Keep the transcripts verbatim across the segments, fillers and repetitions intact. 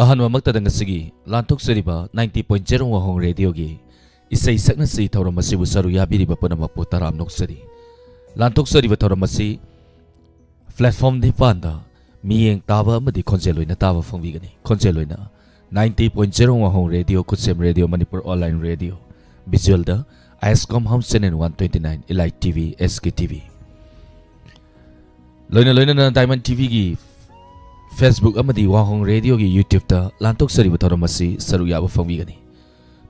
ꯑꯍꯥꯟꯕꯃꯛꯇꯗ ꯉꯁꯤꯒꯤ ꯂꯥꯟꯊꯣꯛꯆꯔꯤꯕ ninety point zero ꯋꯥꯍꯣꯡ ꯔꯦꯗꯤꯑꯣꯒꯤ ꯏꯁꯩ ꯁꯛꯅꯁꯤ ꯊꯧꯔꯝ ꯑꯁꯤꯕꯨ ꯁꯔꯨꯛ ꯌꯥꯕꯤꯔꯤꯕ ꯄꯨꯝꯅꯃꯛꯄꯨ ꯇꯔꯥꯝ ꯅꯣꯛꯆꯔꯤ꯫ ꯂꯥꯟꯊꯣꯛꯆꯔꯤꯕ ꯊꯧꯔꯝ ꯑꯁꯤ platform ꯅꯤꯄꯥꯟꯗ ꯃꯤꯠꯌꯦꯡ ꯇꯥꯕ ꯑꯃꯗꯤ ꯈꯣꯟꯖꯦꯜ ꯑꯣꯏꯅ ꯇꯥꯕ ꯐꯪꯕꯤꯒꯅꯤ꯫ ꯈꯣꯟꯖꯦꯜ ꯑꯣꯏꯅ ninety point zero ꯋꯥꯍꯣꯡ ꯔꯦꯗꯤꯑꯣ, ꯈꯨꯠꯁꯦꯝ ꯔꯦꯗꯤꯑꯣ, ꯃꯅꯤꯄꯨꯔ online radio, visualꯗ ISCOM Home Channel one twenty nine, Elite TV, SK TV꯫ ꯂꯣꯏꯅ ꯂꯣꯏꯅꯅ Diamond TVꯒꯤ Facebook ꯑꯃꯗꯤ ꯋꯥꯍꯣꯡ ꯔꯦꯗꯤꯑꯣꯒꯤ YouTubeꯇ ꯂꯥꯟꯊꯣꯛꯆꯔꯤꯕ ꯊꯧꯔꯝ ꯑꯁꯤ ꯁꯔꯨꯛ ꯌꯥꯕ ꯐꯪꯕꯤꯒꯅꯤ꯫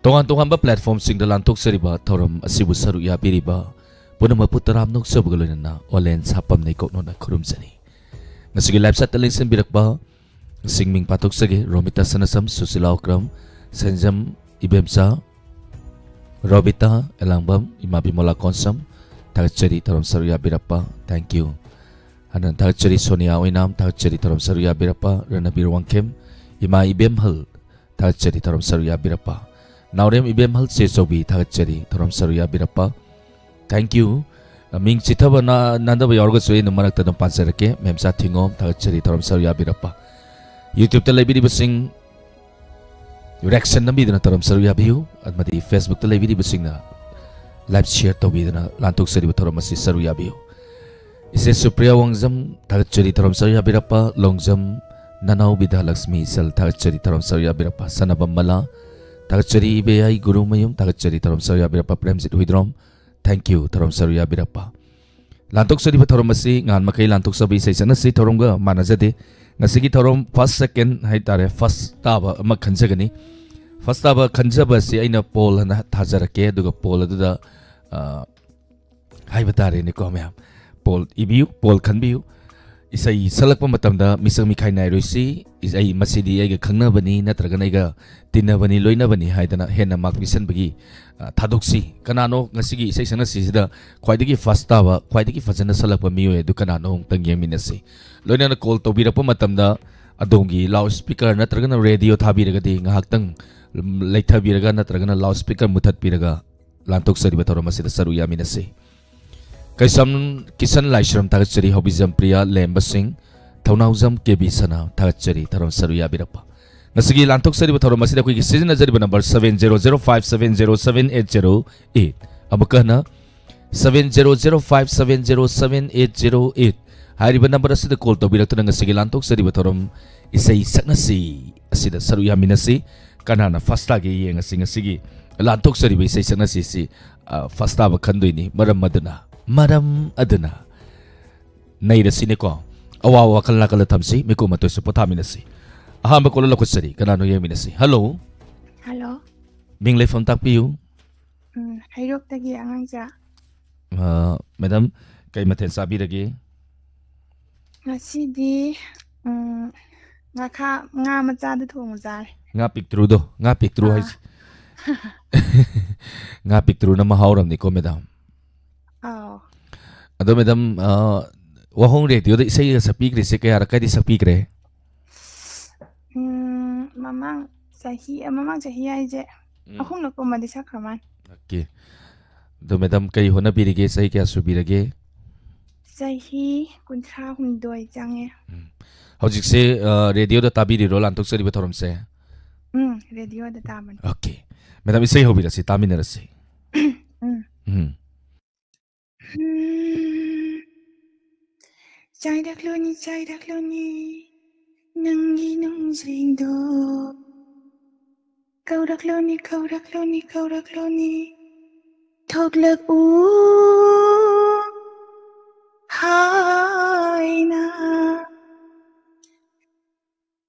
ꯇꯣꯉꯥꯟ ꯇꯣꯉꯥꯟꯕ platformꯁꯤꯡꯗ ꯂꯥꯟꯊꯣꯛꯆꯔꯤꯕ ꯊꯧꯔꯝ ꯑꯁꯤꯕꯨ ꯁꯔꯨꯛ ꯌꯥꯕꯤꯔꯤꯕ ꯄꯨꯝꯅꯃꯛꯄꯨ ꯇꯔꯥꯝ ꯅꯣꯛꯆꯕꯒ ꯂꯣꯏꯅꯅ ꯑꯣꯂꯦꯟ ꯁꯥꯄꯝ ꯅꯩꯀꯣꯛꯅꯣꯅ ꯈꯨꯔꯨꯝꯖꯔꯤ꯫ ꯉꯁꯤꯒꯤ live chatꯇ ꯂꯦꯡꯁꯤꯟꯕꯤꯔꯛꯄ ꯁꯤꯡ ꯃꯤꯡ ꯄꯥꯊꯣꯛꯆꯒꯦ: ꯔꯣꯃꯤꯇꯥ ꯁꯅꯥꯁꯝ, ꯁꯨꯁꯤꯂꯥ ꯑꯣꯀ꯭ꯔꯝ, ꯁꯦꯟꯖꯝ ꯏꯕꯦꯝꯆꯥ, ꯔꯣꯕꯤꯇꯥ ꯑꯦꯂꯥꯡꯕꯝ, ꯏꯃꯥ ꯕꯤꯃꯣꯂꯥ ꯀꯣꯟꯁꯝ, ꯊꯥꯒꯠꯆꯔꯤ ꯊꯧꯔꯝ ꯁꯔꯨꯛ ꯌꯥꯕꯤꯔꯛꯄ꯫ Thank you꯫ ꯍꯟꯅ ꯊꯥꯒꯠꯆꯔꯤ ꯁꯣꯅꯤꯌꯥ ꯑꯣꯏꯅꯥꯝ, ꯊꯥꯒꯠꯆꯔꯤ ꯊꯧꯔꯝ ꯁꯔꯨꯛ ꯌꯥꯕꯤꯔꯛꯄ꯫ ꯔꯅꯕꯤꯔ ꯋꯥꯡꯈꯦꯝ, ꯏꯃꯥ ꯏꯕꯦꯝꯍꯜ, ꯊꯥꯒꯠꯆꯔꯤ ꯊꯧꯔꯝ ꯁꯔꯨꯛ ꯌꯥꯕꯤꯔꯛꯄ꯫ ꯅꯥꯎꯔꯦꯝ ꯏꯕꯦꯝꯍꯜ ꯆꯦꯆꯧꯕꯤ, ꯊꯥꯒꯠꯆꯔꯤ ꯊꯧꯔꯝ ꯁꯔꯨꯛ ꯌꯥꯕꯤꯔꯛꯄ꯫ Thank you꯫ ꯃꯤꯡ ꯆꯤꯊꯕ ꯅꯥ-, ꯅꯥꯟꯗꯕ ꯌꯥꯎꯔꯒꯁꯨ ꯑꯩꯅ ꯃꯔꯛꯇ ꯑꯗꯨꯝ ꯄꯥꯖꯔꯛꯀꯦ꯫ ꯃꯦꯝꯆꯥ ꯊꯤꯉꯣꯝ, ꯊꯥꯒꯠꯆꯔꯤ ꯊꯧꯔꯝ ꯁꯔꯨꯛ ꯌꯥꯕꯤꯔꯛꯄ꯫ YouTubeꯇ ꯂꯩꯕꯤꯔꯤꯕꯁꯤꯡ reaction ꯅꯝꯕꯤꯗꯨꯅ ꯊꯧꯔꯝ ꯁꯔꯨꯛ ꯌꯥꯕꯤꯌꯨ, ꯑꯃꯗꯤ Facebookꯇ ꯂꯩꯕꯤꯔꯤꯕꯁꯤꯡꯅ live share ꯇꯧꯕꯤꯗꯨꯅ ꯂꯥꯟꯊꯣꯛꯆꯔꯤꯕ ꯊꯧꯔꯝ ꯑꯁꯤ ꯁꯔꯨꯛ ꯌꯥꯕꯤꯌꯨ꯫ ꯏꯆꯦ ꯁꯨꯄ꯭ꯔꯤꯌꯥ ꯋꯥꯡꯖꯝ, ꯊꯥꯒꯠꯆꯔꯤ ꯊꯧꯔꯝ ꯁꯔꯨꯛ ꯌꯥꯕꯤꯔꯛꯄ꯫ ꯂꯣꯡꯖꯝ ꯅꯅꯥꯎ ꯕꯤꯗ꯭ꯌꯥꯂꯛꯁꯃꯤ ꯏꯆꯜ, ꯊꯥꯒꯠꯆꯔꯤ ꯊꯧꯔꯝ ꯁꯔꯨꯛ ꯌꯥꯕꯤꯔꯛꯄ꯫ ꯁꯅꯥꯕꯝ ꯃꯂꯥ, ꯊꯥꯒꯠꯆꯔꯤ ꯏꯕꯦꯌꯥꯏ ꯒꯨꯔꯨꯃꯌꯨꯝ, ꯊꯥꯒꯠꯆꯔꯤ ꯊꯧꯔꯝ ꯁꯔꯨꯛ ꯌꯥꯕꯤꯔꯛꯄ꯫ ꯄ꯭ꯔꯦꯝꯖꯤꯠ ꯍꯨꯏꯗ꯭ꯔꯣꯝ, Thank you ꯊꯧꯔꯝ ꯁꯔꯨꯛ ꯌꯥꯕꯤꯔꯛꯄ꯫ ꯂꯥꯟꯊꯣꯛꯆꯔꯤꯕ ꯊꯧꯔꯝ ꯑꯁꯤ ꯉꯍꯥꯟ ꯃꯈꯩ ꯂꯥꯟꯊꯣꯛꯆꯕ ꯏꯁꯩ ꯁꯛꯅꯁꯤ ꯊꯧꯔꯝꯒ ꯃꯥꯟꯅꯖꯗꯦ꯫ ꯉꯁꯤꯒꯤ ꯊꯧꯔꯝ first, second ꯍꯥꯏꯇꯥꯔꯦ, first ꯇꯥꯕ ꯑꯃ ꯈꯟꯖꯒꯅꯤ꯫ First ꯇꯥꯕ ꯈꯟꯖꯕ ꯑꯁꯤ ꯑꯩꯅ poll ꯑꯅ ꯊꯥꯖꯔꯛꯀꯦ, ꯑꯗꯨꯒ poll ꯑꯗꯨꯗ, ꯑ, ꯍꯥꯏꯕ ꯇꯥꯔꯦꯅꯦꯀꯣ ꯃꯌꯥꯝ, poll ꯏꯕꯤꯌꯨ, poll ꯈꯟꯕꯤꯌꯨ꯫ ꯏꯁꯩ ꯁꯛꯂꯛꯄ ꯃꯇꯝꯗ ꯃꯤꯁꯛ ꯃꯤꯈꯥꯏ ꯅꯥꯏꯔꯣꯏꯁꯤ꯫ ꯏꯁꯩ ꯃꯁꯤꯗꯤ ꯑꯩꯒ ꯈꯪꯅꯕꯅꯤ ꯅꯠꯇ꯭ꯔꯒꯅ ꯑꯩꯒ ꯇꯤꯟꯅꯕꯅꯤ, ꯂꯣꯏꯅꯕꯅꯤ ꯍꯥꯏꯗꯅ ꯍꯦꯟꯅ mark ꯄꯤꯁꯟꯕꯒꯤ, ꯑ, ꯊꯥꯗꯣꯛꯁꯤ꯫ ꯀꯅꯥꯅꯣ ꯉꯁꯤꯒꯤ ꯏꯁꯩ ꯁꯛꯅꯁꯤꯁꯤꯗ ꯈ꯭ꯋꯥꯏꯗꯒꯤ first ꯇꯥꯕ, ꯈ꯭ꯋꯥꯏꯗꯒꯤ ꯐꯖꯅ ꯁꯛꯂꯛꯄ ꯃꯤꯑꯣꯏ ꯑꯗꯨ ꯀꯅꯥꯅꯣ ꯑꯃꯨꯛꯇꯪ ꯌꯦꯡꯃꯤꯟꯅꯁꯤ꯫ ꯂꯣꯏꯅꯅ call ꯇꯧꯕꯤꯔꯛꯄ ꯃꯇꯝꯗ ꯑꯗꯣꯝꯒꯤ loudspeaker ꯅꯠꯇ꯭ꯔꯒꯅ radio ꯊꯥꯕꯤꯔꯒꯗꯤ ꯉꯥꯏꯍꯥꯛꯇꯪ ꯂꯩꯊꯕꯤꯔꯒ ꯅꯠꯇ꯭ꯔꯒꯅ loudspeaker ꯃꯨꯊꯠꯄꯤꯔꯒ ꯂꯥꯟꯊꯣꯛꯆꯔꯤꯕ ꯊꯧꯔꯝ ꯑꯁꯤꯗ ꯁꯔꯨꯛ ꯌꯥꯃꯤꯟꯅꯁꯤ꯫ ꯀꯩꯁꯝ ꯀꯤꯁꯟ ꯂꯥꯏꯁ꯭ꯔꯝ, ꯊꯥꯒꯠꯆꯔꯤ꯫ ꯍꯧꯕꯤꯖꯝ ꯄ꯭ꯔꯤꯌꯥ ꯂꯦꯝꯕꯁꯤꯡ, ꯊꯧꯅꯥꯎꯖꯝ ꯀꯦ ꯕꯤ ꯁꯅꯥ, ꯊꯥꯒꯠꯆꯔꯤ ꯊꯧꯔꯝ ꯁꯔꯨꯛ ꯌꯥꯕꯤꯔꯛꯄ꯫ ꯉꯁꯤꯒꯤ ꯂꯥꯟꯊꯣꯛꯆꯔꯤꯕ ꯊꯧꯔꯝ ꯑꯁꯤꯗ ꯑꯩꯈꯣꯏꯒꯤ ꯁꯤꯖꯤꯟꯅꯖꯔꯤꯕ number seven zero zero five seven zero seven eight zero eight꯫ ꯑꯃꯨꯛꯀ ꯍꯟꯅ, seven zero zero five seven zero seven eight zero eight꯫ ꯍꯥꯏꯔꯤꯕ ꯅꯝꯕꯔ ꯑꯁꯤꯗ ꯀꯣꯜ ꯇꯧꯕꯤꯔꯛꯇꯨꯅ ꯉꯁꯤꯒꯤ ꯂꯥꯟꯊꯣꯛꯆꯔꯤꯕ ꯊꯧꯔꯝ ꯏꯁꯩ ꯁꯛꯅꯁꯤ ꯑꯁꯤꯗ ꯁꯔꯨꯛ ꯌꯥꯃꯤꯟꯅꯁꯤ꯫ ꯀꯅꯥꯅ ꯐꯥꯔꯁ ꯇꯥꯒꯦ ꯌꯦꯡꯉꯁꯤ꯫ ꯉꯁꯤꯒꯤ ꯂꯥꯟꯊꯣꯛꯆꯔꯤꯕ ꯏꯁꯩ ꯁꯛꯅꯁꯤꯁꯤ, ꯑ, ꯐꯥꯔꯁ ꯇꯥꯕ ꯈꯟꯗꯣꯏꯅꯤ꯫ ꯃꯔꯝ ꯑꯗꯨꯅ, ꯃꯔꯝ ꯑꯗꯨꯅ ꯅꯩꯔꯁꯤꯅꯦꯀꯣ꯫ ꯑꯋꯥꯕ ꯋꯥꯈꯜ ꯅꯥꯀꯜꯗ ꯊꯝꯁꯤ, ꯃꯤꯀꯨꯞ ꯑꯃꯇ ꯑꯣꯏꯁꯨ ꯄꯣꯊꯥꯃꯤꯟꯅꯁꯤ꯫ ꯑꯍꯥꯟꯕ ꯀꯣꯜ ꯂꯧꯈꯠꯆꯔꯤ, ꯀꯅꯥꯅꯣ ꯌꯦꯡꯃꯤꯟꯅꯁꯤ꯫ ꯍꯜꯂꯣ꯫ ꯍꯜꯂꯣ꯫ ꯃꯤꯡ ꯂꯩꯐꯝ ꯇꯥꯛꯄꯤꯌꯨ꯫ ꯎꯝ, ꯍꯩꯔꯣꯛꯇꯒꯤ ꯑꯉꯥꯡꯖꯥ꯫ ꯑ, ꯃꯦꯗꯥꯝ, ꯀꯩ ꯃꯊꯦꯜ ꯆꯥꯕꯤꯔꯒꯦ? ꯉꯁꯤꯗꯤ, ꯎꯝ, ꯉꯥꯈꯥ, ꯉꯥ ꯃꯆꯥꯗꯨ ꯊꯣꯡꯉ ꯆꯥꯔꯦ꯫ ꯉꯥ ꯄꯤꯛꯇ꯭ꯔꯨꯗꯣ, ꯉꯥ ꯄꯤꯛꯇ꯭ꯔꯨ ꯑꯥ꯫ ꯍꯥꯏꯁꯦ꯫ ꯉꯥ ꯄꯤꯛꯇ꯭ꯔꯨꯅ ꯃꯍꯥꯎꯔꯝꯅꯤꯀꯣ, ꯃꯦꯗꯥꯝ꯫ ꯑꯥꯎ꯫ ꯑꯗꯣ, ꯃꯦꯗꯥꯝ, ꯑ, ꯋꯥꯍꯣꯡ ꯔꯦꯗꯤꯑꯣꯗ ꯏꯁꯩꯒ ꯁꯛꯄꯤꯈ꯭ꯔꯤꯁꯦ ꯀꯌꯥꯔꯛꯀꯗꯤ ꯁꯛꯄꯤꯈ꯭ꯔꯦ? ꯎꯝ, ꯃꯃꯥꯡ ꯆꯍꯤ, ꯃꯃꯥꯡ ꯆꯍꯤ ꯍꯥꯏꯁꯦ ꯎꯝ꯫ ꯑꯍꯨꯝꯂꯛ ꯀꯨꯝꯕꯗꯤ ꯁꯛꯈ꯭ꯔ ꯃꯥꯜꯂꯦ꯫ ꯑꯣꯀꯦ꯫ ꯑꯗꯣ, ꯃꯦꯗꯥꯝ, ꯀꯔꯤ ꯍꯣꯠꯅꯕꯤꯔꯤꯒꯦ? ꯆꯍꯤ ꯀꯌꯥ ꯁꯨꯕꯤꯔꯒꯦ? ꯆꯍꯤ ꯀꯨꯟꯊ꯭ꯔꯥ ꯍꯨꯝꯗꯣꯏ ꯆꯪꯉꯦ꯫ ꯎꯝ꯫ ꯍꯧꯖꯤꯛꯁꯦ, ꯑ, ꯔꯦꯗꯤꯑꯣꯗ ꯇꯥꯕꯤꯔꯤꯔꯣ ꯂꯥꯟꯊꯣꯛꯆꯔꯤꯕ ꯊꯧꯔꯝꯁꯦ? ꯎꯝ, ꯔꯦꯗꯤꯑꯣꯗ ꯇꯥꯕꯅꯤ꯫ ꯑꯣꯀꯦ꯫ ꯃꯦꯗꯥꯝ, ꯏꯁꯩ ꯍꯧꯕꯤꯔꯁꯤ, ꯇꯥꯃꯤꯟꯅꯔꯁꯤ꯫ ꯎꯝ꯫ ꯎꯝ꯫ ꯎꯝ꯫ ꯆꯥꯏꯔꯛꯂꯣꯅꯤ, ꯆꯥꯏꯔꯛꯂꯣꯅꯤ, ꯅꯪꯒꯤ ꯅꯨꯡꯖꯤꯡꯗꯣ꯫ ꯀꯧꯔꯛꯂꯣꯅꯤ, ꯀꯧꯔꯛꯂꯣꯅꯤ, ꯀꯧꯔꯛꯂꯣꯅꯤ, ꯊꯣꯛꯂꯛꯎ ꯍꯥꯏꯅ꯫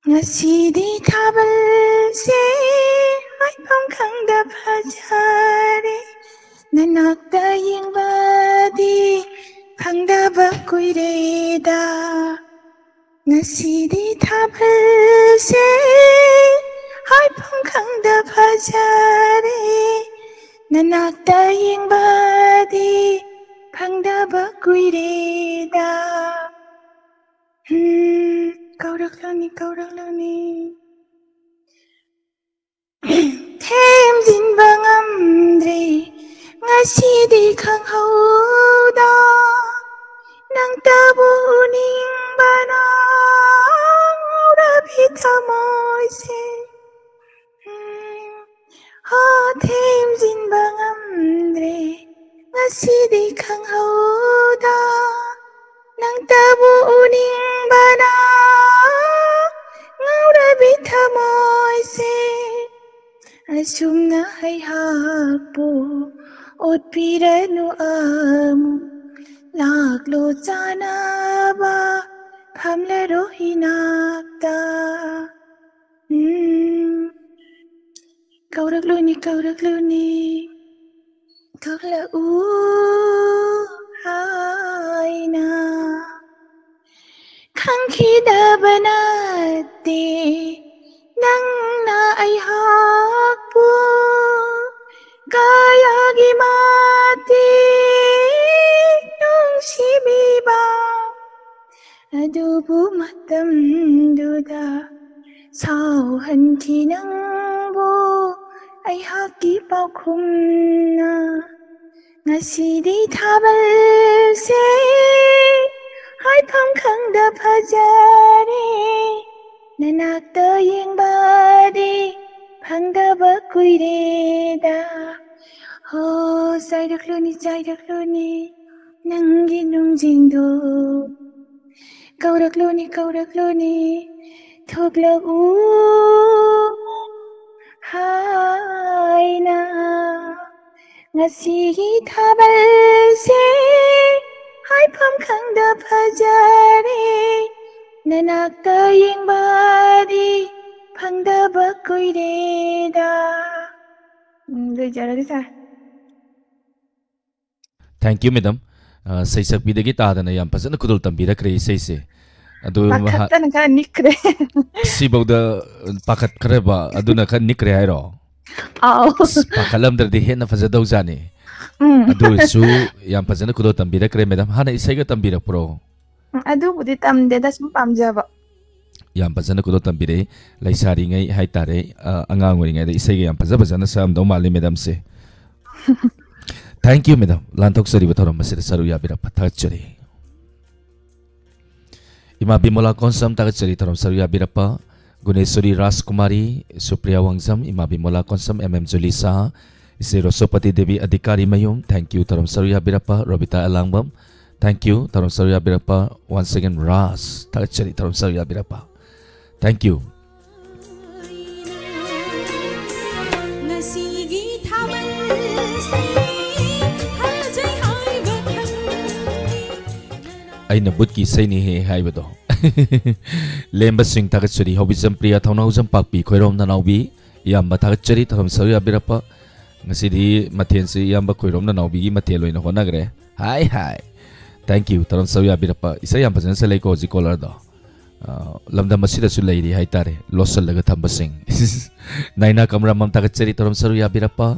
ꯉꯁꯤꯗꯤ ꯊꯥꯕꯜꯁꯦ ꯍꯥꯏꯐꯝ ꯈꯪꯗ ꯐꯖꯔꯦ, ꯅꯅꯥꯛꯇ ꯌꯦꯡꯕꯗꯤ ꯐꯪꯗꯕ ꯀꯨꯏꯔꯦꯗ꯫ ꯉꯁꯤꯗꯤ ꯊꯥꯕꯜꯁꯦ ꯍꯥꯏꯐꯝ ꯈꯪꯗ ꯐꯖꯔꯦ, ꯅꯅꯥꯛꯇ ꯌꯦꯡꯕꯗꯤ ꯐꯪꯗꯕ ꯀꯨꯏꯔꯦꯗ꯫ ꯎꯝ, ꯀꯧꯔꯛꯂꯅꯤ, ꯀꯧꯔꯛꯂꯅꯤ꯫ ꯊꯦꯝꯖꯤꯟꯕ ꯉꯝꯗ꯭ꯔꯦ ꯉꯁꯤꯗꯤ ꯈꯪꯍꯧꯗ, ꯅꯪꯇꯕꯨ ꯎꯅꯤꯡꯕꯅ ꯉꯥꯎꯔꯕꯤ꯫ ꯊꯃꯣꯏꯁꯦ, ꯎꯝ, ꯍꯣ, ꯊꯦꯝꯖꯤꯟꯕ ꯉꯝꯗ꯭ꯔꯦ ꯉꯁꯤꯗꯤ ꯈꯪꯍꯧꯗ, ꯅꯪꯇꯕꯨ ꯎꯅꯤꯡꯕꯅ ꯉꯥꯎꯔꯕꯤ ꯊꯃꯣꯏꯁꯦ, ꯑꯁꯨꯝꯅ ꯑꯩꯍꯥꯛꯄꯨ ꯑꯣꯠꯄꯤꯔꯅꯨ ꯑꯃꯨꯛ, ꯂꯥꯛꯂꯣ ꯆꯥꯅꯕ ꯐꯝꯂꯔꯣ ꯏꯅꯥꯛꯇ꯫ ꯎꯝ, ꯀꯧꯔꯛꯂꯨꯅꯤ, ꯀꯧꯔꯛꯂꯨꯅꯤ, ꯊꯣꯛꯂꯛꯎ ꯍꯥꯏꯅ꯫ ꯈꯪꯈꯤꯗꯕ ꯅꯠꯇꯦ ꯅꯪꯅ ꯑꯩꯍꯥꯛꯄꯨ ꯀꯌꯥꯒꯤ ꯃꯇꯤꯛ ꯅꯨꯡꯁꯤꯕꯤꯕ꯫ ꯑꯗꯨꯕꯨ ꯃꯇꯝꯗꯨꯗ ꯁꯥꯎꯍꯟꯈꯤ ꯅꯪꯕꯨ ꯑꯩꯍꯥꯛꯀꯤ ꯄꯥꯎꯈꯨꯝꯅ꯫ ꯉꯁꯤꯗꯤ ꯊꯥꯕꯜꯁꯦ ꯍꯥꯏꯐꯝ ꯈꯪꯗ ꯐꯖꯔꯦ, ꯅꯅꯥꯛꯇ ꯌꯦꯡꯕꯗꯤ ꯐꯪꯗꯕ ꯀꯨꯏꯔꯦꯗ꯫ ꯍꯣ, ꯆꯥꯏꯔꯛꯂꯨꯅꯤ, ꯆꯥꯏꯔꯛꯂꯨꯅꯤ ꯅꯪꯒꯤ ꯅꯨꯡꯖꯤꯡꯗꯣ, ꯀꯧꯔꯛꯂꯨꯅꯤ, ꯀꯧꯔꯛꯂꯨꯅꯤ, ꯊꯣꯛꯂꯛꯎ ꯍꯥꯏꯅ꯫ ꯉꯁꯤꯒꯤ ꯊꯥꯕꯜꯁꯦ ꯍꯥꯏꯐꯝ ꯈꯪꯗ ꯐꯖꯔꯦ, ꯅꯅꯥꯛꯇ ꯌꯦꯡꯕꯗꯤ ꯐꯪꯗꯕ ꯀꯨꯏꯔꯦꯗ꯫ ꯎꯝ, ꯂꯣꯏꯖꯔꯒꯦ, ꯁꯥꯔ꯫ Thank you, madam. ꯑ, ꯁꯩꯁꯛꯄꯤꯗꯒꯤ ꯇꯥꯗꯅ ꯌꯥꯝ ꯐꯖꯅ ꯈꯨꯗꯣꯜ ꯇꯝꯕꯤꯔꯛꯈ꯭ꯔꯦ ꯏꯁꯩꯁꯦ꯫ ꯑꯗꯨ ꯃꯍꯥꯛ ꯄꯥꯈꯠꯇꯅ ꯈꯔ ꯅꯤꯛꯈ꯭ꯔꯦ꯫ ꯁꯤꯐꯧꯗ ꯄꯥꯈꯠꯈ꯭ꯔꯦꯕ, ꯑꯗꯨꯅ ꯈꯔ ꯅꯤꯛꯈ꯭ꯔꯦ ꯍꯥꯏꯔꯣ? ꯑꯥꯎ꯫ ꯑꯁ, ꯄꯥꯈꯠꯂꯝꯗ꯭ꯔꯗꯤ ꯍꯦꯟꯅ ꯐꯖꯗꯧꯖꯥꯠꯅꯤ꯫ ꯎꯝ꯫ ꯑꯗꯨ ꯑꯣꯏꯔꯁꯨ ꯌꯥꯝ ꯐꯖꯅ ꯈꯨꯗꯣꯜ ꯇꯝꯕꯤꯔꯛꯈ꯭ꯔꯦ, madam꯫ ꯍꯥꯟꯅ ꯏꯁꯩꯒ ꯇꯝꯕꯤꯔꯛꯄ꯭ꯔꯣ? ꯎꯝ, ꯑꯗꯨꯕꯨꯗꯤ ꯇꯝꯗꯦꯗ, ꯁꯨꯝ ꯄꯥꯝꯖꯕ꯫ ꯌꯥꯝ ꯐꯖꯅ ꯈꯨꯗꯣꯜ ꯇꯝꯕꯤꯔꯛꯏ꯫ ꯂꯩꯁꯥꯔꯤꯉꯩ ꯍꯥꯏꯇꯥꯔꯦ, ꯑ, ꯑꯉꯥꯡ ꯑꯣꯏꯔꯤꯉꯩꯗ ꯏꯁꯩꯒ ꯌꯥꯝ ꯐꯖ ꯐꯖꯅ ꯁꯛꯑꯝꯗꯧ ꯃꯥꯜꯂꯤ, madamꯁꯦ꯫ Thank you, madam, ꯂꯥꯟꯊꯣꯛꯆꯔꯤꯕ ꯊꯧꯔꯝ ꯑꯁꯤꯗ ꯁꯔꯨꯛ ꯌꯥꯕꯤꯔꯛꯄ ꯊꯥꯒꯠꯆꯔꯤ꯫ ꯏꯃꯥ ꯕꯤꯃꯣꯂꯥ ꯀꯣꯟꯁꯝ ꯊꯥꯒꯠꯆꯔꯤ ꯊꯧꯔꯝ ꯁꯔꯨꯛ ꯌꯥꯕꯤꯔꯛꯄ꯫ ꯒꯨꯅꯦꯁꯣꯔꯤ ꯔꯥꯖꯀꯨꯃꯥꯔꯤ, ꯁꯨꯄ꯭ꯔꯤꯌꯥ ꯋꯥꯡꯖꯝ, ꯏꯃꯥ ꯕꯤꯃꯣꯂꯥ ꯀꯣꯟꯁꯝ, ꯑꯦꯝ ꯑꯦꯝ ꯖꯨꯂꯤꯁꯥ, ꯏꯆꯦ ꯔꯣꯁꯣꯄꯇꯤ ꯗꯦꯕꯤ ꯑꯙꯤꯀꯥꯔꯤ ꯃꯌꯨꯝ, thank you ꯊꯧꯔꯝ ꯁꯔꯨꯛ ꯌꯥꯕꯤꯔꯛꯄ꯫ ꯔꯣꯕꯤꯇꯥ ꯑꯂꯥꯡꯕꯝ, thank you ꯊꯧꯔꯝ ꯁꯔꯨꯛ ꯌꯥꯕꯤꯔꯛꯄ꯫ Once again ꯔꯥꯖ, ꯊꯥꯒꯠꯆꯔꯤ ꯊꯧꯔꯝ ꯁꯔꯨꯛ ꯌꯥꯕꯤꯔꯛꯄ, thank you꯫ ꯉꯁꯤꯒꯤ ꯊꯥꯕꯜꯁꯦ ꯐꯖꯩ ꯍꯥꯏꯕ ꯈꯪꯗꯦ꯫ ꯑꯩꯅ ꯕꯨꯠꯀꯤ ꯏꯁꯩꯅꯤ ꯍꯦ ꯍꯥꯏꯕꯗꯣ꯫ ꯂꯦꯝꯕꯁꯤꯡ ꯊꯥꯒꯠꯆꯔꯤ꯫ ꯍꯧꯕꯤꯆꯝ ꯄ꯭ꯔꯤꯌꯥ, ꯊꯧꯅꯥꯎꯖꯝ ꯄꯥꯛꯄꯤ, ꯈꯣꯏꯔꯣꯝ ꯅꯅꯥꯎꯕꯤ, ꯏꯌꯥꯝꯕ ꯊꯥꯒꯠꯆꯔꯤ ꯊꯧꯔꯝ ꯁꯔꯨꯛ ꯌꯥꯕꯤꯔꯛꯄ꯫ ꯉꯁꯤꯗꯤ ꯃꯊꯦꯜꯁꯤ ꯏꯌꯥꯝꯕ ꯈꯣꯏꯔꯣꯝ ꯅꯅꯥꯎꯕꯤꯒꯤ ꯃꯊꯦꯜ ꯑꯣꯏꯅ ꯍꯣꯠꯅꯈ꯭ꯔꯦ꯫ ꯍꯥꯏ ꯍꯥꯏ꯫ Thank you ꯊꯧꯔꯝ ꯁꯔꯨꯛ ꯌꯥꯕꯤꯔꯛꯄ꯫ ꯏꯁꯩ ꯌꯥꯝ ꯐꯖꯅ ꯁꯛꯂꯛꯏꯀꯣ ꯍꯧꯖꯤꯛ ꯀꯣꯂꯔꯗꯣ꯫ ꯑ, ꯂꯝꯗꯝ ꯑꯁꯤꯗꯁꯨ ꯂꯩꯔꯤ ꯍꯥꯏꯇꯥꯔꯦ, ꯂꯣꯠꯁꯤꯜꯂꯒ ꯊꯝꯕꯁꯤꯡ꯫ ꯅꯥꯏꯅꯥ ꯀꯝꯔꯥꯃꯝ ꯊꯥꯒꯠꯆꯔꯤ ꯊꯧꯔꯝ ꯁꯔꯨꯛ ꯌꯥꯕꯤꯔꯛꯄ꯫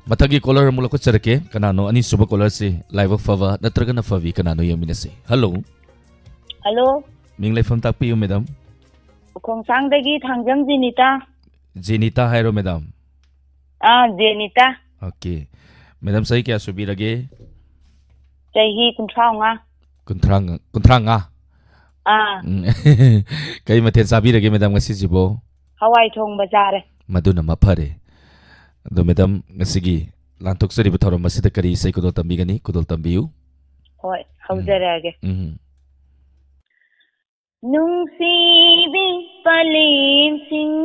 ꯃꯊꯪꯒꯤ ꯀꯣꯂꯔ ꯑꯃꯨꯛ ꯂꯧꯈꯠꯆꯔꯛꯀꯦ꯫ ꯀꯅꯥꯅꯣ ꯑꯅꯤꯁꯨꯕ ꯀꯣꯂꯔꯁꯤ? ꯂꯥꯏꯕꯛ ꯐꯕ ꯅꯠꯇ꯭ꯔꯒꯅ ꯐꯕꯤ ꯀꯅꯥꯅꯣ ꯌꯦꯡꯃꯤꯟꯅꯁꯤ꯫ ꯍꯜꯂꯣ꯫ ꯍꯜꯂꯣ꯫ ꯃꯤꯡ ꯂꯩꯐꯝ ꯇꯥꯛꯄꯤꯌꯨ, ꯃꯦꯗꯥꯝ꯫ ꯈꯣꯡꯁꯥꯡꯗꯒꯤ ꯊꯥꯡꯖꯝ ꯖꯦꯅꯤꯇꯥ꯫ ꯖꯦꯅꯤꯇꯥ ꯍꯥꯏꯔꯣ, ꯃꯦꯗꯥꯝ? ꯑꯥ, ꯖꯦꯅꯤꯇꯥ꯫ ꯑꯣꯀꯦ꯫ ꯃꯦꯗꯥꯝ, ꯆꯍꯤ ꯀꯌꯥ ꯁꯨꯕꯤꯔꯒꯦ? ꯆꯍꯤ ꯀꯨꯟꯊ꯭ꯔꯥ ꯃꯉꯥ꯫ ꯀꯨꯟꯊ꯭ꯔꯥ ꯉ-, ꯀꯨꯟꯊ꯭ꯔꯥ ꯃꯉꯥ? ꯑꯥ꯫ ꯎꯝ꯫ ꯀꯩ ꯃꯊꯦꯜ ꯆꯥꯕꯤꯔꯒꯦ, ꯃꯦꯗꯥꯝ, ꯉꯁꯤꯁꯤꯕꯣ? ꯍꯋꯥꯏ ꯊꯣꯡꯕ ꯆꯥꯔꯦ꯫ ꯃꯗꯨꯅ ꯃꯐꯔꯦ꯫ ꯑꯗꯣ, ꯃꯦꯗꯥꯝ, ꯉꯁꯤꯒꯤ ꯂꯥꯟꯊꯣꯛꯆꯔꯤꯕ ꯊꯧꯔꯝ ꯑꯁꯤꯗ ꯀꯔꯤ ꯏꯁꯩ ꯈꯨꯗꯣꯜ ꯇꯝꯕꯤꯒꯅꯤ? ꯈꯨꯗꯣꯜ ꯇꯝꯕꯤꯌꯨ꯫ ꯍꯣꯏ, ꯎꯝ꯫ ꯍꯧꯖꯔꯛꯑꯒꯦ꯫ ꯎꯝ꯫ ꯅꯨꯡꯁꯤꯕꯤ ꯄꯂꯦꯝꯁꯤꯡ,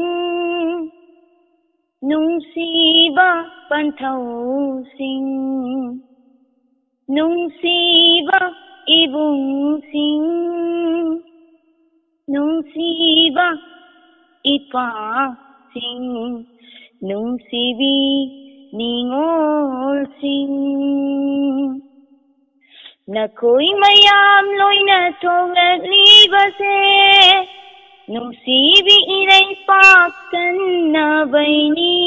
ꯅꯨꯡꯁꯤꯕ ꯄꯟꯊꯧꯁꯤꯡ, ꯅꯨꯡꯁꯤꯕ ꯏꯕꯨꯡꯁꯤꯡ, ꯅꯨꯡꯁꯤꯕ ꯏꯄꯥꯁꯤꯡ, ꯅꯨꯡꯁꯤꯕꯤ ꯅꯤꯉꯣꯜꯁꯤꯡ꯫ ꯅꯈꯣꯏ ꯃꯌꯥꯝ ꯂꯣꯏꯅ ꯊꯣꯛꯂꯛꯂꯤꯕꯁꯦ ꯅꯨꯡꯁꯤꯕꯤ ꯏꯔꯩꯄꯥꯛ ꯀꯟꯅꯕꯩꯅꯤ꯫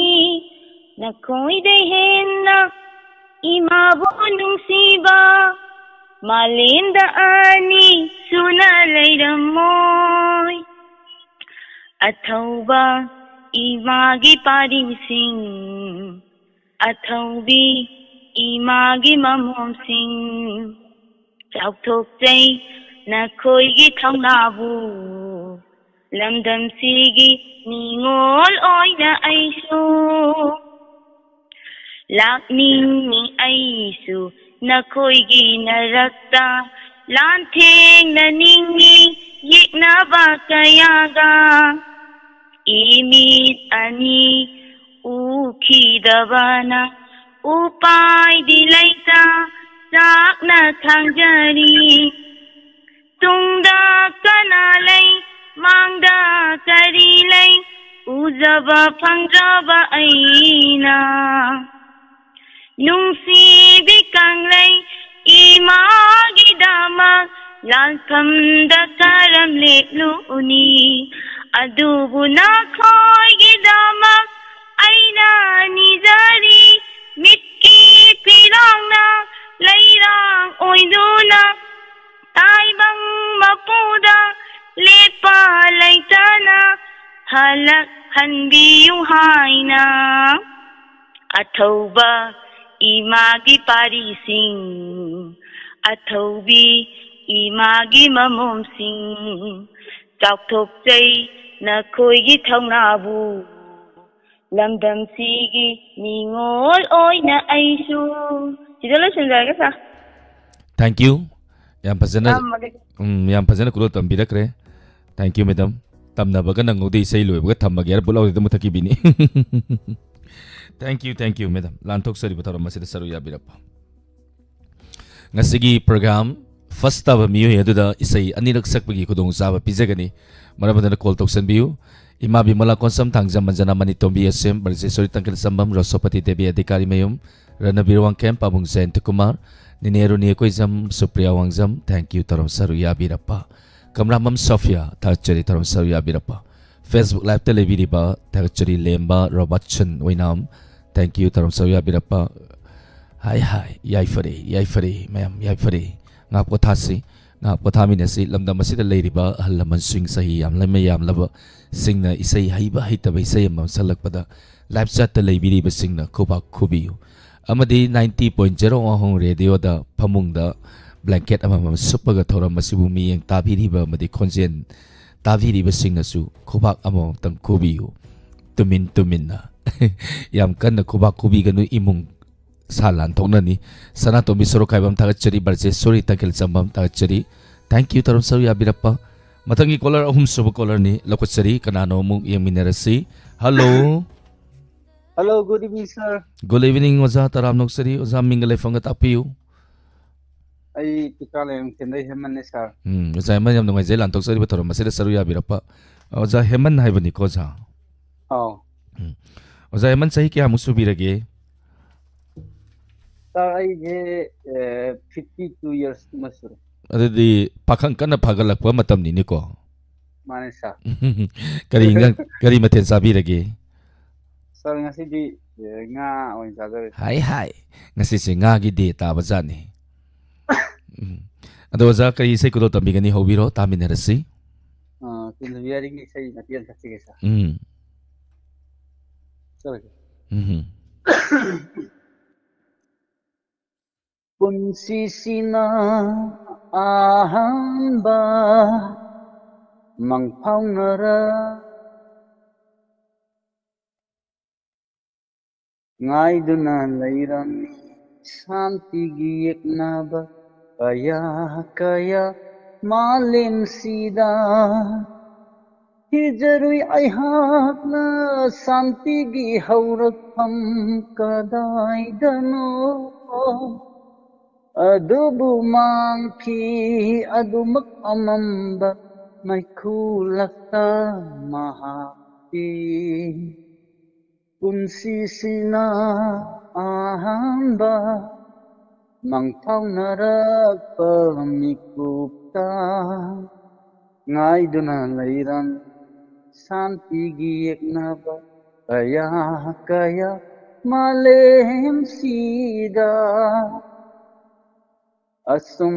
ꯅꯈꯣꯏꯗꯩ ꯍꯦꯟꯅ ꯏꯃꯥꯕꯨ ꯅꯨꯡꯁꯤꯕ ꯃꯥꯂꯦꯝꯗ ꯑꯅꯤ ꯁꯨꯅ ꯂꯩꯔꯝꯃꯣꯏ꯫ ꯑꯊꯧꯕ ꯏꯃꯥꯒꯤ ꯄꯥꯔꯤꯁꯤꯡ, ꯑꯊꯧꯕꯤ ꯏꯃꯥꯒꯤ ꯃꯃꯣꯝꯁꯤꯡ, ꯆꯥꯎꯊꯣꯛꯆꯩ ꯅꯈꯣꯏꯒꯤ ꯊꯧꯅꯥꯕꯨ ꯂꯝꯗꯝꯁꯤꯒꯤ ꯃꯤꯉꯣꯜ ꯑꯣꯏꯅ ꯑꯩꯁꯨ ꯂꯥꯛꯅꯤꯡꯏ꯫ ꯑꯩꯁꯨ ꯅꯈꯣꯏꯒꯤ ꯅꯔꯛꯇ ꯂꯥꯟꯊꯦꯡꯅꯅꯤꯡꯏ꯫ ꯌꯦꯛꯅꯕ ꯀꯌꯥꯒ ꯏꯃꯤꯠ ꯑꯅꯤ ꯎꯈꯤꯗꯕꯅ ꯎꯄꯥꯏꯗꯤ ꯂꯩꯇ ꯆꯥꯛꯅ ꯈꯥꯡꯖꯔꯤ꯫ ꯇꯨꯡꯗ ꯀꯅꯥ ꯂꯩ, ꯃꯥꯡꯗ ꯀꯔꯤ ꯂꯩ, ꯎꯖꯕ ꯐꯪꯗ꯭ꯔꯕ ꯑꯩꯅ꯫ ꯅꯨꯡꯁꯤꯕꯤ ꯀꯪꯂꯩ ꯏꯃꯥꯒꯤꯗꯃꯛ ꯂꯥꯟꯐꯝꯗ ꯀꯔꯝ ꯂꯦꯞꯂꯨꯅꯤ? ꯑꯗꯨꯕꯨ ꯅꯈꯣꯏꯒꯤꯗꯃꯛ ꯑꯩꯅ ꯅꯤꯖꯔꯤ꯫ ꯃꯤꯠꯀꯤ ꯐꯤꯔꯥꯡꯅ ꯂꯩꯔꯥꯡ ꯑꯣꯏꯗꯨꯅ ꯇꯥꯏꯕꯪ ꯃꯄꯨꯗ ꯂꯦꯞꯄ ꯂꯩꯇꯅ ꯍꯜꯂꯛꯍꯟꯕꯤꯌꯨ ꯍꯥꯏꯅ꯫ ꯑꯊꯧꯕ ꯏꯃꯥꯒꯤ ꯄꯥꯔꯤꯁꯤꯡ, ꯑꯊꯧꯕꯤ ꯏꯃꯥꯒꯤ ꯃꯃꯣꯝꯁꯤꯡ, ꯆꯥꯎꯊꯣꯛꯆꯩ ꯅꯈꯣꯏꯒꯤ ꯊꯧꯅꯥꯕꯨ꯫ ꯂꯝꯗꯝꯁꯤꯒꯤ ꯃꯤꯉꯣꯜ ꯑꯣꯏꯅ ꯑꯩꯁꯨ꯫ ꯁꯤꯗ ꯂꯣꯏꯁꯤꯟꯖꯔꯒꯦ, ꯁꯥꯔ꯫ Thank you. ꯌꯥꯝ ꯐꯖꯅ, ꯇꯝꯃꯒꯦ꯫ ꯎꯝ, ꯌꯥꯝ ꯐꯖꯅ ꯈꯨꯗꯣꯜ ꯇꯝꯕꯤꯔꯛꯈ꯭ꯔꯦ꯫ Thank you, madam. ꯇꯝꯅꯕꯒ ꯅꯪꯍꯧꯗꯦ, ꯏꯁꯩ ꯂꯣꯏꯕꯒ ꯊꯝꯃꯒꯦ ꯍꯥꯏꯔ ꯄꯨꯂꯥꯎꯗ ꯃꯨꯊꯠꯈꯤꯕꯤꯅꯤ꯫ Thank you, thank you, madam. ꯂꯥꯟꯊꯣꯛꯆꯔꯤꯕ ꯊꯧꯔꯝ ꯑꯁꯤꯗ ꯁꯔꯨꯛ ꯌꯥꯕꯤꯔꯛꯄ꯫ ꯉꯁꯤꯒꯤ program first ꯇꯥꯕ ꯃꯤꯑꯣꯏ ꯑꯗꯨꯗ ꯏꯁꯩ ꯑꯅꯤꯔꯛ ꯁꯛꯄꯒꯤ ꯈꯨꯗꯣꯡꯆꯥꯕ ꯄꯤꯖꯒꯅꯤ꯫ ꯃꯔꯝ ꯑꯗꯨꯅ call ꯇꯧꯁꯟꯕꯤꯌꯨ꯫ ꯏꯃꯥ ꯕꯤꯃꯂꯥ ꯀꯣꯟꯁꯝ, ꯊꯥꯡꯖꯝ ꯃꯟꯖꯅꯥ, ꯃꯅꯤꯇꯣꯝꯕꯤ ꯑꯁꯦꯝ, ꯕ꯭ꯔꯖꯦꯁꯣꯔꯤ ꯇꯪꯈꯦꯜ ꯁꯝꯕꯝ, ꯔꯣꯁꯣꯄꯇꯤ ꯗꯦꯕꯤ ꯑꯙꯤꯀꯥꯔꯤ ꯃꯌꯨꯝ, ꯔꯅꯕꯤꯔ ꯋꯥꯡꯈꯦꯝ, ꯄꯥꯕꯨꯡ ꯖꯌꯟꯇ ꯀꯨꯃꯥꯔ, ꯅꯤꯅꯦ ꯔꯨꯅꯤ ꯀꯣꯏꯖꯝ, ꯁꯨꯄ꯭ꯔꯤꯌꯥ ꯋꯥꯡꯖꯝ, thank you ꯇꯧꯔꯝ ꯁꯔꯨꯛ ꯌꯥꯕꯤꯔꯛꯄ꯫ ꯀꯝꯔꯥꯃꯝ ꯁꯣꯐꯤꯌꯥ, ꯊꯥꯒꯠꯆꯔꯤ ꯇꯧꯔꯝ ꯁꯔꯨꯛ ꯌꯥꯕꯤꯔꯛꯄ꯫ Facebook Live ꯇ ꯂꯩꯕꯤꯔꯤꯕ, ꯊꯥꯒꯠꯆꯔꯤ ꯂꯦꯝꯕ ꯔꯣꯕꯥꯔꯠꯁꯟ ꯑꯣꯏꯅꯥꯝ, thank you ꯇꯧꯔꯝ ꯁꯔꯨꯛ ꯌꯥꯕꯤꯔꯛꯄ꯫ ꯍꯥꯏ ꯍꯥꯏ, ꯌꯥꯏꯐꯔꯦ, ꯌꯥꯏꯐꯔꯦ, ꯃꯌꯥꯝ ꯌꯥꯏꯐꯔꯦ꯫ ꯉꯥꯏꯍꯥꯛ ꯄꯣꯊꯥꯁꯤ, ꯉꯥꯏꯍꯥꯛ ꯄꯣꯊꯥꯃꯤꯟꯅꯁꯤ꯫ ꯂꯝꯗꯝ ꯑꯁꯤꯗ ꯂꯩꯔꯤꯕ ꯑꯍꯜ ꯂꯃꯟꯁꯤꯡ, ꯆꯍꯤ ꯌꯥꯝꯂꯝꯕ ꯌꯥꯝꯂꯕꯁꯤꯡꯅ ꯏꯁꯩ ꯍꯩꯕ ꯍꯩꯇꯕ ꯏꯁꯩ ꯑꯃ ꯁꯛꯂꯛꯄꯗ live chat ꯇ ꯂꯩꯕꯤꯔꯤꯕꯁꯤꯡꯅ ꯈꯨꯕꯥꯛ ꯈꯨꯕꯤꯌꯨ꯫ ꯑꯃꯗꯤ ninety point zero ꯋꯥꯍꯣꯡ ꯔꯦꯗꯤꯑꯣꯗ ꯐꯃꯨꯡꯗ blanket ꯑꯃꯃꯝ ꯁꯨꯞꯄꯒ ꯊꯧꯔꯝ ꯑꯁꯤꯕꯨ ꯃꯤꯠꯌꯦꯡ ꯇꯥꯕꯤꯔꯤꯕ ꯑꯃꯗꯤ ꯈꯣꯟꯖꯦꯜ ꯇꯥꯕꯤꯔꯤꯕꯁꯤꯡꯅꯁꯨ ꯈꯨꯕꯥꯛ ꯑꯃꯃꯝꯇꯪ ꯈꯨꯕꯤꯌꯨ꯫ ꯇꯨꯃꯤꯟ ꯇꯨꯃꯤꯟꯅ꯫ ꯌꯥꯝ ꯀꯟꯅ ꯈꯨꯕꯥꯛ ꯈꯨꯕꯤꯒꯅꯨ, ꯏꯃꯨꯡ ꯁꯥ ꯂꯥꯟ ꯊꯣꯛꯅꯅꯤ꯫ ꯁꯅꯥꯇꯣꯝꯕꯤ ꯁꯣꯔꯣꯛꯈꯥꯏꯕꯝ ꯊꯥꯒꯠꯆꯔꯤ, ꯕ꯭ꯔꯖꯦꯁꯣꯔꯤ ꯇꯈꯦꯜ ꯆꯝꯕꯝ ꯊꯥꯒꯠꯆꯔꯤ꯫ Thank you, ꯊꯧꯔꯝ ꯁꯔꯨꯛ ꯌꯥꯕꯤꯔꯛꯄ꯫ ꯃꯊꯪꯒꯤ caller ꯑꯍꯨꯝꯁꯨꯕ callerꯅꯤ, ꯂꯧꯈꯠꯆꯔꯤ꯫ ꯀꯅꯥꯅꯣ ꯑꯃꯨꯛ ꯌꯦꯡꯃꯤꯟꯅꯔꯁꯤ꯫ Hello꯫ Hello, good evening, sir. Good evening, ꯑꯣꯖꯥ, ꯇꯔꯥꯝꯅ ꯑꯣꯛꯆꯔꯤ꯫ ꯑꯣꯖꯥ, ꯃꯤꯡꯒ ꯂꯩꯐꯝꯒ ꯇꯥꯛꯄꯤꯌꯨ꯫ ꯑꯩ ꯇꯤꯀꯥ ꯂꯩꯔꯣꯡꯊꯦꯝꯗꯩ ꯍꯦꯃꯟꯅꯦ, sir꯫ ꯎꯝ, ꯑꯣꯖꯥ ꯍꯦꯃꯟ, ꯌꯥꯝ ꯅꯨꯡꯉꯥꯏꯖꯩ ꯂꯥꯟꯊꯣꯛꯆꯔꯤꯕ ꯊꯧꯔꯝ ꯑꯁꯤꯗ ꯁꯔꯨꯛ ꯌꯥꯕꯤꯔꯛꯄ꯫ ꯑꯣꯖꯥ ꯍꯦꯃꯟ ꯍꯥꯏꯕꯅꯤꯀꯣ, ꯑꯣꯖꯥ? ꯑꯥꯎ꯫ ꯎꯝ꯫ ꯑꯣꯖꯥ ꯍꯦꯃꯟ, ꯆꯍꯤ ꯀꯌꯥꯃꯨꯛ ꯁꯨꯕꯤꯔꯒꯦ? Sir, ꯑꯩꯁꯦ, ꯑꯦ, fifty two years ꯀꯨꯝꯕ ꯁꯨꯔꯦ꯫ ꯑꯗꯨꯗꯤ ꯄꯥꯈꯪ ꯀꯟꯅ ꯐꯒꯠꯂꯛꯄ ꯃꯇꯝꯅꯤꯅꯦꯀꯣ? ꯃꯥꯅꯦ, sir꯫ ꯀꯔꯤ ꯏꯟꯖꯥꯡ, ꯀꯔꯤ ꯃꯊꯦꯜ ꯆꯥꯕꯤꯔꯒꯦ? Sir, ꯉꯁꯤꯗꯤ, ꯑꯦ, ꯉꯥ ꯑꯣꯏꯅ ꯆꯥꯖꯔꯦ꯫ ꯍꯥꯏ, ꯍꯥꯏ꯫ ꯉꯁꯤꯁꯦ ꯉꯥꯒꯤ day ꯇꯥꯕ ꯖꯥꯠꯅꯤ꯫ ꯎꯝ꯫ ꯑꯗꯣ ꯑꯣꯖꯥ, ꯀꯔꯤ ꯏꯁꯩ ꯈꯨꯗꯣꯜ ꯇꯝꯕꯤꯒꯅꯤ? ꯍꯧꯕꯤꯔꯣ, ꯇꯥꯃꯤꯟꯅꯔꯁꯤ꯫ ꯑ, ꯀꯨꯟꯖꯕꯤꯍꯥꯔꯤꯒꯤ ꯏꯁꯩ ꯃꯇꯦꯛ ꯑꯃ ꯁꯛꯆꯒꯦ, sir꯫ ꯎꯝ꯫ ꯆꯠꯂꯒꯦ꯫ ꯎꯝ꯫ ꯄꯨꯟꯁꯤꯁꯤꯅ ꯑꯍꯥꯟꯕ ꯃꯪꯐꯥꯎꯅꯔ ꯉꯥꯏꯗꯨꯅ ꯂꯩꯔꯝꯃꯤ ꯁꯥꯟꯇꯤꯒꯤ ꯌꯦꯛꯅꯕ ꯀꯌꯥ ꯀꯌꯥ ꯃꯥꯂꯦꯝꯁꯤꯗ꯫ ꯊꯤꯖꯔꯨꯏ ꯑꯩꯍꯥꯛꯅ ꯁꯥꯟꯇꯤꯒꯤ ꯍꯧꯔꯛꯐꯝ ꯀꯗꯥꯏꯗꯅꯣ꯫ ꯑꯗꯨꯕꯨ ꯃꯥꯡꯈꯤ ꯑꯗꯨꯃꯛ ꯑꯃꯝꯕ ꯃꯩꯈꯨ ꯂꯛꯇ ꯃꯍꯥꯛꯀꯤ ꯄꯨꯟꯁꯤꯁꯤꯅ ꯑꯍꯥꯟꯕ ꯃꯪꯐꯥꯎꯅꯔꯛꯄ ꯃꯤꯀꯨꯞꯇ ꯉꯥꯏꯗꯨꯅ ꯂꯩꯔꯝ ꯁꯥꯟꯇꯤꯒꯤ ꯌꯦꯛꯅꯕ ꯀꯌꯥ ꯀꯌꯥ ꯃꯥꯂꯦꯝꯁꯤꯗ꯫ ꯑꯁꯨꯝ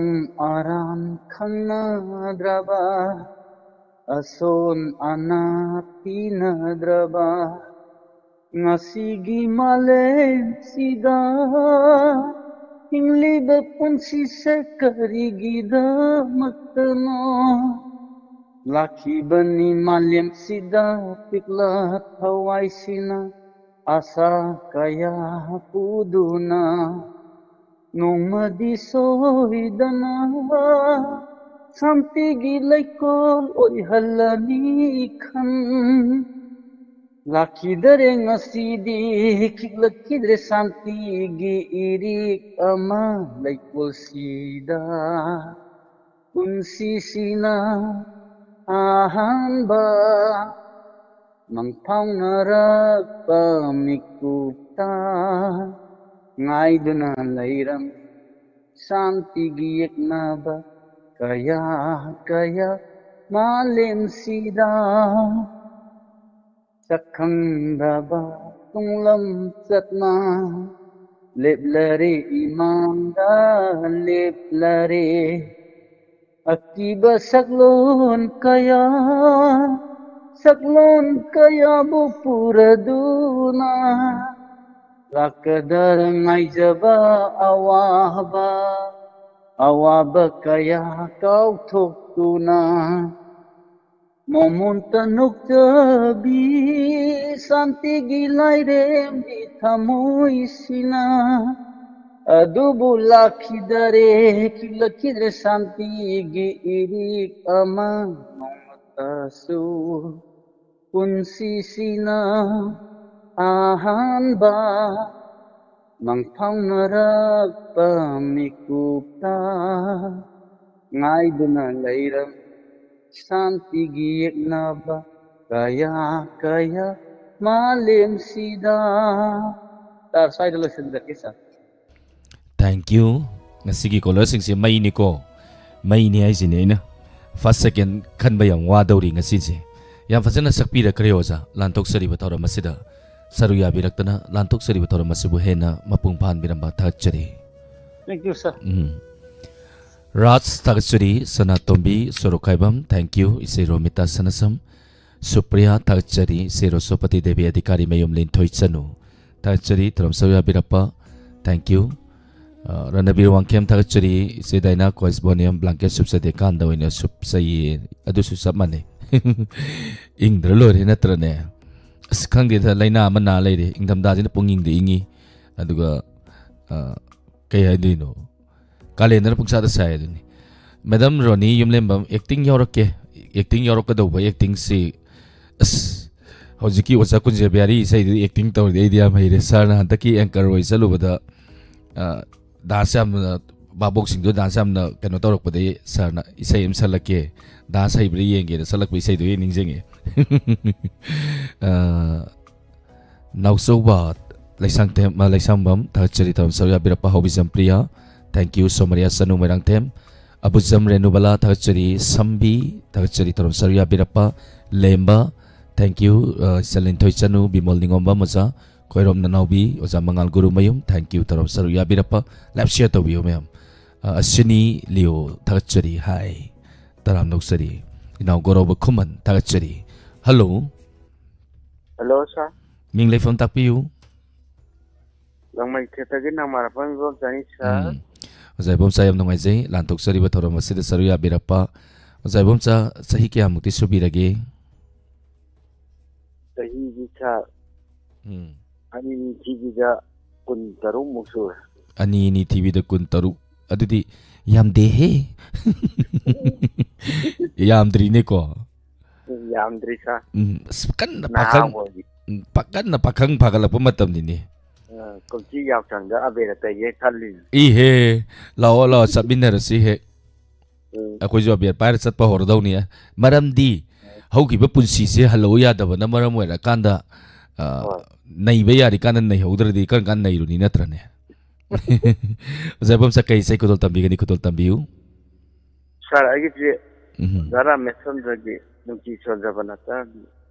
ꯑꯔꯥꯟ ꯈꯪꯅꯗ꯭ꯔꯕ, ꯑꯁꯣꯟ ꯑꯅꯥ ꯊꯤꯅꯗ꯭ꯔꯕ ꯉꯁꯤꯒꯤ ꯃꯥꯂꯦꯝꯁꯤꯗ ꯍꯤꯡꯂꯤꯕ ꯄꯨꯟꯁꯤꯁꯦ ꯀꯔꯤꯒꯤꯗꯃꯛꯇꯅꯣ? ꯂꯥꯛꯈꯤꯕꯅꯤ ꯃꯥꯂꯦꯝꯁꯤꯗ ꯄꯤꯛꯂ ꯊꯋꯥꯏꯁꯤꯅ ꯑꯁꯥ ꯀꯌꯥ ꯄꯨꯗꯨꯅ꯫ ꯅꯣꯡꯃꯗꯤ ꯁꯣꯏꯗꯅ ꯁꯥꯟꯇꯤꯒꯤ ꯂꯩꯀꯣꯜ ꯑꯣꯏꯍꯜꯂꯅꯤ ꯈꯟ꯫ ꯂꯥꯛꯈꯤꯗꯔꯦ ꯉꯁꯤꯗꯤ, ꯈꯤꯛꯂꯛꯈꯤꯗ꯭ꯔꯦ ꯁꯥꯟꯇꯤꯒꯤ ꯏꯔꯤꯛ ꯑꯃ ꯂꯩꯀꯣꯜꯁꯤꯗ꯫ ꯄꯨꯟꯁꯤꯁꯤꯅ ꯑꯍꯥꯟꯕ ꯃꯪꯐꯥꯎꯅꯔꯛꯄ ꯃꯤꯀꯨꯞꯇ ꯉꯥꯏꯗꯨꯅ ꯂꯩꯔꯝꯃꯤ ꯁꯥꯟꯇꯤꯒꯤ ꯌꯦꯛꯅꯕ ꯀꯌꯥ ꯀꯌꯥ ꯃꯥꯂꯦꯝꯁꯤꯗ꯫ ꯁꯛꯈꯪꯗꯕ ꯇꯨꯡꯂꯝ ꯆꯠꯅ ꯂꯦꯞꯂꯔꯦ ꯏꯃꯥꯡꯗ ꯂꯦꯞꯂꯔꯦ꯫ ꯑꯀꯤꯕ ꯁꯛꯂꯣꯟ ꯀꯌꯥ, ꯁꯛꯂꯣꯟ ꯀꯌꯥꯕꯨ ꯄꯨꯔꯗꯨꯅ ꯂꯥꯛꯀꯗ꯭ꯔ ꯉꯥꯏꯖꯕ ꯑꯋꯥꯕ, ꯑꯋꯥꯕ ꯀꯌꯥ ꯀꯥꯎꯊꯣꯛꯇꯨꯅ꯫ ꯃꯣꯃꯣꯟꯇ ꯅꯣꯛꯆꯕꯤ ꯁꯥꯟꯇꯤꯒꯤ ꯂꯥꯏꯔꯦꯝꯕꯤ ꯊꯃꯣꯏꯁꯤꯅ꯫ ꯑꯗꯨꯕꯨ ꯂꯥꯛꯈꯤꯗꯔꯦ, ꯈꯤꯛꯂꯛꯈꯤꯗ꯭ꯔꯦ ꯁꯥꯟꯇꯤꯒꯤ ꯏꯔꯤꯛ ꯑꯃ ꯅꯣꯡꯃꯇꯁꯨ꯫ ꯄꯨꯟꯁꯤꯁꯤꯅ ꯑꯍꯥꯟꯕ ꯃꯪꯐꯥꯎꯅꯔꯛꯄ ꯃꯤꯀꯨꯞꯇ ꯉꯥꯏꯗꯨꯅ ꯂꯩꯔꯝ ꯁꯥꯟꯇꯤꯒꯤ ꯌꯦꯛꯅꯕ ꯀꯌꯥ ꯀꯌꯥ ꯃꯥꯂꯦꯝꯁꯤꯗ꯫ ꯁꯥꯔ, ꯁ꯭ꯋꯥꯏꯗ ꯂꯣꯏꯁꯤꯟꯖꯔꯒꯦ, ꯁꯥꯔ꯫ Thank you. ꯉꯁꯤꯒꯤ ꯀꯣꯂꯔꯁꯤꯡꯁꯦ ꯃꯩꯅꯤꯀꯣ, ꯃꯩꯅꯤ ꯍꯥꯏꯁꯤꯅꯦ꯫ ꯑꯩꯅ ꯐꯥꯔꯁ ꯁꯦꯀꯦꯟ ꯈꯟꯕ ꯌꯥꯝ ꯋꯥꯗꯧꯔꯤ ꯉꯁꯤꯁꯦ꯫ ꯌꯥꯝ ꯐꯖꯅ ꯁꯛꯄꯤꯔꯛꯈ꯭ꯔꯦ ꯑꯣꯖꯥ꯫ ꯂꯥꯟꯊꯣꯛꯆꯔꯤꯕ ꯊꯧꯔꯝ ꯑꯁꯤꯗ ꯁꯔꯨꯛ ꯌꯥꯕꯤꯔꯛꯇꯅ ꯂꯥꯟꯊꯣꯛꯆꯔꯤꯕ ꯊꯧꯔꯝ ꯑꯁꯤꯕꯨ ꯍꯦꯟꯅ ꯃꯄꯨꯡ ꯐꯥꯍꯟꯕꯤꯔꯝꯕ ꯊꯥꯒꯠꯆꯔꯤ꯫ Thank you, sir. ꯎꯝ꯫ ꯔꯥꯖ ꯊꯥꯒꯠꯆꯔꯤ, ꯁꯅꯥꯇꯣꯝꯕꯤ ꯁꯣꯔꯣꯛꯈꯥꯏꯕꯝ, thank you꯫ ꯏꯆꯦ ꯔꯣꯃꯤꯇꯥ ꯁꯅꯥꯁꯝ, ꯁꯨꯄ꯭ꯔꯤꯌꯥ ꯊꯥꯒꯠꯆꯔꯤ꯫ ꯏꯆꯦ ꯔꯣꯁꯣꯄꯇꯤ ꯗꯦꯕꯤ ꯑꯙꯤꯀꯥꯔꯤ ꯃꯌꯨꯝ ꯂꯤꯟꯊꯣꯏ ꯆꯅꯨ ꯊꯥꯒꯠꯆꯔꯤ, ꯊꯧꯔꯝ ꯁꯔꯨꯛ ꯌꯥꯕꯤꯔꯛꯄ, thank you꯫ ꯑ, ꯔꯅꯕꯤꯔ ꯋꯥꯡꯈꯦꯝ ꯊꯥꯒꯠꯆꯔꯤ꯫ ꯏꯆꯦ ꯗꯥꯏꯅꯥ ꯀꯣꯏꯁꯕꯣꯅꯤꯌꯝ ꯕ꯭ꯂꯥꯡꯀꯦꯠ ꯁꯨꯞꯆꯗꯦ ꯀꯥꯟꯗ ꯑꯣꯏꯅ ꯁꯨꯞꯆꯩꯌꯦ꯫ ꯑꯗꯨꯁꯨ ꯆꯞ ꯃꯥꯟꯅꯩ꯫ ꯏꯪꯗ꯭ꯔ ꯂꯣꯏꯔꯦ ꯅꯠꯇ꯭ꯔꯅꯦ? ꯑꯁ, ꯈꯪꯗꯦꯗ, ꯂꯥꯏꯅꯥ ꯑꯃ ꯅꯥ ꯂꯩꯔꯦ꯫ ꯏꯪꯊꯝꯊꯥꯁꯤꯅ ꯄꯨꯡ ꯏꯪꯗ ꯏꯪꯉꯤ꯫ ꯑꯗꯨꯒ, ꯑ, ꯀꯩ ꯍꯥꯏꯗꯣꯏꯅꯣ? ꯀꯥꯂꯦꯟꯗꯅ ꯄꯨꯡꯁꯥꯗ ꯁꯥꯏ ꯑꯗꯨꯅꯤ꯫ ꯃꯦꯗꯥꯝ ꯔꯣꯅꯤ ꯌꯨꯝꯂꯦꯝꯕꯝ, acting ꯌꯥꯎꯔꯛꯀꯦ꯫ Acting ꯌꯥꯎꯔꯛꯀꯗꯧꯕ actingꯁꯤ, ꯑꯁ, ꯍꯧꯖꯤꯛꯀꯤ ꯑꯣꯖꯥ ꯀꯨꯟꯖꯕꯤꯍꯥꯔꯤ ꯏꯁꯩꯗꯨꯗꯤ acting ꯇꯧꯔꯗꯤ ꯑꯩꯗꯤ ꯌꯥꯝ ꯍꯩꯔꯦ꯫ ꯁꯥꯔꯅ ꯍꯟꯗꯛꯀꯤ anchor ꯑꯣꯏ ꯆꯠꯂꯨꯕꯗ, ꯑ, dance ꯌꯥꯝꯅ, ꯚꯥꯕꯣꯛꯁꯤꯡꯗꯣ dance ꯌꯥꯝꯅ ꯀꯩꯅꯣ ꯇꯧꯔꯛꯄꯗꯒꯤ ꯁꯥꯔꯅ ꯏꯁꯩ ꯑꯃ ꯁꯛꯂꯛꯀꯦ, dance ꯍꯩꯕ꯭ꯔꯥ ꯌꯦꯡꯒꯦꯅ ꯁꯛꯂꯛꯄ ꯏꯁꯩꯗꯨ ꯍꯦꯛ ꯅꯤꯡꯁꯤꯡꯉꯦ꯫ ꯑ, ꯅꯥꯎꯆꯧꯕ ꯂꯩꯁꯥꯡꯊꯦꯝ, ꯑ, ꯂꯩꯁꯥꯡꯕꯝ, ꯊꯥꯒꯠꯆꯔꯤ ꯊꯧꯔꯝ ꯁꯔꯨꯛ ꯌꯥꯕꯤꯔꯛꯄ꯫ ꯍꯧꯕꯤꯖꯝ ꯄ꯭ꯔꯤꯌꯥ, thank you꯫ ꯁꯣꯃꯔꯤꯌꯥ ꯆꯅꯨ ꯃꯣꯏꯔꯥꯡꯊꯦꯝ, ꯑꯕꯨꯖꯝ ꯔꯦꯅꯨꯕꯂꯥ, ꯊꯥꯒꯠꯆꯔꯤ꯫ ꯁꯝꯕꯤ, ꯊꯥꯒꯠꯆꯔꯤ ꯊꯧꯔꯝ ꯁꯔꯨꯛ ꯌꯥꯕꯤꯔꯛꯄ꯫ ꯂꯦꯝꯕ, thank you꯫ ꯑ, ꯆꯂꯤꯟꯊꯣꯏ ꯆꯅꯨ, ꯕꯤꯃꯣꯜ ꯅꯤꯉꯣꯝꯕꯝ ꯑꯣꯖꯥ, ꯈꯣꯏꯔꯣꯝ ꯅꯅꯥꯎꯕꯤ, ꯑꯣꯖꯥ ꯃꯉꯥꯜ ꯒꯨꯔꯨꯃꯌꯨꯝ, thank you ꯊꯧꯔꯝ ꯁꯔꯨꯛ ꯌꯥꯕꯤꯔꯛꯄ꯫ Live share ꯇꯧꯕꯤꯌꯨ ꯃꯌꯥꯝ꯫ ꯑ, ꯑꯁꯤꯅꯤ ꯂꯤꯌꯣ, ꯊꯥꯒꯠꯆꯔꯤ꯫ Hi, ꯇꯔꯥꯝ ꯅꯣꯛꯆꯔꯤ꯫ ꯏꯅꯥꯎ ꯒꯧꯔꯕ ꯈꯨꯃꯟ, ꯊꯥꯒꯠꯆꯔꯤ꯫ Hello꯫ Hello, sir꯫ ꯃꯤꯡ ꯂꯩꯐꯝ ꯇꯥꯛꯄꯤꯌꯨ꯫ ꯂꯪꯃꯩꯊꯦꯠꯇꯒꯤ ꯅꯃꯥꯔꯥꯄꯝ ꯏꯕꯣꯝꯆꯥꯅꯤ, sir꯫ ꯎꯝ꯫ ꯑꯣꯖꯥ ꯏꯕꯣꯝꯆꯥ, ꯌꯥꯝ ꯅꯨꯡꯉꯥꯏꯖꯩ ꯂꯥꯟꯊꯣꯛꯆꯔꯤꯕ ꯊꯧꯔꯝ ꯑꯁꯤꯗ ꯁꯔꯨꯛ ꯌꯥꯕꯤꯔꯛꯄ꯫ ꯑꯣꯖꯥ ꯏꯕꯣꯝꯆꯥ, ꯆꯍꯤ ꯀꯌꯥꯃꯨꯛꯇꯤ ꯁꯨꯕꯤꯔꯒꯦ? ꯆꯍꯤꯗꯤ, sir, ꯎꯝ꯫ ꯑꯅꯤꯅꯤ ꯊꯤꯕꯤꯗ ꯀꯨꯟꯇꯔꯨꯛꯃꯨꯛ ꯁꯨꯔꯦ꯫ ꯑꯅꯤꯅꯤ ꯊꯤꯕꯤꯗ ꯀꯨꯟꯇꯔꯨꯛ꯫ ꯑꯗꯨꯗꯤ ꯌꯥꯝꯗꯦꯍꯦ꯫ ꯌꯥꯝꯗ꯭ꯔꯤꯅꯦꯀꯣ꯫ ꯌꯥꯝꯗ꯭ꯔꯤ, sir꯫ ꯎꯝ, ꯑꯁ, ꯀꯟꯅ ꯅꯍꯥ ꯄꯥꯈꯪ, ꯑꯣꯏꯔꯤ꯫ ꯎꯝ, ꯄꯥ-, ꯀꯟꯅ ꯄꯥꯈꯪ ꯐꯥꯒꯠꯂꯛꯄ ꯃꯇꯝꯅꯤꯅꯦ꯫ ꯑ, ꯀꯨꯝꯁꯤ ꯌꯥꯎꯁꯪꯗ ꯑꯕꯦꯔ ꯇꯩꯒꯦ ꯈꯜꯂꯤꯅꯤ꯫ ꯏꯍꯦ, ꯂꯥꯛꯑꯣ, ꯂꯥꯛꯑꯣ, ꯆꯠꯃꯤꯟꯅꯔꯁꯤ ꯍꯦꯛ꯫ ꯎꯝ꯫ ꯑꯩꯈꯣꯏꯁꯨ ꯑꯕꯦꯔ ꯄꯥꯏꯔ ꯆꯠꯄ ꯍꯧꯔꯗꯧꯅꯤ꯫ ꯃꯔꯝꯗꯤ ꯍꯧꯈꯤꯕ ꯄꯨꯟꯁꯤꯁꯦ ꯍꯜꯂꯛꯎ ꯌꯥꯗꯕꯅ ꯃꯔꯝ ꯑꯣꯏꯔꯀꯥꯟꯗ, ꯑ, ꯍꯣꯏ꯫ ꯅꯩꯕ ꯌꯥꯔꯤꯀꯥꯟꯗ ꯅꯩꯍꯧꯗ꯭ꯔꯗꯤ ꯀꯔꯝ ꯀꯥꯟꯗ ꯅꯩꯔꯨꯅꯤ, ꯅꯠꯇ꯭ꯔꯅꯦ? ꯑꯣꯖꯥ ꯏꯕꯣꯝꯆꯥ, ꯀꯩ ꯏꯁꯩ ꯈꯨꯗꯣꯜ ꯇꯝꯕꯤꯒꯅꯤ? ꯈꯨꯗꯣꯜ ꯇꯝꯕꯤꯌꯨ꯫ Sir, ꯑꯩꯒꯤꯁꯦ ꯎꯝ꯫ ꯑꯣꯖꯥ ꯔꯥꯃꯦꯁꯆꯟꯗ꯭ꯔꯒꯤ ꯅꯨꯡꯁꯤ ꯁꯣꯟꯖꯕ ꯅꯠꯇ꯭ꯔ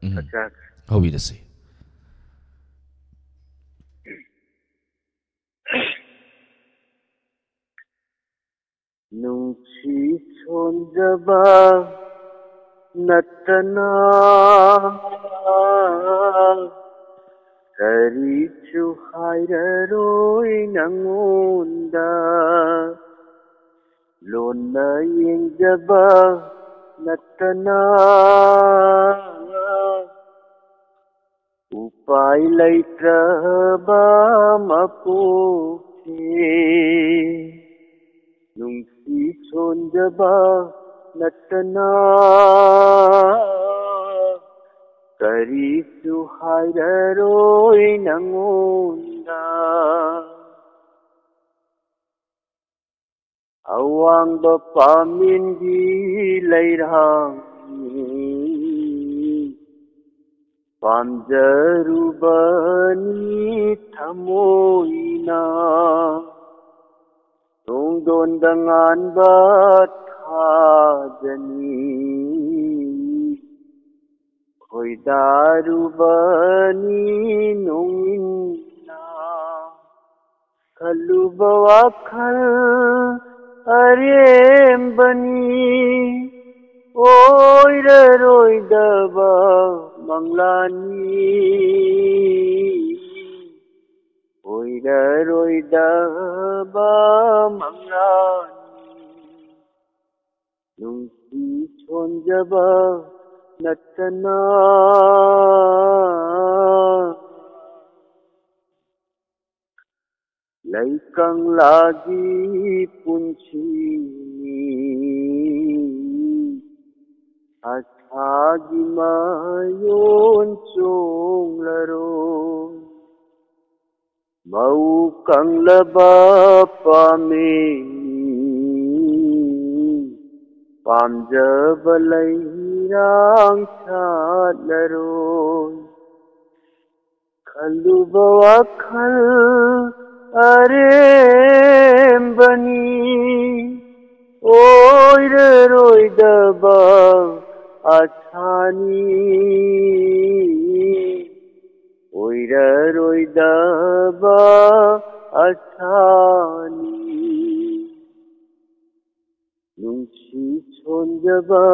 ꯎꯝ꯫ ꯁꯛꯆꯔꯒꯦ꯫ ꯍꯧꯕꯤꯔꯁꯤ꯫ ꯅꯨꯡꯁꯤ ꯁꯣꯟꯖꯕ ꯅꯠꯇꯅ ꯀꯔꯤꯁꯨ ꯍꯥꯏꯔꯔꯣꯏ ꯅꯪꯉꯣꯟꯗ, ꯂꯣꯟꯅ ꯌꯦꯡꯖꯕ ꯅꯠꯇꯅ꯫ ꯎꯄꯥꯏ ꯂꯩꯇ꯭ꯔꯕ ꯃꯄꯣꯛꯁꯦ, ꯅꯨꯡꯁꯤ ꯁꯣꯟꯖꯕ ꯅꯠꯇꯅ꯫ ꯀꯔꯤꯁꯨ ꯍꯥꯏꯔꯔꯣꯏ ꯅꯪꯉꯣꯟꯗ꯫ ꯑꯋꯥꯡꯕ ꯄꯥꯝꯕꯤꯒꯤ ꯂꯩꯔꯥꯡꯅꯤ, ꯄꯥꯝꯖꯔꯨꯕꯅꯤ ꯊꯃꯣꯏꯅ꯫ ꯇꯨꯡꯗꯣꯟꯗ ꯉꯥꯟꯕ ꯊꯥꯖꯅꯤ, ꯈꯣꯏꯗꯥꯔꯨꯕꯅꯤ ꯅꯣꯡꯏꯟꯅ꯫ ꯈꯜꯂꯨꯕ ꯋꯥꯈꯜ ꯑꯔꯦꯝꯕꯅꯤ, ꯑꯣꯏꯔꯔꯣꯏꯗꯕ ꯃꯪꯂꯥꯟꯅꯤ, ꯑꯣꯏꯔꯔꯣꯏꯗꯕ ꯃꯪꯂꯥꯟꯅꯤ꯫ ꯅꯨꯡꯁꯤ ꯁꯣꯟꯖꯕ ꯅꯠꯇꯅ꯫ ꯂꯩ ꯀꯪꯂꯥꯒꯤ ꯄꯨꯟꯁꯤꯅꯤ, ꯑꯁꯥꯒꯤ ꯃꯌꯣꯟ ꯆꯣꯡꯂꯔꯣꯏ꯫ ꯃꯧ ꯀꯪꯂꯕ ꯄꯥꯝꯃꯤ, ꯄꯥꯝꯖꯕ ꯂꯩꯔꯥꯡ ꯁꯥꯠꯂꯔꯣꯏ꯫ ꯈꯜꯂꯨꯕ ꯋꯥꯈꯜ ꯑꯔꯦꯝꯕꯅꯤ, ꯑꯣꯏꯔꯔꯣꯏꯗꯕ ꯑꯁꯥꯅꯤ, ꯑꯣꯏꯔꯔꯣꯏꯗꯕ ꯑꯁꯥꯅꯤ꯫ ꯅꯨꯡꯁꯤ ꯁꯣꯟꯖꯕ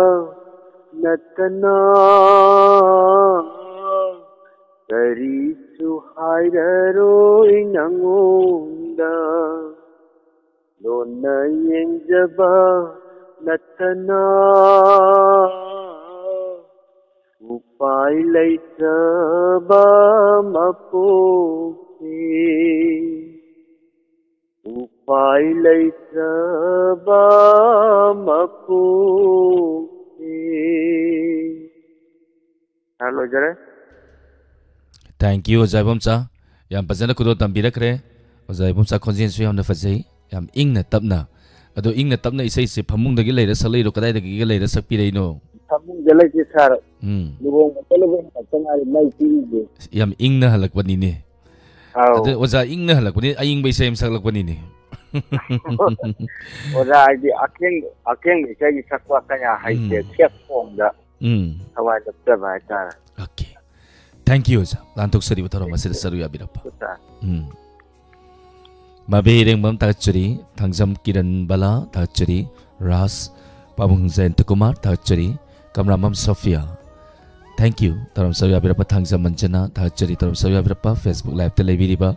ꯅꯠꯇꯅ꯫ ꯀꯔꯤꯁꯨ ꯍꯥꯏꯔꯔꯣꯏ ꯅꯉꯣꯟꯗ, ꯂꯣꯟꯅ ꯌꯦꯡꯖꯕ ꯅꯠꯇꯅ꯫ ꯎꯄꯥꯏ ꯂꯩꯇꯕ ꯃꯄꯣꯛꯁꯦ, ꯎꯄꯥꯏ ꯂꯩꯇꯕ ꯃꯄꯣꯛꯁꯦ꯫ ꯁꯥꯔ, ꯂꯣꯏꯖꯔꯦ꯫ Thank you, ꯑꯣꯖꯥ ꯏꯕꯣꯝꯆꯥ꯫ ꯌꯥꯝ ꯐꯖꯅ ꯈꯨꯗꯣꯜ ꯇꯝꯕꯤꯔꯛꯈ꯭ꯔꯦ꯫ ꯑꯣꯖꯥ ꯏꯕꯣꯝꯆꯥ ꯈꯣꯟꯖꯦꯜꯁꯨ ꯌꯥꯝꯅ ꯐꯖꯩ, ꯌꯥꯝ ꯏꯪꯅ ꯇꯞꯅ꯫ ꯑꯗꯣ ꯏꯪꯅ ꯇꯞꯅ ꯏꯁꯩꯁꯦ ꯐꯃꯨꯡꯗꯒꯤ ꯂꯩꯔ ꯁꯛꯂꯛꯏꯔꯣ, ꯀꯗꯥꯏꯗꯒꯤꯒ ꯂꯩꯔ ꯁꯛꯄꯤꯔꯛꯏꯅꯣ? ꯐꯃꯨꯡꯗ ꯂꯩꯇꯦ ꯁꯥꯔ꯫ ꯎꯝ꯫ ꯂꯨꯍꯣꯡꯕ ꯆꯠꯂꯨꯕ ꯉꯥꯛꯇ ꯉꯥꯏꯔꯤ, ꯃꯩ ꯇꯤꯛꯏꯁꯦ꯫ ꯌꯥꯝ ꯏꯪꯅ ꯍꯜꯂꯛꯄꯅꯤꯅꯦ꯫ ꯑꯧ꯫ ꯑꯗ ꯑꯣꯖꯥ ꯏꯪꯅ ꯍꯜꯂꯛꯄꯅꯤ, ꯑꯏꯪꯕ ꯏꯁꯩ ꯑꯃ ꯁꯛꯂꯛꯄꯅꯤꯅꯦ꯫ ꯑꯣꯖꯥ ꯍꯥꯏꯗꯤ ꯑꯀꯦꯡ-, ꯑꯀꯦꯡꯕ ꯏꯁꯩꯒꯤ ꯁꯛꯄ ꯀꯌꯥ ꯍꯩꯇꯦ, ꯎꯝ꯫ ꯁꯦꯞ ꯐꯣꯝꯗ ꯎꯝ꯫ ꯊꯋꯥꯏ ꯆꯞꯆꯕ ꯍꯥꯏꯇꯥꯔꯦ꯫ Okay. Thank you, ꯑꯣꯖꯥ꯫ ꯂꯥꯟꯊꯣꯛꯆꯔꯤꯕ ꯊꯧꯔꯝ ꯑꯁꯤꯗ ꯁꯔꯨꯛ ꯌꯥꯕꯤꯔꯛꯄ꯫ ꯑꯣꯖꯥ꯫ ꯎꯝ꯫ ꯃꯥꯕꯦ ꯏꯔꯦꯡꯕꯝ ꯊꯥꯒꯠꯆꯔꯤ, ꯊꯥꯡꯖꯝ ꯀꯤꯔꯟ ꯕꯂꯥ ꯊꯥꯒꯠꯆꯔꯤ, ꯔꯥꯖ ꯄꯥꯕꯨꯡ ꯖꯌꯟꯇ ꯀꯨꯃꯥꯔ ꯊꯥꯒꯠꯆꯔꯤ, ꯀꯝꯂꯥꯃꯝ ꯁꯣꯐꯤꯌꯥ꯫ Thank you꯫ ꯊꯧꯔꯝ ꯁꯔꯨꯛ ꯌꯥꯕꯤꯔꯛꯄ ꯊꯥꯡꯖꯝ ꯃꯟꯖꯅꯥ ꯊꯥꯒꯠꯆꯔꯤ, ꯊꯧꯔꯝ ꯁꯔꯨꯛ ꯌꯥꯕꯤꯔꯛꯄ Facebook Live ꯇ ꯂꯩꯕꯤꯔꯤꯕ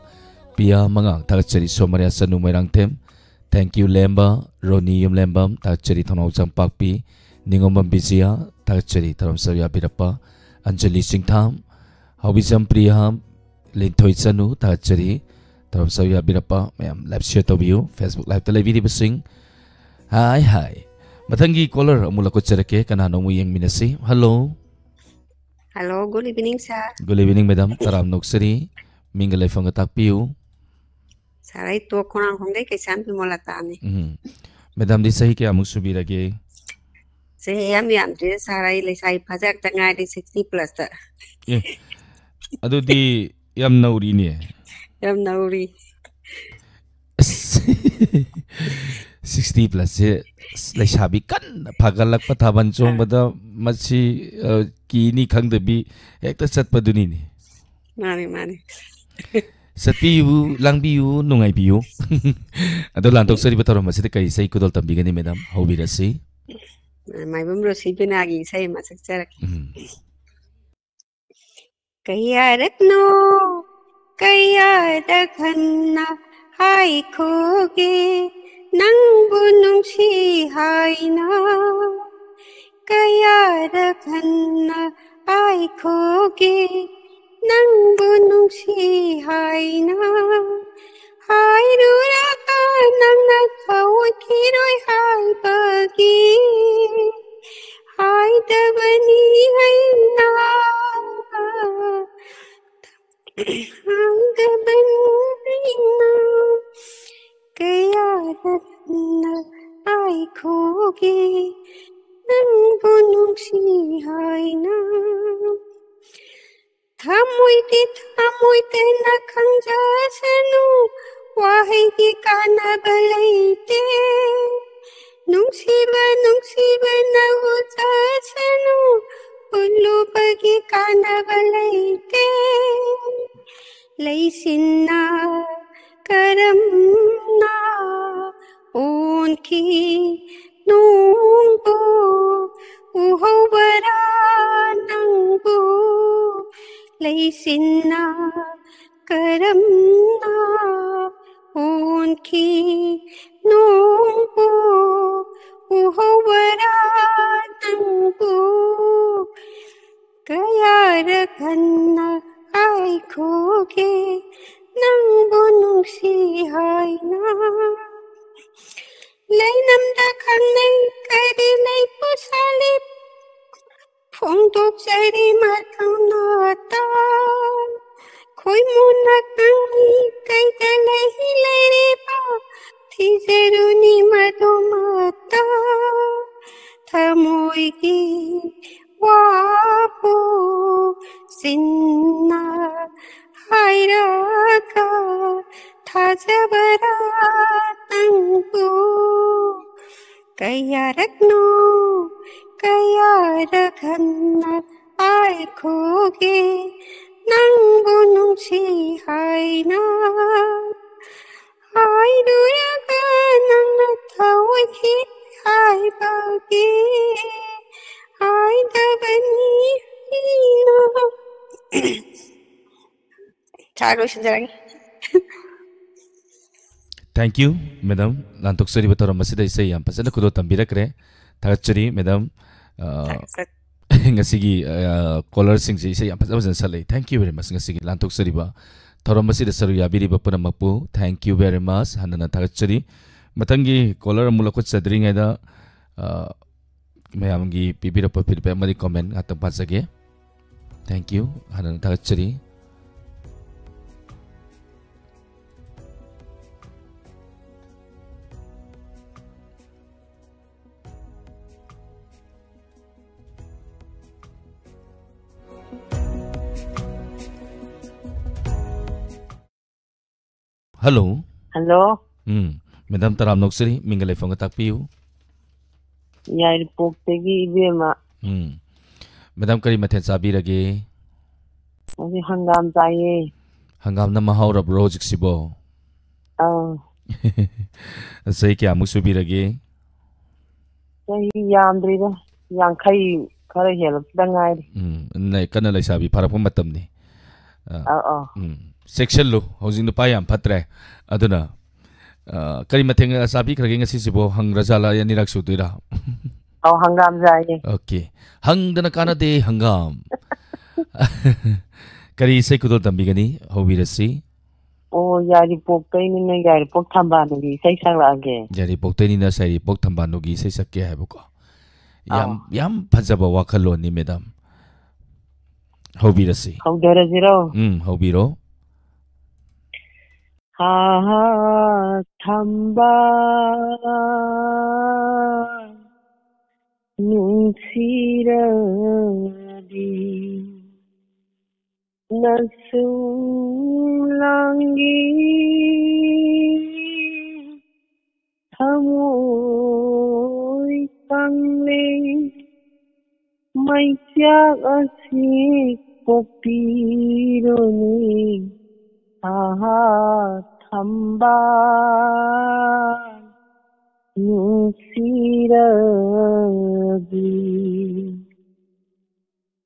ꯄꯤꯌꯥ ꯃꯉꯥꯡ ꯊꯥꯒꯠꯆꯔꯤ, ꯁꯣꯃꯔꯤꯌꯥ ꯆꯅꯨ ꯃꯣꯏꯔꯥꯡꯊꯦꯝ, Thank you ꯂꯦꯝꯕ, ꯔꯣꯅꯤ ꯌꯨꯝꯂꯦꯝꯕꯝ ꯊꯥꯒꯠꯆꯔꯤ, ꯊꯣꯡꯅꯥꯎꯖꯝ ꯄꯥꯛꯄꯤ, ꯅꯤꯉꯣꯝꯕꯝ ꯕꯤꯖꯤꯌꯥ ꯊꯥꯒꯠꯆꯔꯤ, ꯊꯧꯔꯝ ꯁꯔꯨꯛ ꯌꯥꯕꯤꯔꯛꯄ ꯑꯟꯖꯂꯤ ꯆꯤꯡꯊꯥꯝ, ꯍꯥꯎꯕꯤꯖꯝ ꯄ꯭ꯔꯤꯌꯥ, ꯂꯤꯟꯊꯣꯏ ꯆꯅꯨ ꯊꯥꯒꯠꯆꯔꯤ, ꯊꯧꯔꯝ ꯁꯔꯨꯛ ꯌꯥꯕꯤꯔꯛꯄ ꯃꯌꯥꯝ live share ꯇꯧꯕꯤꯌꯨ꯫ Facebook Live ꯇ ꯂꯩꯕꯤꯔꯤꯕꯁꯤꯡ꯫ ꯍꯥꯏ, ꯍꯥꯏ꯫ ꯃꯊꯪꯒꯤ caller ꯑꯃꯨꯛ ꯂꯧꯈꯠꯆꯔꯛꯀꯦ꯫ ꯀꯅꯥꯅꯣ ꯑꯃꯨꯛ ꯌꯦꯡꯃꯤꯟꯅꯁꯤ꯫ Hello꯫ Hello, good evening, sir꯫ Good evening, madam꯫ ꯇꯔꯥꯝꯅ ꯑꯣꯛꯆꯔꯤ꯫ ꯃꯤꯡꯒ ꯂꯩꯐꯝꯒ ꯇꯥꯛꯄꯤꯌꯨ꯫ Sir, ꯑꯩ ꯇꯣꯞ ꯈꯣꯡꯅꯥꯡꯈꯣꯡꯗꯩ ꯀꯩꯁꯥꯝ ꯕꯤꯃꯣꯂꯥꯇꯥꯅꯤ꯫ ꯎꯝ꯫ Madam ꯗꯤ ꯆꯍꯤ ꯀꯌꯥꯃꯨꯛ ꯁꯨꯕꯤꯔꯒꯦ? ꯆꯍꯤ ꯌꯥꯝ ꯌꯥꯝꯗ꯭ꯔꯤꯗ, sir, ꯑꯩ ꯂꯩꯁꯥꯕꯤ ꯐꯥꯖꯔꯛꯇ ꯉꯥꯏꯔꯤ, sixty plus ꯇ꯫ ꯑꯦ, ꯑꯗꯨꯗꯤ ꯌꯥꯝ ꯅꯧꯔꯤꯅꯦ꯫ ꯌꯥꯝ ꯅꯧꯔꯤ꯫ ꯑꯁ, sixty plus ꯁꯦ, ꯑꯁ, ꯂꯩꯁꯥꯕꯤ ꯀꯟꯅ ꯐꯥꯒꯠꯂꯛꯄ ꯊꯥꯕꯜ ꯆꯣꯡꯕꯗ ꯃꯁꯤ, ꯑ, ꯀꯤꯅꯤ ꯈꯪꯗꯕꯤ ꯍꯦꯛꯇ ꯆꯠꯄꯗꯨꯅꯤꯅꯦ꯫ ꯃꯥꯅꯤ, ꯃꯥꯅꯤ꯫ ꯆꯠꯄꯤꯌꯨ, ꯂꯥꯡꯕꯤꯌꯨ, ꯅꯨꯡꯉꯥꯏꯕꯤꯌꯨ꯫ ꯑꯗꯣ ꯂꯥꯟꯊꯣꯛꯆꯔꯤꯕ ꯊꯧꯔꯝ ꯑꯁꯤꯗ ꯀꯔꯤ ꯏꯁꯩ ꯈꯨꯗꯣꯜ ꯇꯝꯕꯤꯒꯅꯤ, madam? ꯍꯧꯕꯤꯔꯁꯤ꯫ ꯃꯥꯏꯕꯝ ꯔꯣꯁꯤꯕꯤꯅꯥꯒꯤ ꯏꯁꯩ ꯑꯃ ꯁꯛꯆꯔꯛꯀꯦ꯫ ꯎꯝ꯫ ꯀꯌꯥꯔꯛꯅꯣ, ꯀꯌꯥꯔꯛ ꯍꯟꯅ ꯍꯥꯏꯈꯣꯒꯦ, ꯅꯪꯕꯨ ꯅꯨꯡꯁꯤ ꯍꯥꯏꯅ? ꯀꯌꯥꯔꯛ ꯍꯟꯅ ꯍꯥꯏꯈꯣꯒꯦ, ꯅꯪꯕꯨ ꯅꯨꯡꯁꯤ ꯍꯥꯏꯅ? ꯍꯥꯏꯔꯨꯔꯒ ꯅꯪꯅ ꯊꯧꯈꯤꯔꯣꯏ ꯍꯥꯏꯕꯒꯤ ꯍꯥꯏꯗꯕꯅꯤ ꯑꯩꯅ꯫ ꯍꯥꯏꯗꯕꯅꯤ ꯑꯩꯅ꯫ ꯀꯌꯥꯔꯛꯅ ꯍꯥꯏꯈꯣꯒꯦ, ꯅꯪꯕꯨ ꯅꯨꯡꯁꯤ ꯍꯥꯏꯅ? ꯊꯃꯣꯏꯗꯤ ꯊꯃꯣꯏꯗꯅ ꯈꯪꯖꯁꯅꯨ, ꯋꯥꯍꯩꯒꯤ ꯀꯥꯟꯅꯕ ꯂꯩꯇꯦ꯫ ꯅꯨꯡꯁꯤꯕ ꯅꯨꯡꯁꯤꯕꯅ ꯎꯠꯆꯁꯅꯨ, ꯎꯠꯂꯨꯕꯒꯤ ꯀꯥꯟꯅꯕ ꯂꯩꯇꯦ꯫ ꯂꯩꯆꯤꯟꯅ ꯀꯔꯝꯅ ꯑꯣꯟꯈꯤ ꯅꯣꯡꯕꯨ ꯎꯍꯧꯕꯔꯥ ꯅꯪꯕꯨ? ꯂꯩꯆꯤꯟꯅ ꯀꯔꯝꯅ ꯑꯣꯟꯈꯤ ꯅꯣꯡꯕꯨ ꯎꯍꯧꯕꯔꯥ ꯅꯪꯕꯨ? ꯀꯌꯥꯔꯛ ꯍꯟꯅ ꯍꯥꯏꯈꯣꯒꯦ, ꯅꯪꯕꯨ ꯅꯨꯡꯁꯤ ꯍꯥꯏꯅ? ꯂꯩꯅꯝꯗ ꯈꯪꯅꯩ ꯀꯔꯤ ꯂꯩ ꯄꯨꯁꯥꯂꯤ, ꯐꯣꯡꯗꯣꯛꯆꯔꯤ ꯃꯊꯧꯅꯥꯇ꯫ ꯈꯣꯏꯃꯨꯅ ꯈꯪꯏ ꯀꯩꯗ ꯂꯩ ꯂꯩꯔꯤꯕ, ꯊꯤꯖꯔꯨꯅꯤ ꯃꯗꯨꯃꯛꯇ꯫ ꯊꯃꯣꯏꯒꯤ ꯋꯥꯕꯨ ꯆꯤꯟꯅ ꯍꯥꯏꯔꯒ ꯊꯥꯖꯕꯔꯥ ꯅꯪꯕꯨ? ꯀꯌꯥꯔꯛꯅꯣ ꯀꯌꯥꯔꯛ ꯍꯟꯅ ꯍꯥꯏꯈꯣꯒꯦ, ꯅꯪꯕꯨ ꯅꯨꯡꯁꯤ ꯍꯥꯏꯅ? ꯍꯥꯏꯔꯨꯔꯒ ꯅꯪꯅ ꯊꯧꯈꯤ ꯍꯥꯏꯕꯒꯤ ꯍꯥꯏꯗꯕꯅꯤ ꯑꯩꯅ꯫ ꯁꯥꯔ, ꯂꯣꯏꯁꯤꯟꯖꯔꯒꯦ꯫ Thank you, madam꯫ ꯂꯥꯟꯊꯣꯛꯆꯔꯤꯕ ꯊꯧꯔꯝ ꯑꯁꯤꯗ ꯏꯁꯩ ꯌꯥꯝ ꯐꯖꯅ ꯈꯨꯗꯣꯜ ꯇꯝꯕꯤꯔꯛꯈ꯭ꯔꯦ꯫ ꯊꯥꯒꯠꯆꯔꯤ, madam꯫ ꯑ, ꯊꯥꯒꯠꯆꯔꯤ꯫ ꯉꯁꯤꯒꯤ, ꯑ, caller ꯁꯤꯡꯁꯦ ꯏꯁꯩ ꯌꯥꯝ ꯐꯖ ꯐꯖꯅ ꯁꯛꯂꯛꯏ꯫ Thank you very much꯫ ꯉꯁꯤꯒꯤ ꯂꯥꯟꯊꯣꯛꯆꯔꯤꯕ ꯊꯧꯔꯝ ꯑꯁꯤꯗ ꯁꯔꯨꯛ ꯌꯥꯕꯤꯔꯤꯕ ꯄꯨꯝꯅꯃꯛꯄꯨ thank you very much ꯍꯟꯅ ꯊꯥꯒꯠꯆꯔꯤ꯫ ꯃꯊꯪꯒꯤ caller ꯑꯃꯨꯛ ꯂꯧꯈꯠꯆꯗ꯭ꯔꯤꯉꯩꯗ, ꯑ, ꯃꯌꯥꯝꯒꯤ ꯄꯤꯕꯤꯔꯛꯄ feedback ꯑꯃꯗꯤ comment ꯉꯥꯛꯇꯪ ꯄꯥꯖꯒꯦ꯫ Thank you꯫ ꯍꯥꯟꯅ ꯊꯥꯒꯠꯆꯔꯤ꯫ Hello꯫ Hello꯫ ꯎꯝ꯫ Madam, ꯇꯔꯥꯝꯅ ꯑꯣꯛꯆꯔꯤ꯫ ꯃꯤꯡꯒ ꯂꯩꯐꯝꯒ ꯇꯥꯛꯄꯤꯌꯨ꯫ ꯌꯥꯏꯔꯤꯄꯣꯛꯇꯒꯤ ꯏꯕꯦꯝꯃ꯫ ꯎꯝ꯫ Madam, ꯀꯔꯤ ꯃꯊꯦꯜ ꯆꯥꯕꯤꯔꯒꯦ? ꯍꯧꯖꯤꯛ ꯍꯪꯒꯥꯝ ꯆꯥꯏꯌꯦ꯫ ꯍꯪꯒꯥꯝꯅ ꯃꯍꯥꯎꯔꯕ꯭ꯔꯣ ꯍꯧꯖꯤꯛꯁꯤꯕꯣ? ꯑꯧ꯫ ꯆꯍꯤ ꯀꯌꯥꯃꯨꯛ ꯁꯨꯕꯤꯔꯒꯦ? ꯆꯍꯤ ꯌꯥꯝꯗ꯭ꯔꯤꯗ, ꯌꯥꯡꯈꯩ ꯈꯔ ꯍꯦꯜꯂꯛꯄꯗ ꯉꯥꯏꯔꯤ꯫ ꯎꯝ, ꯅ-, ꯀꯟꯅ ꯂꯩꯁꯥꯕꯤ ꯐꯥꯔꯛꯄ ꯃꯇꯝꯅꯤ꯫ ꯑ, ꯑꯧ, ꯑꯧ꯫ ꯎꯝ, ꯆꯦꯛꯁꯤꯜꯂꯨ, ꯍꯧꯖꯤꯛ ꯅꯨꯄꯥ ꯌꯥꯝ ꯐꯠꯇ꯭ꯔꯦ꯫ ꯑꯗꯨꯅ, ꯑ, ꯀꯔꯤ ꯃꯊꯦꯜ ꯆꯥꯕꯤꯈ꯭ꯔꯒꯦ ꯉꯁꯤꯁꯤꯕꯣ? ꯍꯪꯒ꯭ꯔꯖꯥꯠꯂ, ꯑꯅꯤꯔꯛ ꯁꯨꯗꯣꯏꯔꯥ? ꯑꯧ, ꯍꯪꯒꯥꯝ ꯆꯥꯏꯌꯦ꯫ Okay, ꯍꯪꯗꯅ ꯀꯥꯟꯅꯗꯦ, ꯍꯪꯒꯥꯝ꯫ ꯀꯔꯤ ꯏꯁꯩ ꯈꯨꯗꯣꯜ ꯇꯝꯕꯤꯒꯅꯤ? ꯍꯧꯕꯤꯔꯁꯤ꯫ ꯑꯣ, ꯌꯥꯏꯔꯤꯄꯣꯛꯇꯩꯅꯤꯅ ꯌꯥꯏꯔꯤꯄꯣꯛ ꯊꯝꯕꯥꯜꯅꯨꯒꯤ ꯏꯁꯩ ꯁꯛꯂꯛꯑꯒꯦ꯫ ꯌꯥꯏꯔꯤꯄꯣꯛꯇꯩꯅꯤꯅ ꯌꯥꯏꯔꯤꯄꯣꯛ ꯊꯝꯕꯥꯜꯅꯨꯒꯤ ꯏꯁꯩ ꯁꯛꯀꯦ ꯍꯥꯏꯕꯀꯣ꯫ ꯌꯥꯝ, ꯑꯥꯎ꯫ ꯌꯥꯝ ꯐꯖꯕ ꯋꯥꯈꯜꯂꯣꯟꯅꯤ, madam꯫ ꯍꯧꯕꯤꯔꯁꯤ꯫ ꯍꯧꯗꯔꯁꯤꯔꯣ? ꯎꯝ, ꯍꯧꯕꯤꯔꯣ꯫ ꯍꯥ ꯍꯥ ꯊꯝꯕꯥꯜ ꯅꯨꯡꯁꯤꯔꯗꯤ ꯅꯁꯨ ꯂꯥꯡꯒꯤ ꯊꯃꯣꯏ ꯀꯪꯂꯦ ꯃꯩꯆꯥꯛ ꯑꯁꯤ ꯄꯣꯛꯄꯤꯔꯣꯅꯦ ꯑꯍꯥ ꯊꯝꯕꯥꯜ ꯅꯨꯡꯁꯤꯔꯕꯤ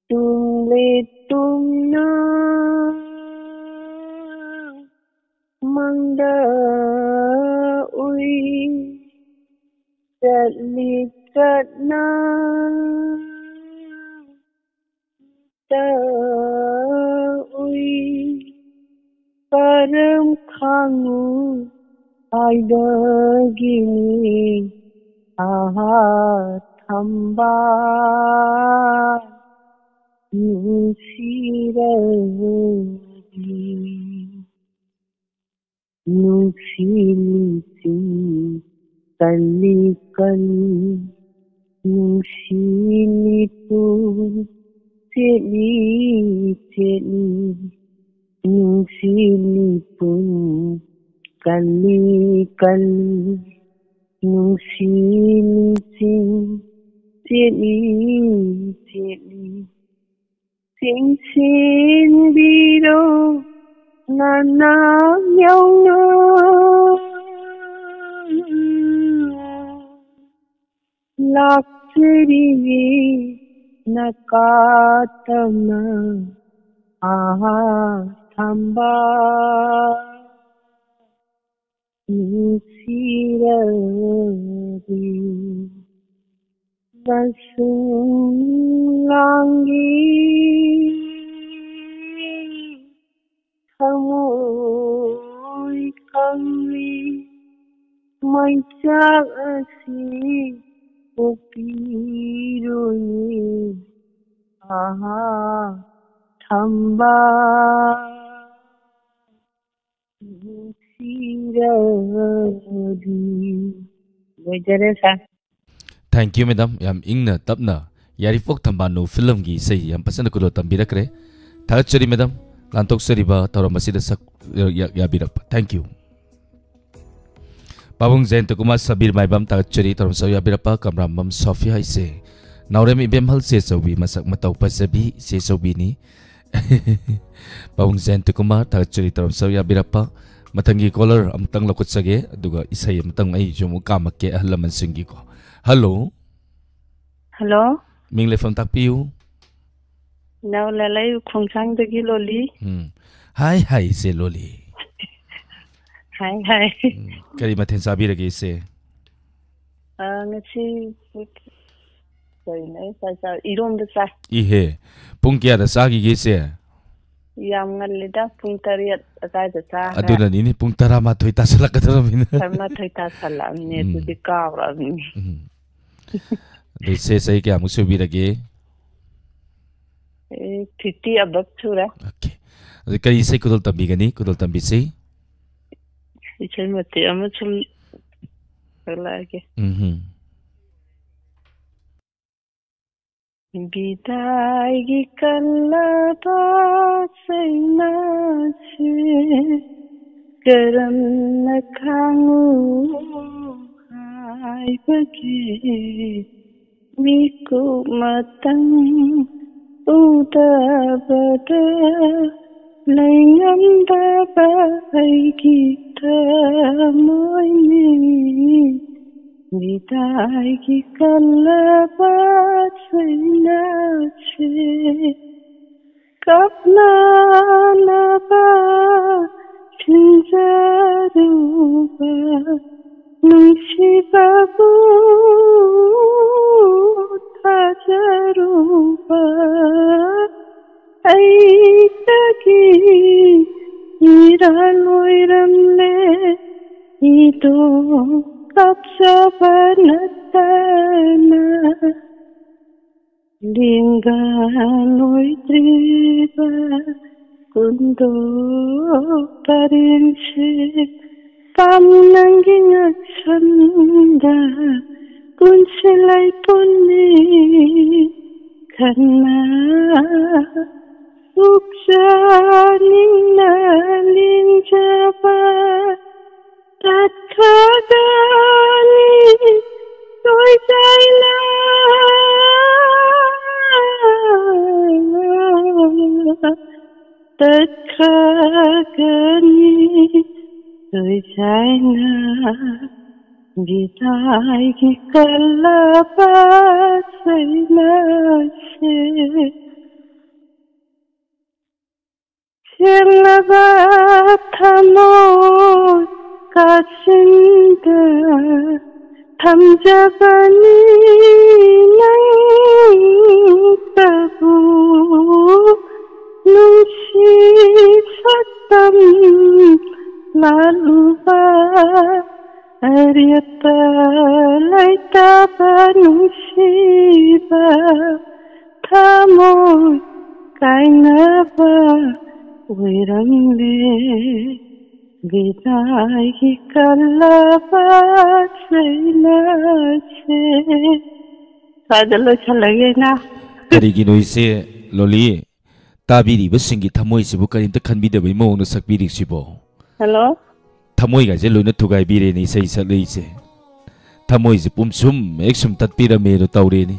ꯇꯨꯝꯂꯦ ꯇꯨꯝꯅ ꯆꯠꯂꯤ ꯆꯠꯅ ꯇ ꯎꯏ꯫ ꯀꯔꯝ ꯈꯥꯡꯉꯨ ꯍꯥꯏꯗꯒꯤꯅꯤ ꯑꯍꯥ ꯊꯝꯕꯥꯜ ꯅꯨꯡꯁꯤꯔꯕꯤ꯫ ꯅꯨꯡꯁꯤꯂꯤꯁꯤꯡ ꯀꯜꯂꯤ ꯀꯜꯂꯤ, ꯅꯨꯡꯁꯤꯂꯤꯄꯨ ꯆꯦꯠꯂꯤ ꯆꯦꯠꯂꯤ, ꯅꯨꯡꯁꯤꯂꯤꯄꯨ ꯀꯜꯂꯤ ꯀꯜꯂꯤ, ꯅꯨꯡꯁꯤꯂꯤꯁꯤꯡ ꯆꯦꯠꯂꯤ ꯆꯦꯠꯂꯤ꯫ ꯆꯤꯡꯁꯤꯟꯕꯤꯔꯣ ꯅꯅꯥ ꯌꯧꯅ ꯂꯥꯛꯆꯔꯤꯌꯦ ꯅꯀꯥꯇꯅ ꯑꯍꯥ ꯊꯝꯕ ꯅꯨꯡꯁꯤꯔꯕꯤ꯫ ꯃꯁꯨꯡ ꯂꯥꯡꯒꯤ ꯊꯃꯣꯏ ꯀꯪꯂꯤ ꯃꯩꯆꯥꯛ ꯑꯁꯤ ꯄꯣꯛꯄꯤꯔꯣꯏꯅꯦ ꯑꯍꯥ ꯊꯝꯕ ꯅꯨꯡꯁꯤꯔꯕꯤ꯫ ꯂꯣꯏꯖꯔꯦ ꯁꯥꯔ꯫ Thank you, madam. ꯌꯥꯝ ꯏꯪꯅ ꯇꯞꯅ ꯌꯥꯏꯔꯤꯄꯣꯛ ꯊꯝꯕꯥꯜꯅꯨ ꯐꯤꯂꯝꯒꯤ ꯏꯁꯩ ꯌꯥꯝ ꯐꯖꯅ ꯈꯨꯗꯣꯜ ꯇꯝꯕꯤꯔꯛꯈ꯭ꯔꯦ꯫ ꯊꯥꯒꯠꯆꯔꯤ, madam, ꯂꯥꯟꯊꯣꯛꯆꯔꯤꯕ ꯊꯧꯔꯝ ꯑꯁꯤꯗ ꯁꯛ-, ꯌꯥ-, ꯌꯥꯕꯤꯔꯛꯄ꯫ Thank you꯫ ꯄꯥꯕꯨꯡ ꯖꯌꯟꯇ ꯀꯨꯃꯥꯔ ꯁꯕꯤꯔ ꯃꯥꯏꯕꯝ, ꯊꯥꯒꯠꯆꯔꯤ ꯊꯧꯔꯝ ꯁꯔꯨꯛ ꯌꯥꯕꯤꯔꯛꯄ꯫ ꯀꯝꯔꯥꯝꯕꯝ ꯁꯣꯐꯤꯌꯥ ꯏꯆꯦ, ꯅꯥꯎꯔꯦꯝ ꯏꯕꯦꯝꯍꯜ ꯆꯦꯆꯧꯕꯤ, ꯃꯁꯛ ꯃꯇꯧ ꯐꯖꯕꯤ ꯏꯆꯦꯆꯧꯕꯤꯅꯤ꯫ ꯄꯥꯕꯨꯡ ꯖꯌꯟꯇ ꯀꯨꯃꯥꯔ, ꯊꯥꯒꯠꯆꯔꯤ ꯊꯧꯔꯝ ꯁꯔꯨꯛ ꯌꯥꯕꯤꯔꯛꯄ꯫ ꯃꯊꯪꯒꯤ caller ꯑꯃꯨꯛꯇꯪ ꯂꯧꯈꯠꯆꯒꯦ, ꯑꯗꯨꯒ ꯏꯁꯩ ꯑꯃꯇꯪ ꯑꯩꯁꯨ ꯑꯃꯨꯛ ꯀꯥꯝꯃꯛꯀꯦ ꯑꯍꯜ ꯂꯃꯟꯁꯤꯡꯒꯤꯀꯣ꯫ Hello꯫ Hello꯫ ꯃꯤꯡ ꯂꯩꯐꯝ ꯇꯥꯛꯄꯤꯌꯨ꯫ ꯅꯧꯂꯦꯂꯩ ꯈꯣꯡꯁꯥꯡꯗꯒꯤ ꯂꯣꯂꯤ꯫ ꯎꯝ꯫ ꯍꯥꯏ, ꯍꯥꯏ, ꯏꯆꯦ ꯂꯣꯂꯤ꯫ ꯍꯥꯏ, ꯍꯥꯏ꯫ ꯎꯝ꯫ ꯀꯔꯤ ꯃꯊꯦꯜ ꯆꯥꯕꯤꯔꯒꯦ, ꯏꯆꯦ? ꯑ, ꯉꯁꯤ ꯀꯩꯅꯣ ꯑꯩ ꯆꯥꯛ ꯆꯥ-, ꯏꯔꯣꯝꯕ ꯆꯥꯏ꯫ ꯏꯍꯦ, ꯄꯨꯡ ꯀꯌꯥꯗ ꯆꯥꯈꯤꯒꯦ ꯏꯆꯦ? ꯌꯥꯝ ꯉꯜꯂꯤꯗ, ꯄꯨꯡ ꯇꯔꯦꯠ ꯑꯗꯥꯏꯗ ꯆꯥꯈ꯭ꯔꯦ꯫ ꯑꯗꯨꯅꯅꯤꯅꯦ, ꯄꯨꯡ ꯇꯔꯥꯃꯥꯊꯣꯏ ꯇꯥꯁꯜꯂꯛꯀꯗꯧꯔꯕꯅꯤꯅ꯫ ꯇꯔꯥꯃꯥꯊꯣꯏ ꯇꯥꯁꯜꯂꯛꯑꯕꯅꯤ, ꯎꯝ꯫ ꯑꯗꯨꯗꯤ ꯀꯥꯎꯔꯛꯑꯕꯅꯤ꯫ ꯎꯝ꯫ ꯑꯗꯨ ꯏꯆꯦ ꯆꯍꯤ ꯀꯌꯥꯃꯨꯛ ꯁꯨꯕꯤꯔꯒꯦ? ꯑꯩ fifty above ꯁꯨꯔꯦ꯫ Okay꯫ ꯑꯗꯨ ꯀꯔꯤ ꯏꯁꯩ ꯈꯨꯗꯣꯜ ꯇꯝꯕꯤꯒꯅꯤ? ꯈꯨꯗꯣꯜ ꯇꯝꯕꯤꯁꯤ꯫ ꯏꯁꯩ ꯃꯇꯦꯛ ꯑꯃ ꯁꯨꯝ ꯁꯛꯂꯛꯑꯒꯦ꯫ ꯎꯝꯍꯨꯝ꯫ ꯕꯤꯗꯥꯏꯒꯤ ꯀꯜꯂꯕ ꯆꯩꯅꯥꯁꯦ ꯀꯔꯝꯅ ꯈꯥꯡꯉꯨ ꯍꯥꯏꯕꯒꯦ? ꯃꯤꯀꯨꯞ ꯑꯃꯇꯪ ꯎꯗꯕꯗ ꯂꯩꯉꯝꯗꯕ ꯑꯩꯒꯤ ꯊꯃꯣꯏꯅꯤ꯫ ꯕꯤꯗꯥꯏꯒꯤ ꯀꯜꯂꯕ ꯆꯩꯅꯥꯁꯦ ꯀꯞꯅꯅꯕ ꯁꯤꯟꯖꯔꯨꯕ ꯅꯨꯡꯁꯤꯕꯕꯨ ꯊꯥꯖꯔꯨꯕ ꯑꯩꯗꯒꯤ ꯏꯔꯥꯜ ꯑꯣꯏꯔꯝꯂꯦ꯫ ꯏꯗꯣ ꯀꯞꯆꯕ ꯅꯠꯇꯅ ꯂꯦꯡꯒꯥ ꯂꯣꯏꯗ꯭ꯔꯤꯕ ꯀꯨꯟꯗꯣ ꯄꯔꯦꯡꯁꯦ ꯄꯥꯝ ꯅꯪꯒꯤ ꯉꯛꯁꯝꯗ ꯀꯨꯟꯁꯤꯜꯂꯩ ꯄꯨꯟꯅꯤ ꯈꯟꯅ ꯄꯨꯛꯆꯅꯤꯡꯅ ꯂꯦꯡꯖꯕ ꯇꯠꯈ꯭ꯔꯒꯅꯤ ꯇꯣꯏꯖꯥꯏꯅ, ꯇꯠꯈ꯭ꯔꯒꯅꯤ ꯇꯣꯏꯖꯥꯏꯅ, ꯕꯤꯗꯥꯏꯒꯤ ꯀꯜꯂꯕ ꯆꯩꯅꯥꯁꯦ꯫ ꯁꯦꯡꯂꯕ ꯊꯃꯣꯏ ꯀꯥꯆꯤꯟꯗ ꯄꯥꯝꯖꯕꯅꯤ ꯅꯪꯇꯕꯨ ꯅꯨꯡꯁꯤ ꯁꯛꯇꯝ ꯂꯥꯠꯂꯨꯕ ꯑꯔꯦꯞꯄ ꯂꯩꯇꯕ ꯅꯨꯡꯁꯤꯕ ꯊꯃꯣꯏ ꯀꯥꯏꯅꯕ ꯑꯣꯏꯔꯝꯂꯦ ꯕꯤꯗꯥꯏꯒꯤ ꯀꯜꯂꯕ ꯆꯩꯅꯁꯦ꯫ ꯁ꯭ꯋꯥꯏꯗ ꯂꯣꯏꯁꯜꯂꯒꯦ ꯑꯩꯅ꯫ ꯀꯔꯤꯒꯤꯅꯣ ꯏꯆꯦ ꯂꯣꯂꯤ? ꯇꯥꯕꯤꯔꯤꯕꯁꯤꯡꯒꯤ ꯊꯃꯣꯏꯁꯤꯕꯨ ꯀꯔꯤꯝꯇ ꯈꯟꯕꯤꯗꯕꯒꯤ ꯃꯑꯣꯡꯗ ꯁꯛꯄꯤꯔꯤꯁꯤꯕꯣ? ꯍꯜꯂꯣ꯫ ꯊꯃꯣꯏꯒꯁꯦ ꯂꯣꯏꯅ ꯊꯨꯒꯥꯏꯕꯤꯔꯦꯅꯦ ꯏꯁꯩ ꯁꯛꯂꯛꯏꯁꯦ꯫ ꯊꯃꯣꯏꯁꯦ ꯄꯨꯝꯁꯨꯝ ꯍꯦꯛ ꯁꯨꯝ ꯇꯠꯄꯤꯔꯝꯃꯦꯗꯣ ꯇꯧꯔꯦꯅꯦ꯫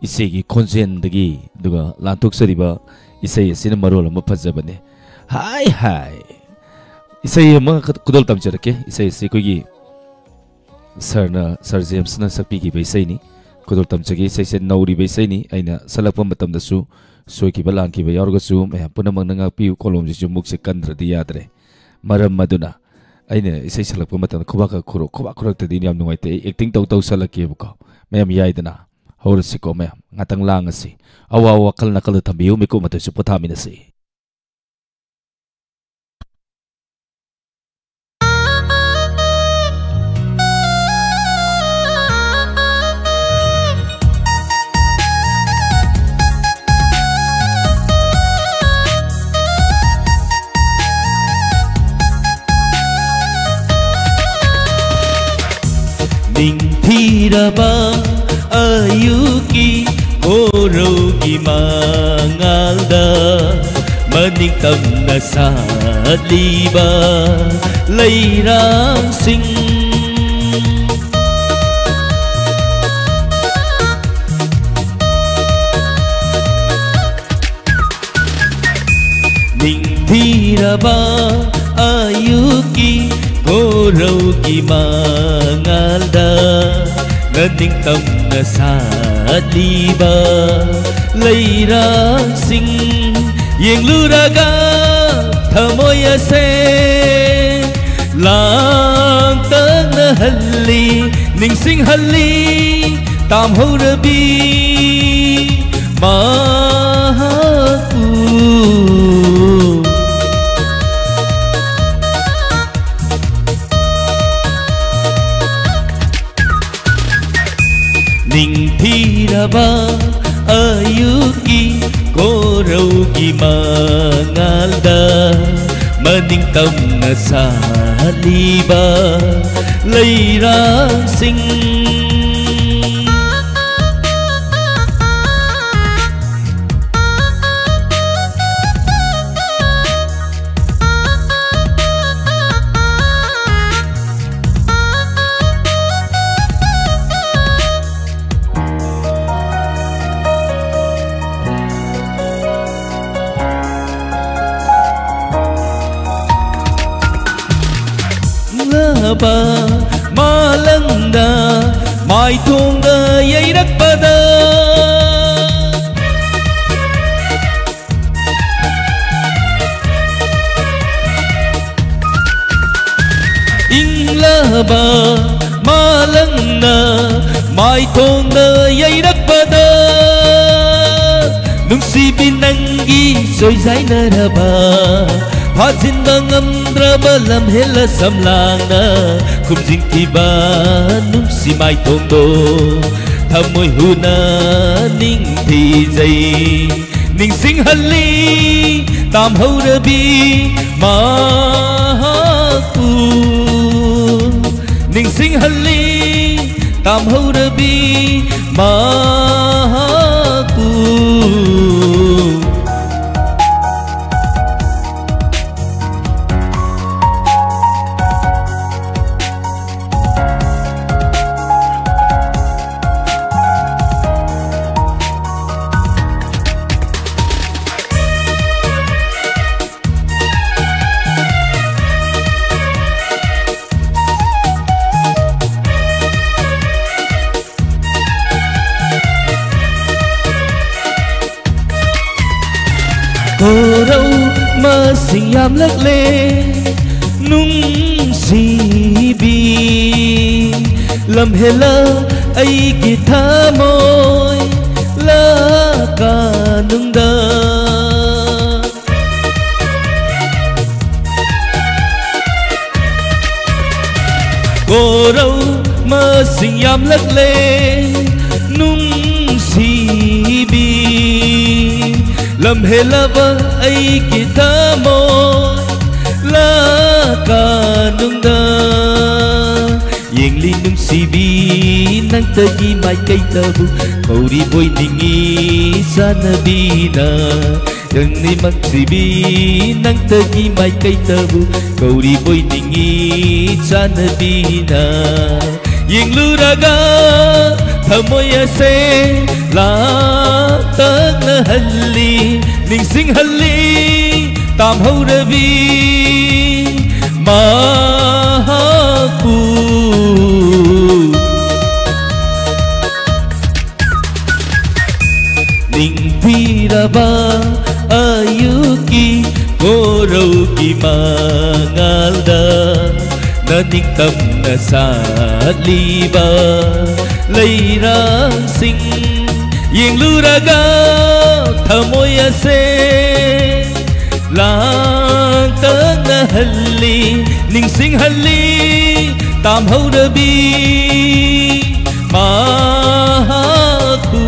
ꯏꯆꯦꯒꯤ ꯈꯣꯟꯖꯦꯜꯗꯒꯤ, ꯑꯗꯨꯒ ꯂꯥꯟꯊꯣꯛꯆꯔꯤꯕ ꯏꯁꯩ ꯑꯁꯤꯅ ꯃꯔꯣꯜ ꯑꯃ ꯐꯖꯕꯅꯦ꯫ ꯍꯥꯏ ꯍꯥꯏ꯫ ꯏꯁꯩ ꯑꯃ ꯈꯨꯗꯣꯜ ꯇꯝꯖꯔꯛꯀꯦ꯫ ꯏꯁꯩ ꯑꯁꯤ ꯑꯩꯈꯣꯏꯒꯤ ꯁꯥꯔꯅ, ꯁꯥꯔ ꯖꯦꯝꯁꯅ ꯁꯛꯄꯤꯈꯤꯕ ꯏꯁꯩꯅꯤ꯫ ꯈꯨꯗꯣꯜ ꯇꯝꯖꯒꯦ꯫ ꯏꯁꯩꯁꯦ ꯅꯧꯔꯤꯕ ꯏꯁꯩꯅꯤ꯫ ꯑꯩꯅ ꯁꯛꯂꯛꯄ ꯃꯇꯝꯗꯁꯨ ꯁꯣꯏꯈꯤꯕ ꯂꯥꯟꯈꯤꯕ ꯌꯥꯎꯔꯒꯁꯨ ꯃꯌꯥꯝ ꯄꯨꯝꯅꯃꯛꯅ ꯉꯥꯛꯄꯤꯌꯨ꯫ ꯀꯣꯂꯣꯝꯁꯤꯁꯨ ꯃꯨꯛꯁꯦ ꯀꯟꯗ꯭ꯔꯗꯤ ꯌꯥꯗ꯭ꯔꯦ꯫ ꯃꯔꯝ ꯑꯗꯨꯅ ꯑꯩꯅ ꯏꯁꯩ ꯁꯛꯂꯛꯄ ꯃꯇꯝꯗ ꯈꯨꯕꯥꯛꯀ ꯈꯨꯔꯛ, ꯈꯨꯕꯥꯛ ꯈꯨꯔꯛꯇꯗꯤ ꯌꯥꯝ ꯅꯨꯡꯉꯥꯏꯇꯦ꯫ ꯑꯩ ꯑꯦꯛꯇꯤꯡ ꯇꯧ ꯇꯧ ꯁꯛꯂꯛꯀꯦꯕꯀꯣ꯫ ꯃꯌꯥꯝ ꯌꯥꯏꯗꯅ? ꯍꯧꯔꯁꯤꯀꯣ ꯃꯌꯥꯝ꯫ ꯉꯥꯛꯇꯪ ꯂꯥꯡꯉꯁꯤ꯫ ꯑꯋꯥ ꯋꯥꯈꯜ ꯅꯥꯀꯜꯗ ꯊꯝꯕꯤꯌꯨ, ꯃꯤꯀꯨꯞ ꯑꯃꯇꯁꯨ ꯄꯣꯊꯥꯃꯤꯟꯅꯁꯤ꯫ ꯅꯤꯡꯊꯤꯔꯕ ꯑꯌꯨꯛꯀꯤ ꯀꯣꯔꯧꯒꯤ ꯃꯉꯥꯜꯗ ꯃꯅꯤꯡ ꯇꯝꯅ ꯁꯥꯠꯂꯤꯕ ꯂꯩꯔꯥꯡꯁꯤꯡ꯫ ꯅꯤꯡꯊꯤꯔꯕ ꯑꯌꯨꯛꯀꯤ ꯀꯣꯔꯧꯒꯤ ꯃꯉꯥꯜꯗ ꯅꯅꯤꯡꯇꯝꯅ ꯁꯥꯠꯂꯤꯕ ꯂꯩꯔꯥꯡꯁꯤꯡ ꯌꯦꯡꯂꯨꯔꯒ ꯊꯃꯣꯏ ꯑꯁꯦ ꯂꯥꯡꯇꯛꯅꯍꯜꯂꯤ꯫ ꯅꯤꯡꯁꯤꯡꯍꯜꯂꯤ ꯇꯥꯝꯍꯧꯔꯕꯤ ꯃꯍꯥꯛꯄꯨ꯫ ꯅꯤꯡꯊꯤꯔꯕ ꯑꯌꯨꯛꯀꯤ ꯀꯣꯔꯧꯒꯤ ꯃꯉꯥꯜꯗ ꯃꯅꯤꯡ ꯇꯝꯅ ꯁꯥꯠꯂꯤꯕ ꯂꯩꯔꯥꯡꯁꯤꯡ꯫ ꯂꯕ ꯃꯥꯂꯪꯗ ꯃꯥꯏꯊꯣꯡꯗ ꯌꯩꯔꯛꯄꯗ꯫ ꯏꯪꯂꯕ ꯃꯥꯂꯪꯅ ꯃꯥꯏꯊꯣꯡꯗ ꯌꯩꯔꯛꯄꯗ, ꯅꯨꯡꯁꯤꯕꯤ ꯅꯪꯒꯤ ꯁꯣꯏꯖꯥꯏꯅꯔꯕ, ꯐꯥꯖꯤꯟꯕ ꯉꯝꯗ꯭ꯔꯕ ꯂꯝꯍꯦꯜꯂ ꯁꯝꯂꯥꯡꯅ ꯈꯨꯝꯖꯤꯟꯈꯤꯕ ꯅꯨꯡꯁꯤ ꯃꯥꯏꯊꯣꯡꯗꯣ ꯊꯃꯣꯏ ꯍꯨꯅ ꯅꯤꯡꯊꯤꯖꯩ꯫ ꯅꯤꯡꯁꯤꯡꯍꯜꯂꯤ ꯇꯥꯝꯍꯧꯔꯕꯤ ꯃꯍꯥꯛꯄꯨ꯫ ꯅꯤꯡꯁꯤꯡꯍꯜꯂꯤ ꯇꯥꯝꯍꯧꯔꯕꯤ ꯃꯍꯥꯛꯄꯨ꯫ ꯈꯣꯔꯧ ꯃꯁꯤꯡ ꯌꯥꯝꯂꯛꯂꯦ ꯅꯨꯡꯁꯤꯕꯤ꯫ ꯂꯝꯍꯦꯜꯂ ꯑꯩꯒꯤ ꯊꯃꯣꯏ ꯂꯥꯛꯀꯅꯨꯡꯗ꯫ ꯀꯣꯔꯧ ꯃꯁꯤꯡ ꯌꯥꯝꯂꯛꯂꯦ ꯅꯨꯡꯁꯤꯕꯤ꯫ ꯂꯝꯍꯦꯜꯂꯕ ꯑꯩꯒꯤ ꯊꯃꯣꯏ ꯂꯥꯛꯀꯅꯨꯡꯗ꯫ ꯌꯦꯡꯂꯤ ꯅꯨꯡꯁꯤꯕꯤ ꯅꯪꯇꯒꯤ ꯃꯥꯏꯀꯩꯗꯕꯨ ꯀꯧꯔꯤꯕꯣꯏ ꯅꯤꯡꯉꯤ ꯆꯥꯟꯅꯕꯤꯅ꯫ ꯌꯦꯡꯂꯤ ꯅꯨꯡꯁꯤꯕꯤ ꯅꯪꯇꯒꯤ ꯃꯥꯏꯀꯩꯗꯕꯨ ꯀꯧꯔꯤꯕꯣꯏ ꯅꯤꯡꯉꯤ ꯆꯥꯟꯅꯕꯤꯅ꯫ ꯌꯦꯡꯂꯨꯔꯒ ꯊꯃꯣꯏ ꯑꯁꯦ ꯂꯥꯡꯇꯛꯅꯍꯜꯂꯤ ꯅꯤꯡꯁꯤꯡꯍꯜꯂꯤ ꯇꯥꯝꯍꯧꯔꯕꯤ ꯃꯍꯥꯛꯄꯨ꯫ ꯅꯤꯡꯊꯤꯔꯕ ꯑꯌꯨꯛꯀꯤ ꯀꯣꯔꯧꯒꯤ ꯃꯉꯥꯜꯗ ꯅꯅꯤꯡꯇꯝꯅ ꯁꯥꯠꯂꯤꯕ ꯂꯩꯔꯥꯡꯁꯤꯡ ꯌꯦꯡꯂꯨꯔꯒ ꯊꯃꯣꯏ ꯑꯁꯦ ꯂꯥꯡꯇꯛꯅꯍꯜꯂꯤ ꯅꯤꯡꯁꯤꯡꯍꯜꯂꯤ ꯇꯥꯝꯍꯧꯔꯕꯤ ꯃꯍꯥꯛꯄꯨ꯫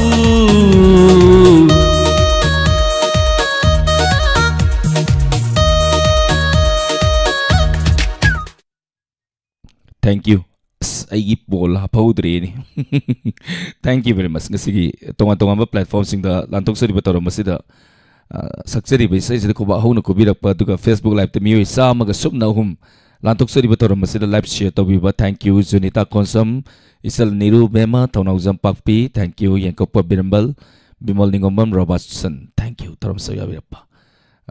Thank you. ꯑꯁ, ꯑꯩꯒꯤ pol ꯍꯥꯞꯍꯧꯗ꯭ꯔꯦꯅꯦ꯫ Thank you very much꯫ ꯉꯁꯤꯒꯤ ꯇꯣꯉꯥꯟ ꯇꯣꯉꯥꯟꯕ platformꯁꯤꯡꯗ ꯂꯥꯟꯊꯣꯛꯆꯔꯤꯕ ꯊꯧꯔꯝ ꯑꯁꯤꯗ, ꯑ, ꯁꯛꯆꯔꯤꯕ ꯏꯁꯩꯁꯤꯗ ꯈꯨꯕꯥꯛ ꯍꯧꯅ ꯈꯨꯕꯤꯔꯛꯄ, ꯑꯗꯨꯒ Facebook Liveꯇ ꯃꯤꯑꯣꯏ ꯆꯥꯝꯃꯒ ꯁꯨꯞꯅ ꯑꯍꯨꯝ ꯂꯥꯟꯊꯣꯛꯆꯔꯤꯕ ꯊꯧꯔꯝ ꯑꯁꯤꯗ live share ꯇꯧꯕꯤꯕ, thank you꯫ ꯖꯨꯅꯤꯇꯥ ꯀꯣꯟꯁꯝ, ꯏꯆꯜ ꯅꯤꯔꯨꯕꯦꯝꯃ, Thounaojam Pakpi, thank you꯫ Yengkokpa Birambal, Bimol Ningombam, Robertson, thank you꯫ ꯊꯧꯔꯝ ꯁꯔꯨꯛ ꯌꯥꯕꯤꯔꯛꯄ꯫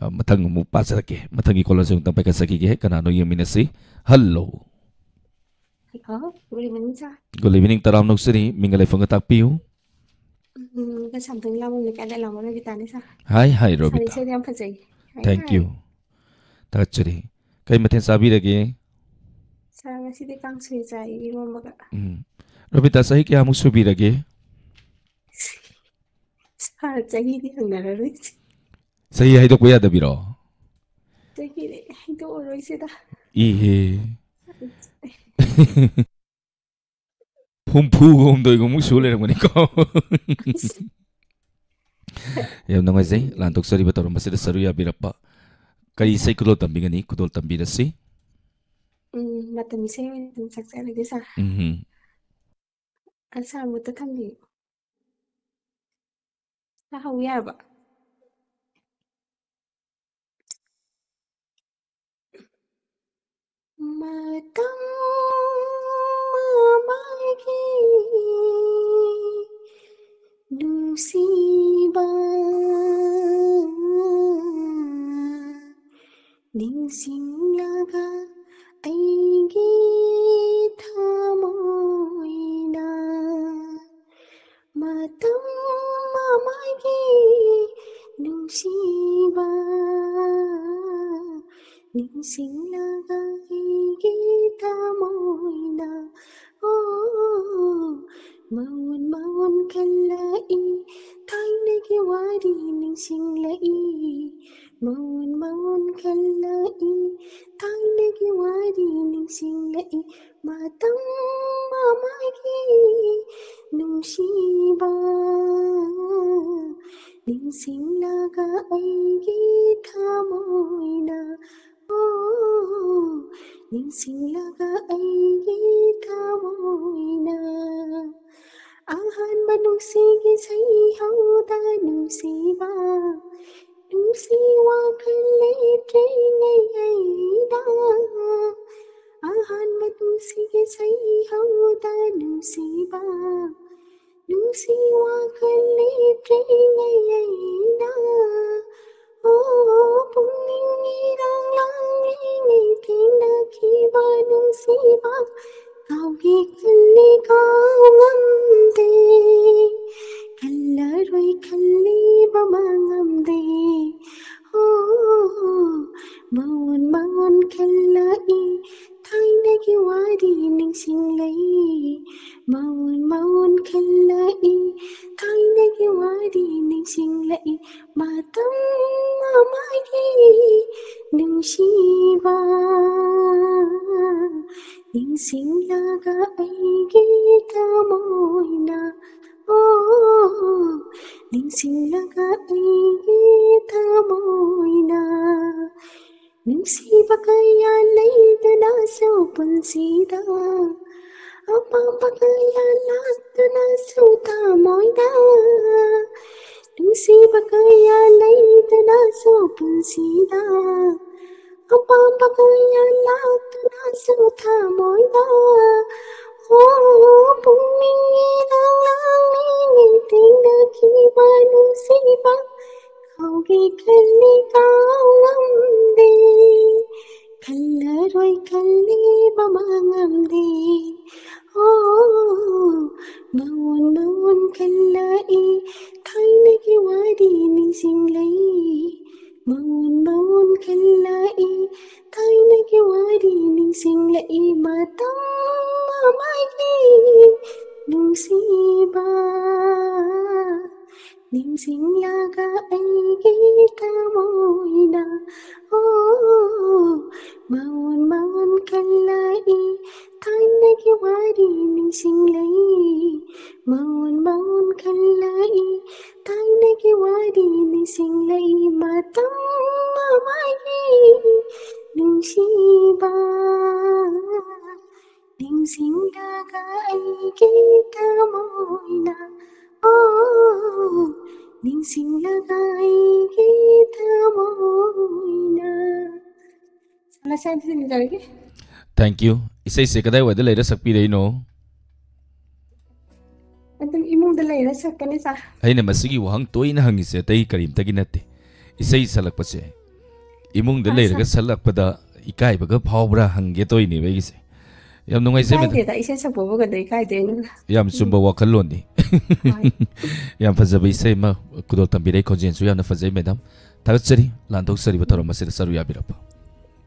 ꯑ, ꯃꯊꯪ ꯑꯃꯨꯛ ꯄꯥꯖꯔꯛꯀꯦ꯫ ꯃꯊꯪꯒꯤ caller ꯑꯃꯨꯛꯇꯪ ꯄꯥꯏꯈꯠꯆꯈꯤꯒꯦ꯫ ꯀꯅꯥꯅꯣ ꯌꯦꯡꯃꯤꯟꯅꯁꯤ꯫ Hello꯫ Hello, good evening, sir. Good evening, ꯇꯔꯥꯝꯅ ꯑꯣꯛꯆꯔꯤ꯫ ꯃꯤꯡꯒ ꯂꯩꯐꯝꯒ ꯇꯥꯛꯄꯤꯌꯨ꯫ ꯎꯝ, ꯀꯩꯁꯥꯝꯊꯣꯡ ꯂꯥꯡꯕꯝꯅꯤ, ꯀꯥꯏꯗ ꯂꯥꯡꯕꯝ ꯔꯣꯕꯤꯇꯥꯅꯤ, sir꯫ Hi, hi, sir, Robita. ꯏꯁꯩꯗꯤ ꯌꯥꯝ ꯐꯖꯩ꯫ Hi, thank hi꯫ You꯫ ꯊꯥꯒꯠꯆꯔꯤ꯫ ꯀꯔꯤ ꯃꯊꯦꯜ ꯆꯥꯕꯤꯔꯒꯦ? Sir, ꯉꯁꯤꯗꯤ ꯀꯥꯡꯁꯣꯏ ꯆꯥꯏ, ꯏꯔꯣꯝꯕꯒ꯫ ꯎꯝ꯫ ꯔꯣꯕꯤꯇꯥ, ꯆꯍꯤ ꯀꯌꯥꯃꯨꯛ ꯁꯨꯕꯤꯔꯒꯦ? ꯁꯥꯔ, ꯆꯍꯤꯗꯤ ꯍꯪꯅꯔꯔꯣꯏꯁꯦ꯫ ꯆꯍꯤ ꯍꯥꯏꯗꯣꯛꯄ ꯌꯥꯗꯕꯤꯔꯣ? ꯆꯍꯤꯗꯤ ꯍꯥꯏꯗꯣꯛꯑꯔꯣꯏꯁꯤꯗ꯫ ꯏꯍꯦ꯫ ꯍꯨꯝꯐꯨꯒ ꯍꯨꯝꯗꯣꯏꯒꯨꯝꯕ ꯁꯨ ꯂꯩꯔꯝꯒꯅꯤꯀꯣ꯫ ꯌꯥꯝ ꯅꯨꯡꯉꯥꯏꯖꯩ, ꯂꯥꯟꯊꯣꯛꯆꯔꯤꯕ ꯊꯧꯔꯝ ꯑꯁꯤꯗ ꯁꯔꯨꯛ ꯌꯥꯕꯤꯔꯛꯄ꯫ ꯀꯔꯤ ꯏꯁꯩ ꯈꯨꯗꯣꯜ ꯇꯝꯕꯤꯒꯅꯤ? ꯈꯨꯗꯣꯜ ꯇꯝꯕꯤꯔꯁꯤ꯫ ꯎꯝ, ꯃꯇꯝ ꯏꯁꯩ ꯑꯣꯏꯅ ꯑꯗꯨꯝ ꯁꯛꯆꯔꯒꯦ, ꯁꯥꯔ꯫ ꯎꯝ꯫ ꯑ, ꯁꯥꯔ, ꯃꯨꯠꯇ ꯊꯝꯕꯤꯌꯨ꯫ ꯁꯥꯔ, ꯍꯧ ꯌꯥꯔꯕ? ꯃꯇꯝ ꯑꯃꯒꯤ ꯅꯨꯡꯁꯤꯕ ꯅꯤꯡꯁꯤꯡꯂꯒ ꯑꯩꯒꯤ ꯊꯃꯣꯏꯅ ꯃꯇꯝ ꯑꯃꯒꯤ ꯅꯨꯡꯁꯤꯕ ꯅꯤꯡꯁꯤꯡꯂꯒ ꯑꯩꯒꯤ ꯊꯃꯣꯏꯅ, ꯑꯣ, ꯃꯎꯟ ꯃꯎꯟ ꯈꯜꯂꯛꯏ, ꯊꯥꯏꯅꯒꯤ ꯋꯥꯔꯤ ꯅꯤꯡꯁꯤꯡꯂꯛꯏ꯫ ꯃꯎꯟ ꯃꯎꯟ ꯈꯜꯂꯛꯏ, ꯊꯥꯏꯅꯒꯤ ꯋꯥꯔꯤ ꯅꯤꯡꯁꯤꯡꯂꯛꯏ꯫ ꯃꯇꯝ ꯑꯃꯒꯤ ꯅꯨꯡꯁꯤꯕ ꯅꯤꯡꯁꯤꯡꯂꯒ ꯑꯩꯒꯤ ꯊꯃꯣꯏꯅ, ꯑꯣ, ꯅꯤꯡꯁꯤꯡꯂꯒ ꯑꯩꯒꯤ ꯊꯃꯣꯏꯅ꯫ ꯑꯍꯥꯟꯕ ꯅꯨꯡꯁꯤꯒꯤ ꯁꯩꯍꯧꯗ ꯅꯨꯡꯁꯤꯕ, ꯅꯨꯡꯁꯤ ꯋꯥꯈꯜ ꯂꯩꯇ꯭ꯔꯤꯉꯩ ꯑꯩꯗ꯫ ꯑꯍꯥꯟꯕ ꯅꯨꯡꯁꯤꯒꯤ ꯁꯩꯍꯧꯗ ꯅꯨꯡꯁꯤꯕ, ꯅꯨꯡꯁꯤ ꯋꯥꯈꯜ ꯂꯩꯇ꯭ꯔꯤꯉꯩ ꯑꯩꯗ꯫ ꯑꯣ, ꯄꯨꯛꯅꯤꯡ ꯏꯔꯥꯡ ꯂꯥꯡꯂꯤꯉꯩ ꯊꯦꯡꯅꯈꯤꯕ ꯅꯨꯡꯁꯤꯕ, ꯀꯥꯎꯒꯦ ꯈꯜꯂꯤ ꯀꯥꯎ ꯉꯝꯗꯦ, ꯈꯜꯂꯔꯣꯏ ꯈꯜꯂꯤꯕ ꯃꯉꯝꯗꯦ꯫ ꯑꯣ, ꯃꯎꯟ ꯃꯎꯟ ꯈꯜꯂꯛꯏ, ꯊꯥꯏꯅꯒꯤ ꯋꯥꯔꯤ ꯅꯤꯡꯁꯤꯡꯂꯛꯏ꯫ ꯃꯎꯟ ꯃꯥꯎꯟ ꯈꯜꯂꯛꯏ, ꯊꯥꯏꯅꯒꯤ ꯋꯥꯔꯤ ꯅꯤꯡꯁꯤꯡꯂꯛꯏ, ꯃꯇꯝ ꯑꯃꯒꯤ ꯅꯨꯡꯁꯤꯕ꯫ ꯅꯤꯡꯁꯤꯡꯂꯒ ꯑꯩꯒꯤ ꯊꯃꯣꯏꯅ, ꯑꯣ, ꯅꯤꯡꯁꯤꯡꯂꯒ ꯑꯩꯒꯤ ꯊꯃꯣꯏꯅ ꯅꯨꯡꯁꯤꯕ ꯀꯌꯥ ꯂꯩꯗꯨꯅꯁꯨ ꯄꯨꯟꯁꯤꯗ, ꯑꯄꯥꯝꯕ ꯀꯌꯥ ꯂꯥꯛꯇꯨꯅꯁꯨ ꯊꯃꯣꯏꯗ, ꯅꯨꯡꯁꯤꯕ ꯀꯌꯥ ꯂꯩꯗꯨꯅꯁꯨ ꯄꯨꯟꯁꯤꯗ, ꯑꯄꯥꯝꯕ ꯀꯌꯥ ꯂꯥꯛꯇꯨꯅꯁꯨ ꯊꯃꯣꯏꯗ, ꯑꯣ, ꯄꯨꯛꯅꯤꯡꯒꯤ ꯅꯉꯥꯡꯅꯤ ꯇꯦꯡꯅꯈꯤꯕ ꯅꯨꯡꯁꯤꯕ ꯀꯥꯎꯒꯦ ꯈꯜꯂꯤ ꯀꯥꯎꯉꯝꯗꯦ, ꯈꯜꯂꯔꯣꯏ ꯈꯜꯂꯤ ꯃꯃꯥꯡ ꯉꯝꯗꯦ꯫ ꯑꯣ, ꯃꯥꯎꯟ ꯃꯥꯎꯟ ꯈꯜꯂꯛꯏ, ꯊꯥꯏꯅꯒꯤ ꯋꯥꯔꯤ ꯅꯤꯡꯁꯤꯡꯂꯛꯏ꯫ ꯃꯥꯎꯟ ꯃꯥꯎꯟ ꯈꯜꯂꯛꯏ, ꯊꯥꯏꯅꯒꯤ ꯋꯥꯔꯤ ꯅꯤꯡꯁꯤꯡꯂꯛꯏ, ꯃꯇꯝ ꯑꯃꯒꯤ ꯅꯨꯡꯁꯤꯕ꯫ ꯅꯤꯡꯁꯤꯡꯂꯒ ꯑꯩꯒꯤ ꯊꯃꯣꯏꯅ, ꯑꯣ, ꯃꯥꯎꯟ ꯃꯥꯎꯟ ꯈꯜꯂꯛꯏ, ꯊꯥꯏꯅꯒꯤ ꯋꯥꯔꯤ ꯅꯤꯡꯁꯤꯡꯂꯛꯏ, ꯃꯥꯎꯟ ꯃꯥꯎꯟ ꯈꯜꯂꯛꯏ, ꯊꯥꯏꯅꯒꯤ ꯋꯥꯔꯤ ꯅꯤꯡꯁꯤꯡꯂꯛꯏ, ꯃꯇꯝ ꯑꯃꯒꯤ ꯅꯨꯡꯁꯤꯕ꯫ ꯅꯤꯡꯁꯤꯡꯂꯒ ꯑꯩꯒꯤ ꯊꯃꯣꯏꯅ, ꯑꯣ, ꯅꯤꯡꯁꯤꯡꯂꯒ ꯑꯩꯒꯤ ꯊꯃꯣꯏꯅ꯫ ꯁꯥꯟꯅꯁꯦ ꯑꯗꯨꯗꯤ ꯅꯤꯖꯔꯒꯦ꯫ Thank you. ꯏꯁꯩꯁꯦ ꯀꯗꯥꯏꯋꯥꯏꯗ ꯂꯩꯔ ꯁꯛꯄꯤꯔꯛꯏꯅꯣ? ꯑꯗꯨꯝ ꯏꯃꯨꯡꯗ ꯂꯩꯔ ꯁꯛꯀꯅꯤ, ꯁꯥꯔ꯫ ꯑꯩꯅ ꯃꯁꯤꯒꯤ ꯋꯥꯍꯪ ꯇꯣꯏꯅ ꯍꯪꯉꯤꯁꯦ ꯑꯇꯩ ꯀꯔꯤꯝꯇꯒꯤ ꯅꯠꯇꯦ꯫ ꯏꯁꯩ ꯁꯛꯂꯛꯄꯁꯦ ꯏꯃꯨꯡꯗ ꯍꯣꯏ, ꯂꯩꯔꯒ ꯁꯥꯔ꯫ ꯁꯛꯂꯛꯄꯗ ꯏꯀꯥꯏꯕꯒ ꯐꯥꯎꯕ꯭ꯔꯥ ꯍꯪꯒꯦ ꯇꯧꯔꯤꯅꯦꯕ ꯑꯩꯒꯤꯁꯦ꯫ ꯌꯥꯝ ꯅꯨꯡꯉꯥꯏꯖꯩ, ꯃꯦꯗꯥꯝ꯫ ꯏꯀꯥꯏꯗꯦꯗ, ꯏꯁꯩ ꯁꯛꯄꯕꯨ ꯀꯩꯗꯧ ꯏꯀꯥꯏꯗꯣꯏꯅꯣ? ꯌꯥꯝ ꯆꯨꯝꯕ ꯋꯥꯈꯜꯂꯣꯟꯅꯤ꯫ ꯍꯣꯏ꯫ ꯌꯥꯝ ꯐꯖꯕ ꯏꯁꯩ ꯑꯃ ꯈꯨꯗꯣꯜ ꯇꯝꯕꯤꯔꯦ, ꯈꯣꯟꯖꯦꯜꯁꯨ ꯌꯥꯝꯅ ꯐꯖꯩ, ꯃꯦꯗꯥꯝ꯫ ꯊꯥꯒꯠꯆꯔꯤ, ꯂꯥꯟꯊꯣꯛꯆꯔꯤꯕ ꯊꯧꯔꯝ ꯑꯁꯤꯗ ꯁꯔꯨꯛ ꯌꯥꯕꯤꯔꯛꯄ꯫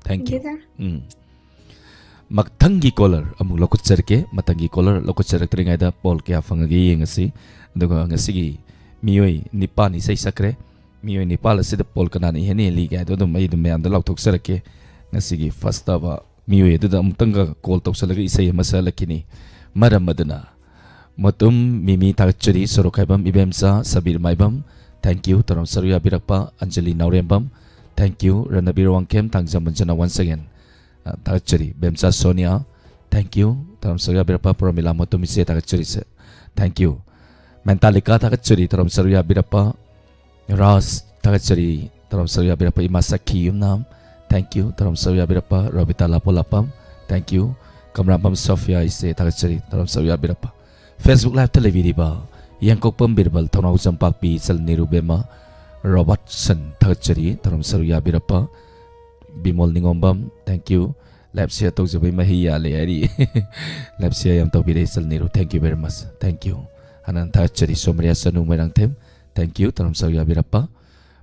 Thank you꯫ Thank you, sir꯫ ꯎꯝ꯫ ꯃꯊꯪꯒꯤ ꯀꯣꯂꯔ ꯑꯃꯨꯛ ꯂꯧꯈꯠꯆꯔꯛꯀꯦ꯫ ꯃꯊꯪꯒꯤ ꯀꯣꯂꯔ ꯂꯧꯈꯠꯆꯔꯛꯇ꯭ꯔꯤꯉꯩꯗ ꯄꯣꯜ ꯀꯌꯥ ꯐꯪꯉꯒꯦ ꯌꯦꯡꯉꯁꯤ꯫ ꯑꯗꯨꯒ ꯉꯁꯤꯒꯤ ꯃꯤꯑꯣꯏ ꯅꯤꯄꯥꯟ ꯏꯁꯩ ꯁꯛꯈ꯭ꯔꯦ꯫ ꯃꯤꯑꯣꯏ ꯅꯤꯄꯥꯟ ꯑꯁꯤꯗ ꯄꯣꯜ ꯀꯅꯥꯅ ꯏꯍꯦꯟ ꯍꯦꯜꯂꯤꯒꯦ ꯍꯥꯏꯗꯣ ꯑꯗꯨꯝ ꯑꯩ ꯑꯗꯨꯝ ꯃꯌꯥꯝꯗ ꯂꯥꯎꯊꯣꯛꯆꯔꯛꯀꯦ꯫ ꯉꯁꯤꯒꯤ ꯐꯥꯔꯁ ꯇꯥꯕ ꯃꯤꯑꯣꯏ ꯑꯗꯨꯗ ꯑꯃꯨꯛꯇꯪꯒ ꯀꯣꯜ ꯇꯧꯁꯜꯂꯒ ꯏꯁꯩ ꯑꯃ ꯁꯛꯍꯜꯂꯛꯈꯤꯅꯤ꯫ ꯃꯔꯝ ꯑꯗꯨꯅ ꯃꯇꯨꯝ ꯃꯤꯃꯤ ꯊꯥꯒꯠꯆꯔꯤ꯫ ꯁꯣꯔꯣꯛꯈꯥꯏꯕꯝ ꯏꯕꯦꯝꯆꯥ, ꯁꯕꯤꯔ ꯃꯥꯏꯕꯝ, thank you꯫ ꯇꯔꯥꯝ ꯁꯔꯨꯛ ꯌꯥꯕꯤꯔꯛꯄ Anjali ꯅꯥꯎꯔꯦꯝꯕꯝ, thank you꯫ ꯔꯅꯕꯤꯔ Wangkhem, Thangjam ꯃꯟꯖꯅ once again꯫ ꯑ, ꯊꯥꯒꯠꯆꯔꯤ꯫ ꯕꯦꯝꯆꯥ ꯁꯣꯅꯤꯌꯥ, thank you꯫ ꯇꯔꯥꯝ ꯁꯔꯨꯛ ꯌꯥꯕꯤꯔꯛꯄ ꯄ꯭ꯔꯃꯤꯂꯥ ꯃꯇꯨꯝ ꯏꯆꯦ, ꯊꯥꯒꯠꯆꯔꯤ ꯁꯦ, thank you꯫ ꯃꯦꯟꯇꯥꯂꯤꯀꯥ, ꯊꯥꯒꯠꯆꯔꯤ꯫ ꯇꯔꯥꯝ ꯁꯔꯨꯛ ꯌꯥꯕꯤꯔꯛꯄ ꯔꯥꯖ, ꯊꯥꯒꯠꯆꯔꯤ꯫ ꯇꯔꯥꯝ ꯁꯔꯨꯛ ꯌꯥꯕꯤꯔꯛꯄ ꯏꯃꯥ ꯁꯈꯤ ꯌꯨꯝꯅꯥꯝ, thank you꯫ ꯇꯔꯥꯝ ꯁꯔꯨꯛ ꯌꯥꯕꯤꯔꯛꯄ ꯔꯣꯕꯤꯇꯥ ꯂꯥꯄꯣꯂꯥꯄꯝ, thank you꯫ ꯀꯃꯔꯥꯄꯝ ꯁꯣꯐꯤꯌꯥ ꯏꯆꯦ, ꯊꯥꯒꯠꯆꯔꯤ꯫ ꯇꯔꯥꯝ ꯁꯔꯨꯛ ꯌꯥꯕꯤꯔꯛꯄ Facebook Liveꯇ ꯂꯩꯕꯤꯔꯤꯕ ꯌꯦꯡꯀꯣꯛꯄꯝ ꯕꯤꯔꯕꯜ, ꯊꯧꯅꯥꯎꯖꯝ ꯄꯥꯛꯄꯤ, ꯏꯆꯜ ꯅꯤꯔꯨꯕꯦꯝꯃ ꯔꯣꯕꯥꯔꯠꯁꯟ, ꯊꯥꯒꯠꯆꯔꯤ꯫ ꯇꯔꯥꯝ ꯁꯔꯨꯛ ꯌꯥꯕꯤꯔꯛꯄ Bimol ꯅꯤꯉꯣꯝꯕꯝ, thank you꯫ Live share ꯇꯧꯖꯕꯩ ꯃꯍꯩ ꯌꯥꯜꯂꯦ ꯍꯥꯏꯔꯤ꯫ Live share ꯌꯥꯝ ꯇꯧꯕꯤꯔꯦ ꯏꯆꯜ ꯅꯤꯔꯨ, thank you very much, thank you꯫ ꯍꯥꯟꯅ ꯊꯥꯒꯠꯆꯔꯤ꯫ ꯁꯣꯃꯔꯤꯌꯥ ꯆꯅꯨ ꯃꯣꯏꯔꯥꯡꯊꯦꯝ, thank you꯫ ꯇꯔꯥꯝ ꯁꯔꯨꯛ ꯌꯥꯕꯤꯔꯛꯄ꯫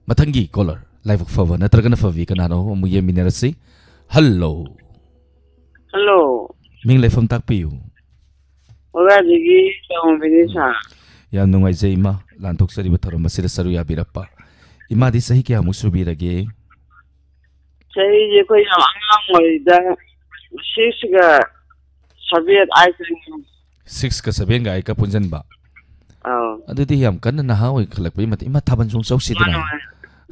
ꯃꯊꯪꯒꯤ ꯀꯣꯂꯔ ꯂꯥꯏꯕꯛ ꯐꯕ ꯅꯠꯇ꯭ꯔꯒꯅ ꯐꯕꯤ ꯀꯅꯥꯅꯣ ꯑꯃꯨꯛ ꯌꯦꯡꯃꯤꯟꯅꯔꯁꯤ꯫ ꯍꯜꯂꯣ꯫ ꯍꯜꯂꯣ꯫ ꯃꯤꯡ ꯂꯩꯐꯝ ꯇꯥꯛꯄꯤꯌꯨ꯫ ꯀꯛꯆꯤꯡꯗꯒꯤ ꯇꯣꯝꯕꯤꯅꯤ ꯁꯥꯔ꯫ ꯌꯥꯝ ꯅꯨꯡꯉꯥꯏꯖꯩ ꯏꯃꯥ, ꯂꯥꯟꯊꯣꯛꯆꯔꯤꯕ ꯊꯧꯔꯝ ꯑꯁꯤꯗ ꯁꯔꯨꯛ ꯌꯥꯕꯤꯔꯛꯄ꯫ ꯏꯃꯥꯗꯤ ꯆꯍꯤ ꯀꯌꯥꯃꯨꯛ ꯁꯨꯕꯤꯔꯒꯦ? ꯆꯍꯤꯁꯦ ꯑꯩꯈꯣꯏ ꯌꯥꯝ ꯑꯉꯥꯡ ꯑꯣꯏꯔꯤꯗ, sixꯀ seven, eight꯫ Sixꯀ sevenꯒ eightꯀ ꯄꯨꯟꯁꯤꯟꯕ? ꯑꯧ꯫ ꯑꯗꯨꯗꯤ ꯌꯥꯝ ꯀꯟꯅ ꯅꯍꯥ ꯑꯣꯏꯈꯠꯂꯛꯄꯒꯤ ꯃꯇꯤꯛ꯫ ꯏꯃꯥ, ꯊꯥꯕꯜ ꯆꯣꯡ ꯆꯧꯁꯤꯗꯅ꯫ ꯃꯥꯅꯦ, ꯃꯥꯅꯦ꯫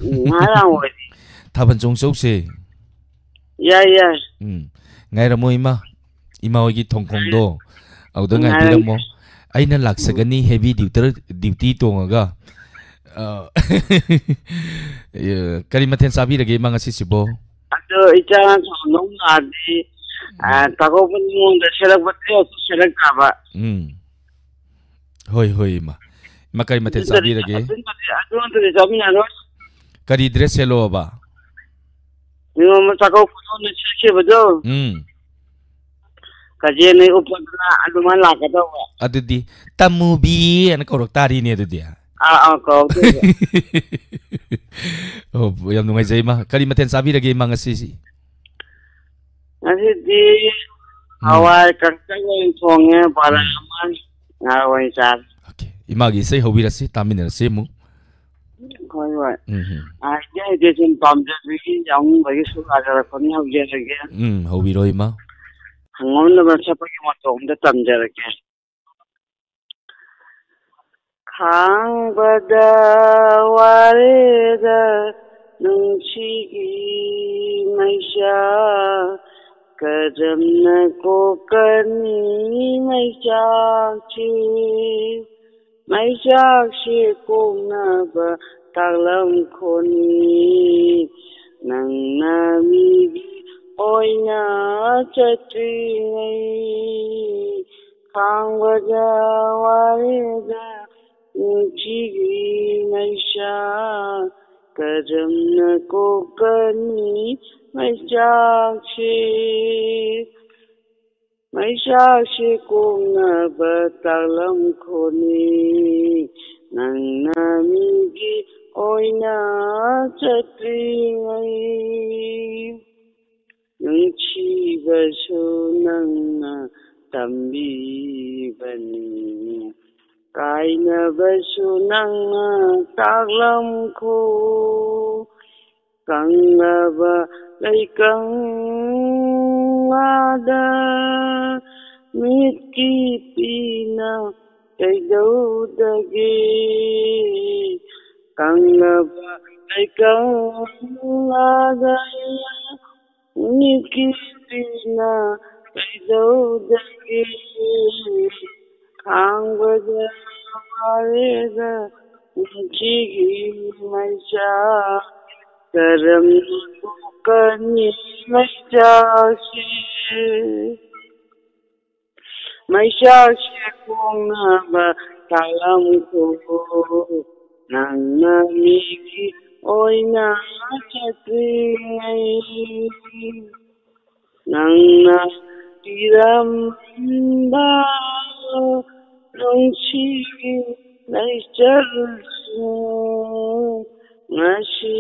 ꯎꯝ, ꯉꯥꯏꯍꯥꯛ ꯌꯥꯝ ꯑꯣꯏꯔꯤ꯫ ꯊꯥꯕꯜ ꯆꯣꯡ ꯆꯧꯁꯦ꯫ ꯌꯥꯏ, ꯌꯥꯏ꯫ ꯎꯝ꯫ ꯉꯥꯏꯔꯝꯃꯣ ꯏꯃꯥ꯫ ꯏꯃꯥ ꯍꯣꯏꯒꯤ ꯊꯣꯡꯈꯣꯡꯗꯣ ꯑꯗꯨꯗ ꯎꯝ, ꯉꯥꯏꯕꯤꯔꯝꯃꯣ꯫ ꯉꯥꯏꯔꯝꯒꯦ꯫ ꯑꯩꯅ ꯂꯥꯛꯆꯒꯅꯤ heavy duty, duty ꯇꯣꯡꯉꯒ꯫ ꯑ, ꯑꯦ, ꯀꯔꯤ ꯃꯊꯦꯜ ꯆꯥꯕꯤꯔꯒꯦ ꯏꯃꯥ ꯉꯁꯤꯁꯤꯕꯣ? ꯑꯗꯣ ꯏꯆꯥ ꯊꯣꯡꯗꯧ ꯉꯥꯗꯤ, ꯑ, ꯎꯝ꯫ ꯆꯥꯛꯀꯧꯕ ꯅꯤꯉꯣꯜꯗ ꯁꯦꯠꯂꯛꯄ dressꯇꯨ ꯁꯦꯠꯂꯛ ꯇꯥꯕ꯫ ꯎꯝ꯫ ꯍꯣꯏ, ꯍꯣꯏ, ꯏꯃꯥ꯫ ꯏꯃꯥ, ꯀꯔꯤ ꯃꯊꯦꯜ ꯑꯗꯨ ꯅꯠꯇ꯭ꯔꯗꯤ, ꯆꯥꯕꯤꯔꯒꯦ? ꯑꯗꯨ ꯅꯠꯇ꯭ꯔꯗꯤ, ꯑꯗꯨ ꯅꯠꯇ꯭ꯔꯗꯤ ꯆꯥꯃꯤꯟꯅꯔꯣꯏ꯫ ꯀꯔꯤ dress ꯁꯦꯠꯂꯣꯕ? ꯅꯤꯉꯣꯜ ꯆꯥꯛꯀꯧꯕꯗꯣ ꯅꯣꯏ ꯁꯦꯠꯈꯤꯕꯗꯣ꯫ ꯎꯝ꯫ ꯀꯖꯦꯟꯅ ꯎꯞꯄꯗꯨꯅ ꯑꯗꯨꯃꯥꯏꯅ ꯂꯥꯛꯀꯗꯧꯕ꯫ ꯑꯗꯨꯗꯤ ꯇꯃꯨꯕꯤ ꯍꯥꯏꯅ ꯀꯧꯔꯛ ꯇꯥꯔꯤꯅꯦ ꯑꯗꯨꯗꯤ꯫ ꯑꯥ, ꯑꯥ, ꯀꯧꯔꯛꯇꯣꯏꯕ꯫ ꯑꯣ, ꯌꯥꯝ ꯅꯨꯡꯉꯥꯏꯖꯩ, ꯏꯃꯥ꯫ ꯀꯔꯤ ꯃꯊꯦꯜ ꯆꯥꯕꯤꯔꯒꯦ, ꯏꯃꯥ, ꯉꯁꯤꯁꯤ? ꯉꯁꯤꯗꯤ ꯎꯝ꯫ ꯍꯋꯥꯏ ꯀꯪꯇꯛ ꯑꯣꯏꯅ ꯊꯣꯡꯉꯦ, ꯕꯣꯔꯥ ꯎꯝ꯫ ꯑꯃ, ꯉꯥ ꯑꯣꯏꯅ ꯆꯥꯔꯦ꯫ Okay. ꯏꯃꯥꯒꯤ ꯏꯁꯩ ꯍꯧꯕꯤꯔꯁꯤ, ꯇꯥꯃꯤꯟꯅꯔꯁꯤ ꯑꯃꯨꯛ꯫ ꯍꯣꯏ, ꯍꯣꯏ꯫ ꯎꯝ, ꯎꯝ꯫ ꯍꯩꯇꯦ ꯍꯩꯇꯦ ꯁꯨꯝ ꯄꯥꯝꯖꯕꯒꯤ ꯌꯥꯎꯅꯤꯡꯕꯒꯤ ꯁꯨꯝ ꯁꯥꯖꯔꯛꯄꯅꯤ, ꯍꯧꯖꯔꯒꯦ꯫ ꯎꯝ, ꯍꯧꯕꯤꯔꯣ ꯏꯃꯥ꯫ ꯍꯪꯉꯝꯗꯕ ꯁꯛꯄꯒꯤ ꯃꯇꯣꯝꯗ ꯇꯝꯖꯔꯛꯀꯦ꯫ ꯈꯥꯡꯕꯗ ꯋꯥꯔꯦꯗ ꯅꯨꯡꯁꯤꯒꯤ ꯃꯩꯁꯥ, ꯀꯔꯝꯅ ꯀꯣꯛꯀꯅꯤ ꯃꯩꯆꯥꯛꯁꯤ? ꯃꯩꯆꯥꯛꯁꯤ ꯀꯣꯛꯅꯕ ꯇꯥꯛꯂꯝꯈꯣꯅꯤ, ꯅꯪꯅ ꯃꯤꯒꯤ ꯑꯣꯏꯅ ꯆꯠꯇ꯭ꯔꯤꯉꯩ꯫ ꯈꯥꯡꯕꯗ ꯋꯥꯔꯦꯗ ꯅꯨꯡꯁꯤꯒꯤ ꯃꯩꯁꯥ, ꯀꯔꯝꯅ ꯀꯣꯛꯀꯅꯤ ꯃꯩꯆꯥꯛꯁꯤ? ꯃꯩꯆꯥꯛꯁꯤ ꯀꯣꯛꯅꯕ ꯇꯥꯛꯂꯝꯈꯣꯅꯤ, ꯅꯪꯅ ꯃꯤꯒꯤ ꯑꯣꯏꯅ ꯆꯠꯇ꯭ꯔꯤꯉꯩ꯫ ꯅꯨꯡꯁꯤꯕꯁꯨ ꯅꯪꯅ ꯇꯝꯕꯤꯕꯅꯤ, ꯀꯥꯏꯅꯕꯁꯨ ꯅꯪꯅ ꯇꯥꯛꯂꯝꯈꯣ꯫ ꯀꯪꯂꯕ ꯂꯩꯀꯪꯂꯥꯗ ꯃꯤꯠꯀꯤ ꯄꯤꯅ ꯀꯩꯗꯧꯗꯒꯦ? ꯀꯪꯂꯕ ꯂꯩꯀꯪꯂꯥꯗ ꯃꯤꯠꯀꯤ ꯄꯤꯅ ꯀꯩꯗꯧꯗꯒꯦ? ꯈꯥꯡꯕꯗ ꯋꯥꯔꯦꯗ ꯄꯨꯟꯁꯤꯒꯤ ꯃꯩꯆꯥꯛ, ꯀꯔꯝꯅ ꯀꯣꯛꯀꯅꯤ ꯃꯩꯆꯥꯛꯁꯤ? ꯃꯩꯆꯥꯛꯁꯤ ꯀꯣꯛꯅꯕ ꯇꯥꯛꯂꯝꯈꯣ, ꯅꯪꯅ ꯃꯤꯒꯤ ꯑꯣꯏꯅ ꯆꯠꯇ꯭ꯔꯤꯉꯩ꯫ ꯅꯪꯅ ꯄꯤꯔꯝꯕ ꯅꯨꯡꯁꯤꯒꯤ ꯂꯩꯆꯠꯁꯤꯡ ꯉꯁꯤ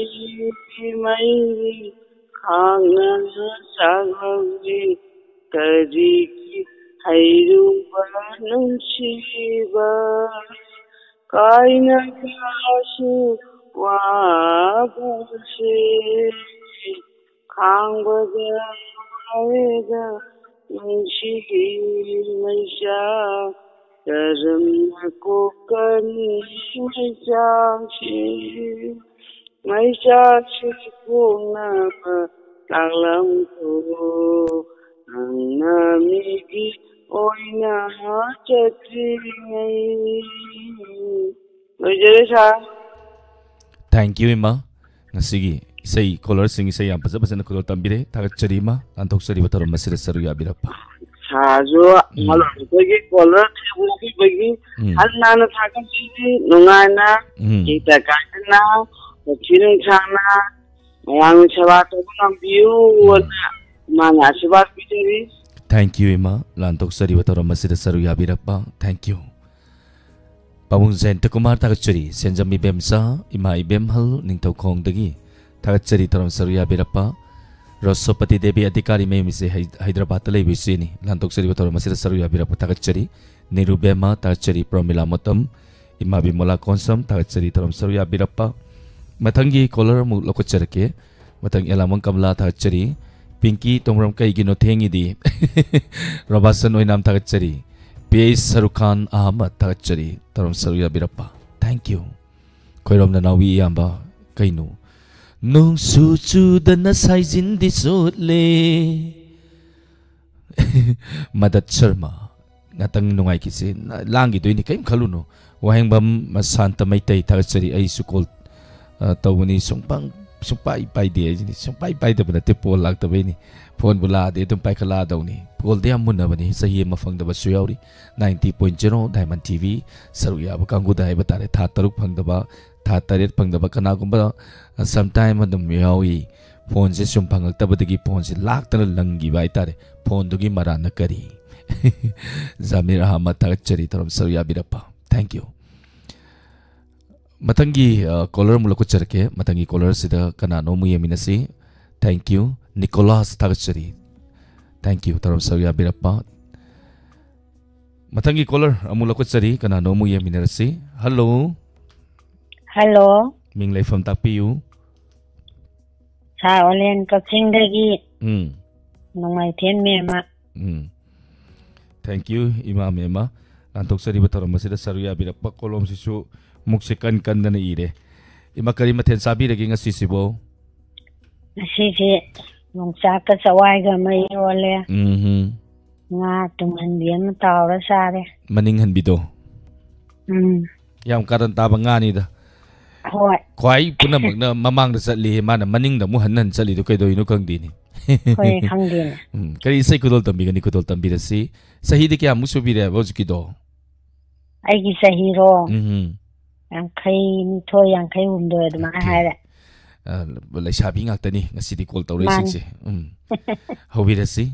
ꯃꯩ ꯃꯍꯥꯛꯅ ꯆꯥꯛꯂꯝꯃꯤ ꯀꯔꯤꯒꯤ ꯍꯩꯔꯨꯕ ꯅꯨꯡꯁꯤꯕ ꯀꯥꯏꯅꯕꯁꯨ ꯋꯥꯕꯁꯦ ꯈꯥꯡꯕꯗ ꯋꯥꯔꯦꯗ ꯅꯨꯡꯁꯤꯕꯤ ꯃꯩꯁꯥ ꯀꯔꯝꯅ ꯀꯣꯛꯀꯅꯤ ꯃꯩꯁꯥꯁꯤ ꯃꯩꯁꯥꯁꯤ ꯀꯣꯛꯅꯕ ꯇꯥꯛꯂꯝꯈꯣ ꯅꯪꯅ ꯃꯤꯒꯤ ꯑꯣꯏꯅ ꯆꯠꯇ꯭ꯔꯤꯉꯩ꯫ ꯂꯣꯏꯖꯔꯦ ꯁꯥꯔ꯫ Thank you, ꯏꯃꯥ꯫ ꯉꯁꯤꯒꯤ ꯏꯁꯩ ꯀꯣꯂꯔꯁꯤꯡ ꯏꯁꯩ ꯌꯥꯝ ꯐꯖ ꯐꯖꯅ ꯈꯨꯗꯣꯜ ꯇꯝꯕꯤꯔꯦ꯫ ꯊꯥꯒꯠꯆꯔꯤ ꯏꯃꯥ, ꯂꯥꯟꯊꯣꯛꯆꯔꯤꯕ ꯊꯧꯔꯝ ꯑꯁꯤꯗ ꯁꯔꯨꯛ ꯌꯥꯕꯤꯔꯛꯄ꯫ ꯁꯥꯔꯁꯨ ꯎꯝ꯫ ꯃꯔꯨꯞ ꯑꯩꯈꯣꯏꯒꯤ ꯀꯣꯂꯔ ꯊꯦꯡꯅꯈꯤꯕꯒꯤ ꯎꯝ꯫ ꯍꯟ ꯅꯥꯅ ꯊꯥꯒꯠꯆꯔꯤ꯫ ꯅꯨꯡꯉꯥꯏꯅ ꯎꯝ꯫ ꯏꯪꯇ ꯀꯥꯏꯗꯅ ꯄꯨꯟꯁꯤ ꯅꯨꯡꯁꯥꯡꯅ ꯃꯌꯥꯝꯒꯤ ꯁꯦꯕꯥ ꯇꯧꯕ ꯉꯝꯕꯤꯌꯨꯅ ꯏꯃꯥꯅ ꯑꯁꯤꯔꯕꯥꯗ ꯄꯤꯖꯔꯤ꯫ Thank you, ꯏꯃꯥ, ꯂꯥꯟꯊꯣꯛꯆꯔꯤꯕ ꯊꯧꯔꯝ ꯑꯁꯤꯗ ꯁꯔꯨꯛ ꯌꯥꯕꯤꯔꯛꯄ꯫ Thank you꯫ ꯄꯥꯕꯨꯡ ꯖꯌꯟꯇ ꯀꯨꯃꯥꯔ ꯊꯥꯒꯠꯆꯔꯤ꯫ ꯁꯦꯟꯖꯝ ꯏꯕꯦꯝꯆꯥ, ꯏꯃꯥ ꯏꯕꯦꯝꯍꯜ ꯅꯤꯡꯊꯧꯈꯣꯡꯗꯒꯤ ꯊꯥꯒꯠꯆꯔꯤ ꯊꯧꯔꯝ ꯁꯔꯨꯛ ꯌꯥꯕꯤꯔꯛꯄ꯫ ꯔꯣꯁꯣꯄꯇꯤ ꯗꯦꯕꯤ ꯑꯙꯤꯀꯥꯔꯤ ꯃꯌꯨꯝ ꯏꯆꯦ ꯍꯩ-, ꯍꯩꯗ꯭ꯔꯕꯥꯗꯇ ꯂꯩꯕ ꯏꯆꯦꯅꯤ꯫ ꯂꯥꯟꯊꯣꯛꯆꯔꯤꯕ ꯊꯧꯔꯝ ꯑꯁꯤꯗ ꯁꯔꯨꯛ ꯌꯥꯕꯤꯔꯛꯄ ꯊꯥꯒꯠꯆꯔꯤ꯫ ꯅꯤꯔꯨꯕꯦꯝꯃ ꯊꯥꯒꯠꯆꯔꯤ꯫ ꯄ꯭ꯔꯣꯃꯤꯂꯥ ꯃꯣꯇꯝ, ꯏꯃꯥ ꯕꯤꯃꯣꯂꯥ ꯀꯣꯟꯁꯝ ꯊꯥꯒꯠꯆꯔꯤ ꯊꯧꯔꯝ ꯁꯔꯨꯛ ꯌꯥꯕꯤꯔꯛꯄ꯫ ꯃꯊꯪꯒꯤ ꯀꯣꯂꯔ ꯑꯃꯨꯛ ꯂꯧꯈꯠꯆꯔꯛꯀꯦ꯫ ꯃꯊꯪ ꯑꯦꯂꯥꯃꯣꯟ ꯀꯃꯂꯥ ꯊꯥꯒꯠꯆꯔꯤ꯫ ꯄꯤꯡꯀꯤ ꯇꯣꯡꯕ꯭ꯔꯝ ꯀꯩꯒꯤꯅꯣ ꯊꯦꯡꯉꯤꯗꯤ? ꯔꯣꯕꯥꯁꯟ ꯑꯣꯏꯅꯥꯝ ꯊꯥꯒꯠꯆꯔꯤ꯫ ꯄꯤ ꯑꯩꯆ ꯁꯔꯨꯈꯥꯟ ꯑꯍꯃꯗ ꯊꯥꯒꯠꯆꯔꯤ ꯊꯧꯔꯝ ꯁꯔꯨꯛ ꯌꯥꯕꯤꯔꯛꯄ꯫ Thank you꯫ ꯈꯣꯏꯔꯣꯝ ꯅꯅꯥꯎꯕꯤ ꯏꯌꯥꯝꯕ ꯀꯩꯅꯣ? ꯅꯣꯡꯁꯨ ꯆꯨꯗꯅ ꯁꯥꯏꯖꯤꯟꯗꯤ ꯆꯣꯠꯂꯦ꯫ ꯃꯗꯠ ꯁꯔꯃ꯫ ꯉꯥꯛꯇꯪ ꯅꯨꯡꯉꯥꯏꯈꯤꯁꯤ꯫ ꯂꯥꯡꯈꯤꯗꯣꯏꯅꯤ, ꯀꯔꯤꯝ ꯈꯜꯂꯨꯅꯨ꯫ ꯋꯥꯍꯦꯡꯕꯝ ꯁꯥꯟꯇ ꯃꯩꯇꯩ ꯊꯥꯒꯠꯆꯔꯤ꯫ ꯑꯩꯁꯨ ꯀꯣꯜ, ꯑ, ꯇꯧꯕꯅꯤ꯫ ꯁꯨꯡꯄꯪ-, ꯁꯨꯡꯄꯥꯏ ꯄꯥꯏꯗꯦ ꯍꯥꯏꯁꯤꯅꯤ꯫ ꯁꯨꯡꯄꯥꯏ ꯄꯥꯏꯗꯕ ꯅꯠꯇꯦ, ꯐꯣꯟ ꯂꯥꯛꯇꯕꯩꯅꯤ꯫ ꯐꯣꯟꯕꯨ ꯂꯥꯛꯑꯗꯤ ꯑꯗꯨꯝ ꯄꯥꯏꯈꯠꯂꯛꯑꯗꯧꯅꯤ꯫ ꯀꯣꯜꯗꯤ ꯌꯥꯝ ꯃꯨꯟꯅꯕꯅꯤ꯫ ꯆꯍꯤ ꯑꯃ ꯐꯪꯗꯕꯁꯨ ꯌꯥꯎꯔꯤ꯫ Ninety point zero Diamond T V, ꯁꯔꯨꯛ ꯌꯥꯕ ꯀꯥꯡꯕꯨꯗ ꯍꯥꯏꯕ ꯇꯥꯔꯦ꯫ ꯊꯥ ꯇꯔꯨꯛ ꯐꯪꯗꯕ, ꯊꯥ ꯇꯔꯦꯠ ꯐꯪꯗꯕ, ꯀꯅꯥꯒꯨꯝꯕ, ꯑ, sometime ꯑꯗꯨꯝ ꯌꯥꯎꯏ꯫ ꯐꯣꯟꯁꯦ ꯁꯨꯝ ꯐꯪꯉꯛꯇꯕꯗꯒꯤ ꯐꯣꯟꯁꯦ ꯂꯥꯛꯇꯅ ꯂꯪꯈꯤꯕ ꯍꯥꯏꯇꯥꯔꯦ꯫ ꯐꯣꯟꯗꯨꯒꯤ ꯃꯔꯥꯟꯅ ꯀꯔꯤ? ꯖꯥꯃꯤꯔ ꯑꯍꯃꯗ ꯊꯥꯒꯠꯆꯔꯤ ꯊꯧꯔꯝ ꯁꯔꯨꯛ ꯌꯥꯕꯤꯔꯛꯄ꯫ Thank you꯫ ꯃꯊꯪꯒꯤ, ꯑ, ꯀꯣꯂꯔ ꯑꯃꯨꯛ ꯂꯧꯈꯠꯆꯔꯛꯀꯦ꯫ ꯃꯊꯪꯒꯤ ꯀꯣꯂꯔꯁꯤꯗ ꯀꯅꯥꯅꯣ ꯑꯃꯨꯛ ꯌꯦꯡꯃꯤꯟꯅꯁꯤ꯫ Thank you. Nicholas, ꯊꯥꯒꯠꯆꯔꯤ꯫ Thank you, ꯇꯧꯔꯝ ꯁꯔꯨꯛ ꯌꯥꯕꯤꯔꯛꯄ꯫ ꯃꯊꯪꯒꯤ caller ꯑꯃꯨꯛ ꯂꯧꯈꯠꯆꯔꯤ꯫ ꯀꯅꯥꯅꯣ ꯑꯃꯨꯛ ꯌꯦꯡꯃꯤꯟꯅꯔꯁꯤ꯫ Hello꯫ Hello꯫ ꯃꯤꯡ ꯂꯩꯐꯝ ꯇꯥꯛꯄꯤꯌꯨ꯫ ꯁꯥꯔ ꯑꯣꯂꯦꯟ ꯀꯛꯆꯤꯡꯗꯒꯤ꯫ ꯎꯝ꯫ ꯅꯣꯡꯃꯥꯏꯊꯦꯝ ꯃꯦꯝꯃ꯫ ꯎꯝ꯫ Thank you, ꯏꯃꯥ ꯃꯦꯝꯃ꯫ ꯂꯥꯟꯊꯣꯛꯆꯔꯤꯕ ꯊꯧꯔꯝ ꯑꯁꯤꯗ ꯁꯔꯨꯛ ꯌꯥꯕꯤꯔꯛꯄ꯫ ꯀꯣꯂꯣꯝꯁꯤꯁꯨ ꯃꯨꯛꯁꯦ ꯀꯟ ꯀꯟꯗꯅ ꯏꯔꯦ꯫ ꯏꯃꯥ, ꯀꯔꯤ ꯃꯊꯦꯜ ꯆꯥꯕꯤꯔꯒꯦ ꯉꯁꯤꯁꯤꯕꯣ? ꯉꯁꯤꯁꯦ ꯌꯣꯡꯆꯥꯛꯀ ꯆꯋꯥꯏꯒ ꯑꯃ ꯏꯔꯣꯜꯂꯦ꯫ ꯎꯝꯍꯨꯝ꯫ ꯉꯥ ꯇꯨꯡꯍꯟꯕꯤ ꯑꯃ ꯇꯥꯎꯔ ꯆꯥꯔꯦ꯫ ꯃꯅꯤꯡ ꯍꯟꯕꯤꯗꯣ? ꯎꯝ꯫ ꯌꯥꯝ ꯀꯥꯔꯟ ꯇꯥꯕ ꯉꯥꯅꯤꯗ꯫ ꯍꯣꯏ꯫ ꯈ꯭ꯋꯥꯏ ꯄꯨꯝꯅꯃꯛꯅ ꯃꯃꯥꯡꯗ ꯆꯠꯂꯤ, ꯃꯥꯅ ꯃꯅꯤꯡꯗ ꯑꯃꯨꯛ ꯍꯟ ꯍꯟ ꯆꯠꯂꯤꯗꯣ ꯀꯩꯗꯧꯔꯤꯅꯣ ꯈꯪꯗꯦꯅꯦ꯫ ꯍꯣꯏ, ꯈꯪꯗꯦꯅꯦ꯫ ꯎꯝ, ꯀꯔꯤ ꯏꯁꯩ ꯈꯨꯗꯣꯜ ꯇꯝꯕꯤꯒꯅꯤ? ꯈꯨꯗꯣꯜ ꯇꯝꯕꯤꯔꯁꯤ꯫ ꯆꯍꯤꯗꯤ ꯀꯌꯥꯃꯨꯛ ꯁꯨꯕꯤꯔꯦ ꯍꯥꯏꯕ ꯍꯧꯖꯤꯛꯀꯤꯗꯣ? ꯑꯩꯒꯤ ꯆꯍꯤꯔꯣ? ꯎꯝ꯫ ꯌꯥꯡꯈꯩ ꯅꯤꯊꯣꯏ, ꯌꯥꯡꯈꯩ ꯍꯨꯝꯗꯣꯏ ꯑꯗꯨꯃꯥꯏꯅ ꯑꯣꯀꯦ꯫ ꯍꯥꯏꯔꯦ꯫ ꯑ, ꯂꯩꯁꯥꯕꯤ ꯉꯥꯛꯇꯅꯤ ꯉꯁꯤꯗꯤ call ꯇꯧꯔꯛꯏꯁꯤꯡꯁꯦ꯫ ꯃꯥꯅꯤ꯫ ꯎꯝ꯫ ꯍꯧꯕꯤꯔꯁꯤ꯫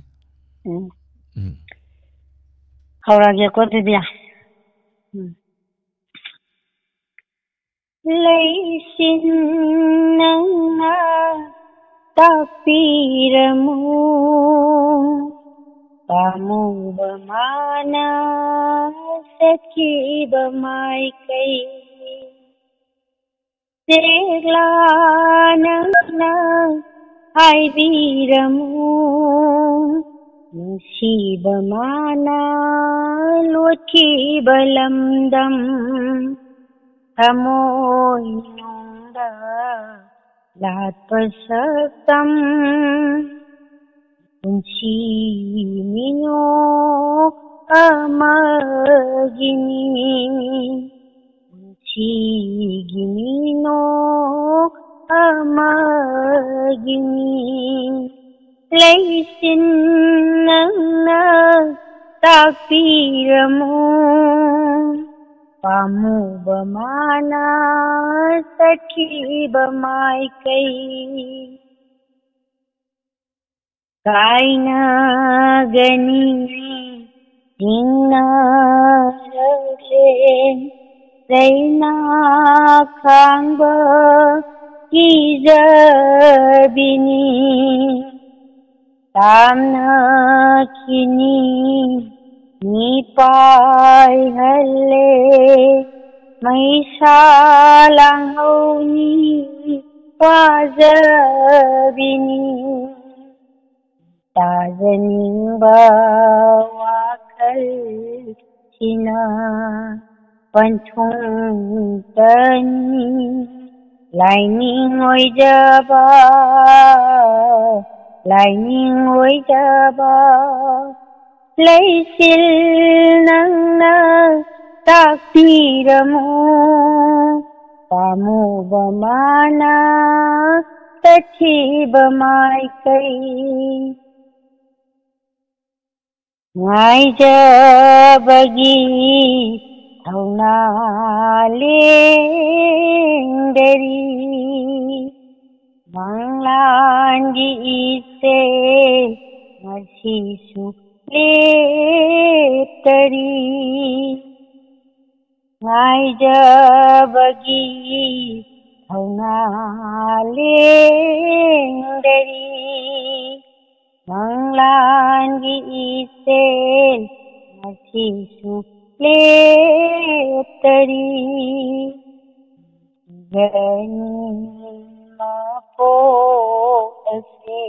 ꯎꯝ꯫ ꯎꯝ꯫ ꯍꯧꯔꯒꯦꯀꯣ ꯑꯗꯨꯗꯤ꯫ ꯎꯝ꯫ ꯂꯩꯆꯤꯟ ꯅꯪꯅ ꯇꯥꯛꯄꯤꯔꯝꯃꯨ, ꯄꯥꯝꯃꯨꯕ ꯃꯥꯅ ꯆꯠꯈꯤꯕ ꯃꯥꯏꯀꯩ꯫ ꯆꯦꯛꯂꯥ ꯅꯪꯅ ꯍꯥꯏꯕꯤꯔꯝꯃꯨ, ꯅꯨꯡꯁꯤꯕ ꯃꯥꯅ ꯂꯣꯠꯈꯤꯕ ꯂꯝꯗꯝ꯫ ꯊꯃꯣꯏꯅꯨꯡꯗ ꯂꯥꯠꯄ ꯁꯛꯇꯝ꯫ ꯄꯨꯟꯁꯤ ꯃꯤꯅꯣꯛ ꯑꯃꯒꯤꯅꯤ, ꯄꯨꯟꯁꯤꯒꯤ ꯃꯤꯅꯣꯛ ꯑꯃꯒꯤꯅꯤ꯫ ꯂꯩꯆꯤꯟ ꯅꯪꯅ ꯇꯥꯛꯄꯤꯔꯝꯃꯨ, ꯄꯥꯝꯃꯨꯕ ꯃꯥꯅ ꯆꯠꯈꯤꯕ ꯃꯥꯏꯀꯩ꯫ ꯀꯥꯏꯅꯒꯅꯤ ꯆꯤꯡꯅꯔꯛꯂꯦ ꯆꯩꯅꯥ ꯈꯥꯡꯕ ꯀꯤꯖꯕꯤꯅꯤ꯫ ꯇꯥꯝꯅꯈꯤꯅꯤ, ꯃꯤ ꯄꯥꯏꯍꯜꯂꯦ, ꯃꯩꯁꯥ ꯂꯥꯡꯍꯧꯅꯤ, ꯋꯥꯖꯕꯤꯅꯤ꯫ ꯇꯥꯖꯅꯤꯡꯕ ꯋꯥꯈꯜꯁꯤꯅ ꯄꯟꯊꯨꯡ ꯇꯅꯤ꯫ ꯂꯥꯏꯅꯤꯡ ꯑꯣꯏꯖꯕ, ꯂꯥꯏꯅꯤꯡ ꯑꯣꯏꯖꯕ, ꯂꯩꯆꯤꯜ ꯅꯪꯅ ꯇꯥꯛꯄꯤꯔꯝꯃꯨ꯫ ꯄꯥꯝꯃꯨꯕ ꯃꯥꯅ ꯆꯠꯈꯤꯕ ꯃꯥꯏꯀꯩ꯫ ꯉꯥꯏꯖꯕꯒꯤ ꯊꯧꯅꯥ ꯂꯦꯡꯗꯔꯤ꯫ ꯃꯪꯂꯥꯟꯒꯤ ꯏꯆꯦꯜ ꯉꯁꯤꯁꯨ ꯂꯦꯞꯇꯔꯤ꯫ ꯉꯥꯏꯖꯕꯒꯤ ꯊꯧꯅꯥ ꯂꯦꯡꯗꯔꯤ꯫ ꯃꯪꯂꯥꯟꯒꯤ ꯏꯆꯦꯜ ꯉꯁꯤꯁꯨ ꯂꯦꯞꯇꯔꯤ꯫ ꯀꯤꯖꯅꯤ ꯃꯄꯣꯛ ꯑꯁꯦ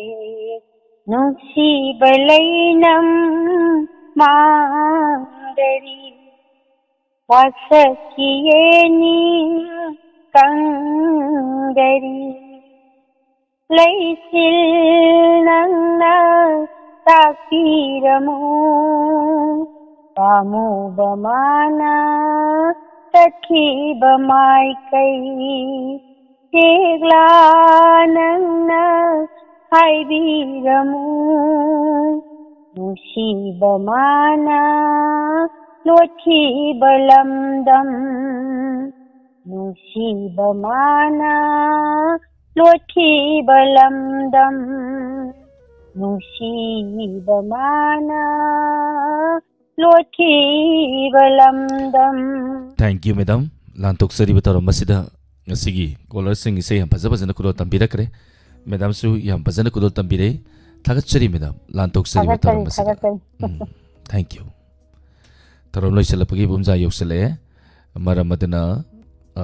ꯅꯨꯡꯁꯤꯕ ꯂꯩꯅꯝ ꯃꯥꯡꯗꯔꯤ꯫ ꯋꯥꯁꯛꯀꯤ ꯌꯦꯅꯤꯡ ꯀꯪꯗꯔꯤ꯫ ꯂꯩꯆꯤꯜ ꯅꯪꯅ ꯇꯥꯛꯄꯤꯔꯝꯃꯨ꯫ ꯄꯥꯝꯃꯨꯕ ꯃꯥꯅ ꯆꯠꯈꯤꯕ ꯃꯥꯏꯀꯩ꯫ ꯆꯦꯛꯂꯥ ꯅꯪꯅ ꯍꯥꯏꯕꯤꯔꯝꯃꯨ꯫ ꯅꯨꯡꯁꯤꯕ ꯃꯥꯅ ꯂꯣꯠꯈꯤꯕ ꯂꯝꯗꯝ꯫ ꯅꯨꯡꯁꯤꯕ ꯃꯥꯅ ꯂꯣꯠꯈꯤꯕ ꯂꯝꯗꯝ꯫ ꯅꯨꯡꯁꯤꯕ ꯃꯥꯅ ꯂꯣꯠꯈꯤꯕ ꯂꯝꯗꯝ꯫ Thank you, madam. ꯂꯥꯟꯊꯣꯛꯆꯔꯤꯕ ꯊꯧꯔꯝ ꯑꯁꯤꯗ ꯉꯁꯤꯒꯤ ꯀꯣꯂꯔꯁꯤꯡ ꯏꯁꯩ ꯌꯥꯝ ꯐꯖ ꯐꯖꯅ ꯈꯨꯗꯣꯜ ꯇꯝꯕꯤꯔꯛꯈ꯭ꯔꯦ꯫ ꯃꯦꯗꯥꯝꯁꯨ ꯌꯥꯝ ꯐꯖꯅ ꯈꯨꯗꯣꯜ ꯇꯝꯕꯤꯔꯛꯏ꯫ ꯊꯥꯒꯠꯆꯔꯤ ꯃꯦꯗꯥꯝ, ꯂꯥꯟ ꯇꯧꯖꯔꯤ ꯃꯇꯝ ꯊꯥꯒꯠꯆꯔꯤ ꯑꯁꯤꯗ꯫ ꯊꯥꯒꯠꯆꯔꯤ ꯎꯝ, thank you꯫ ꯊꯧꯔꯝ ꯂꯣꯏꯁꯤꯜꯂꯛꯄꯒꯤ ꯄꯨꯝꯖꯥ ꯌꯧꯁꯤꯜꯂꯛꯑꯦ꯫ ꯃꯔꯝ ꯑꯗꯨꯅ, ꯑ,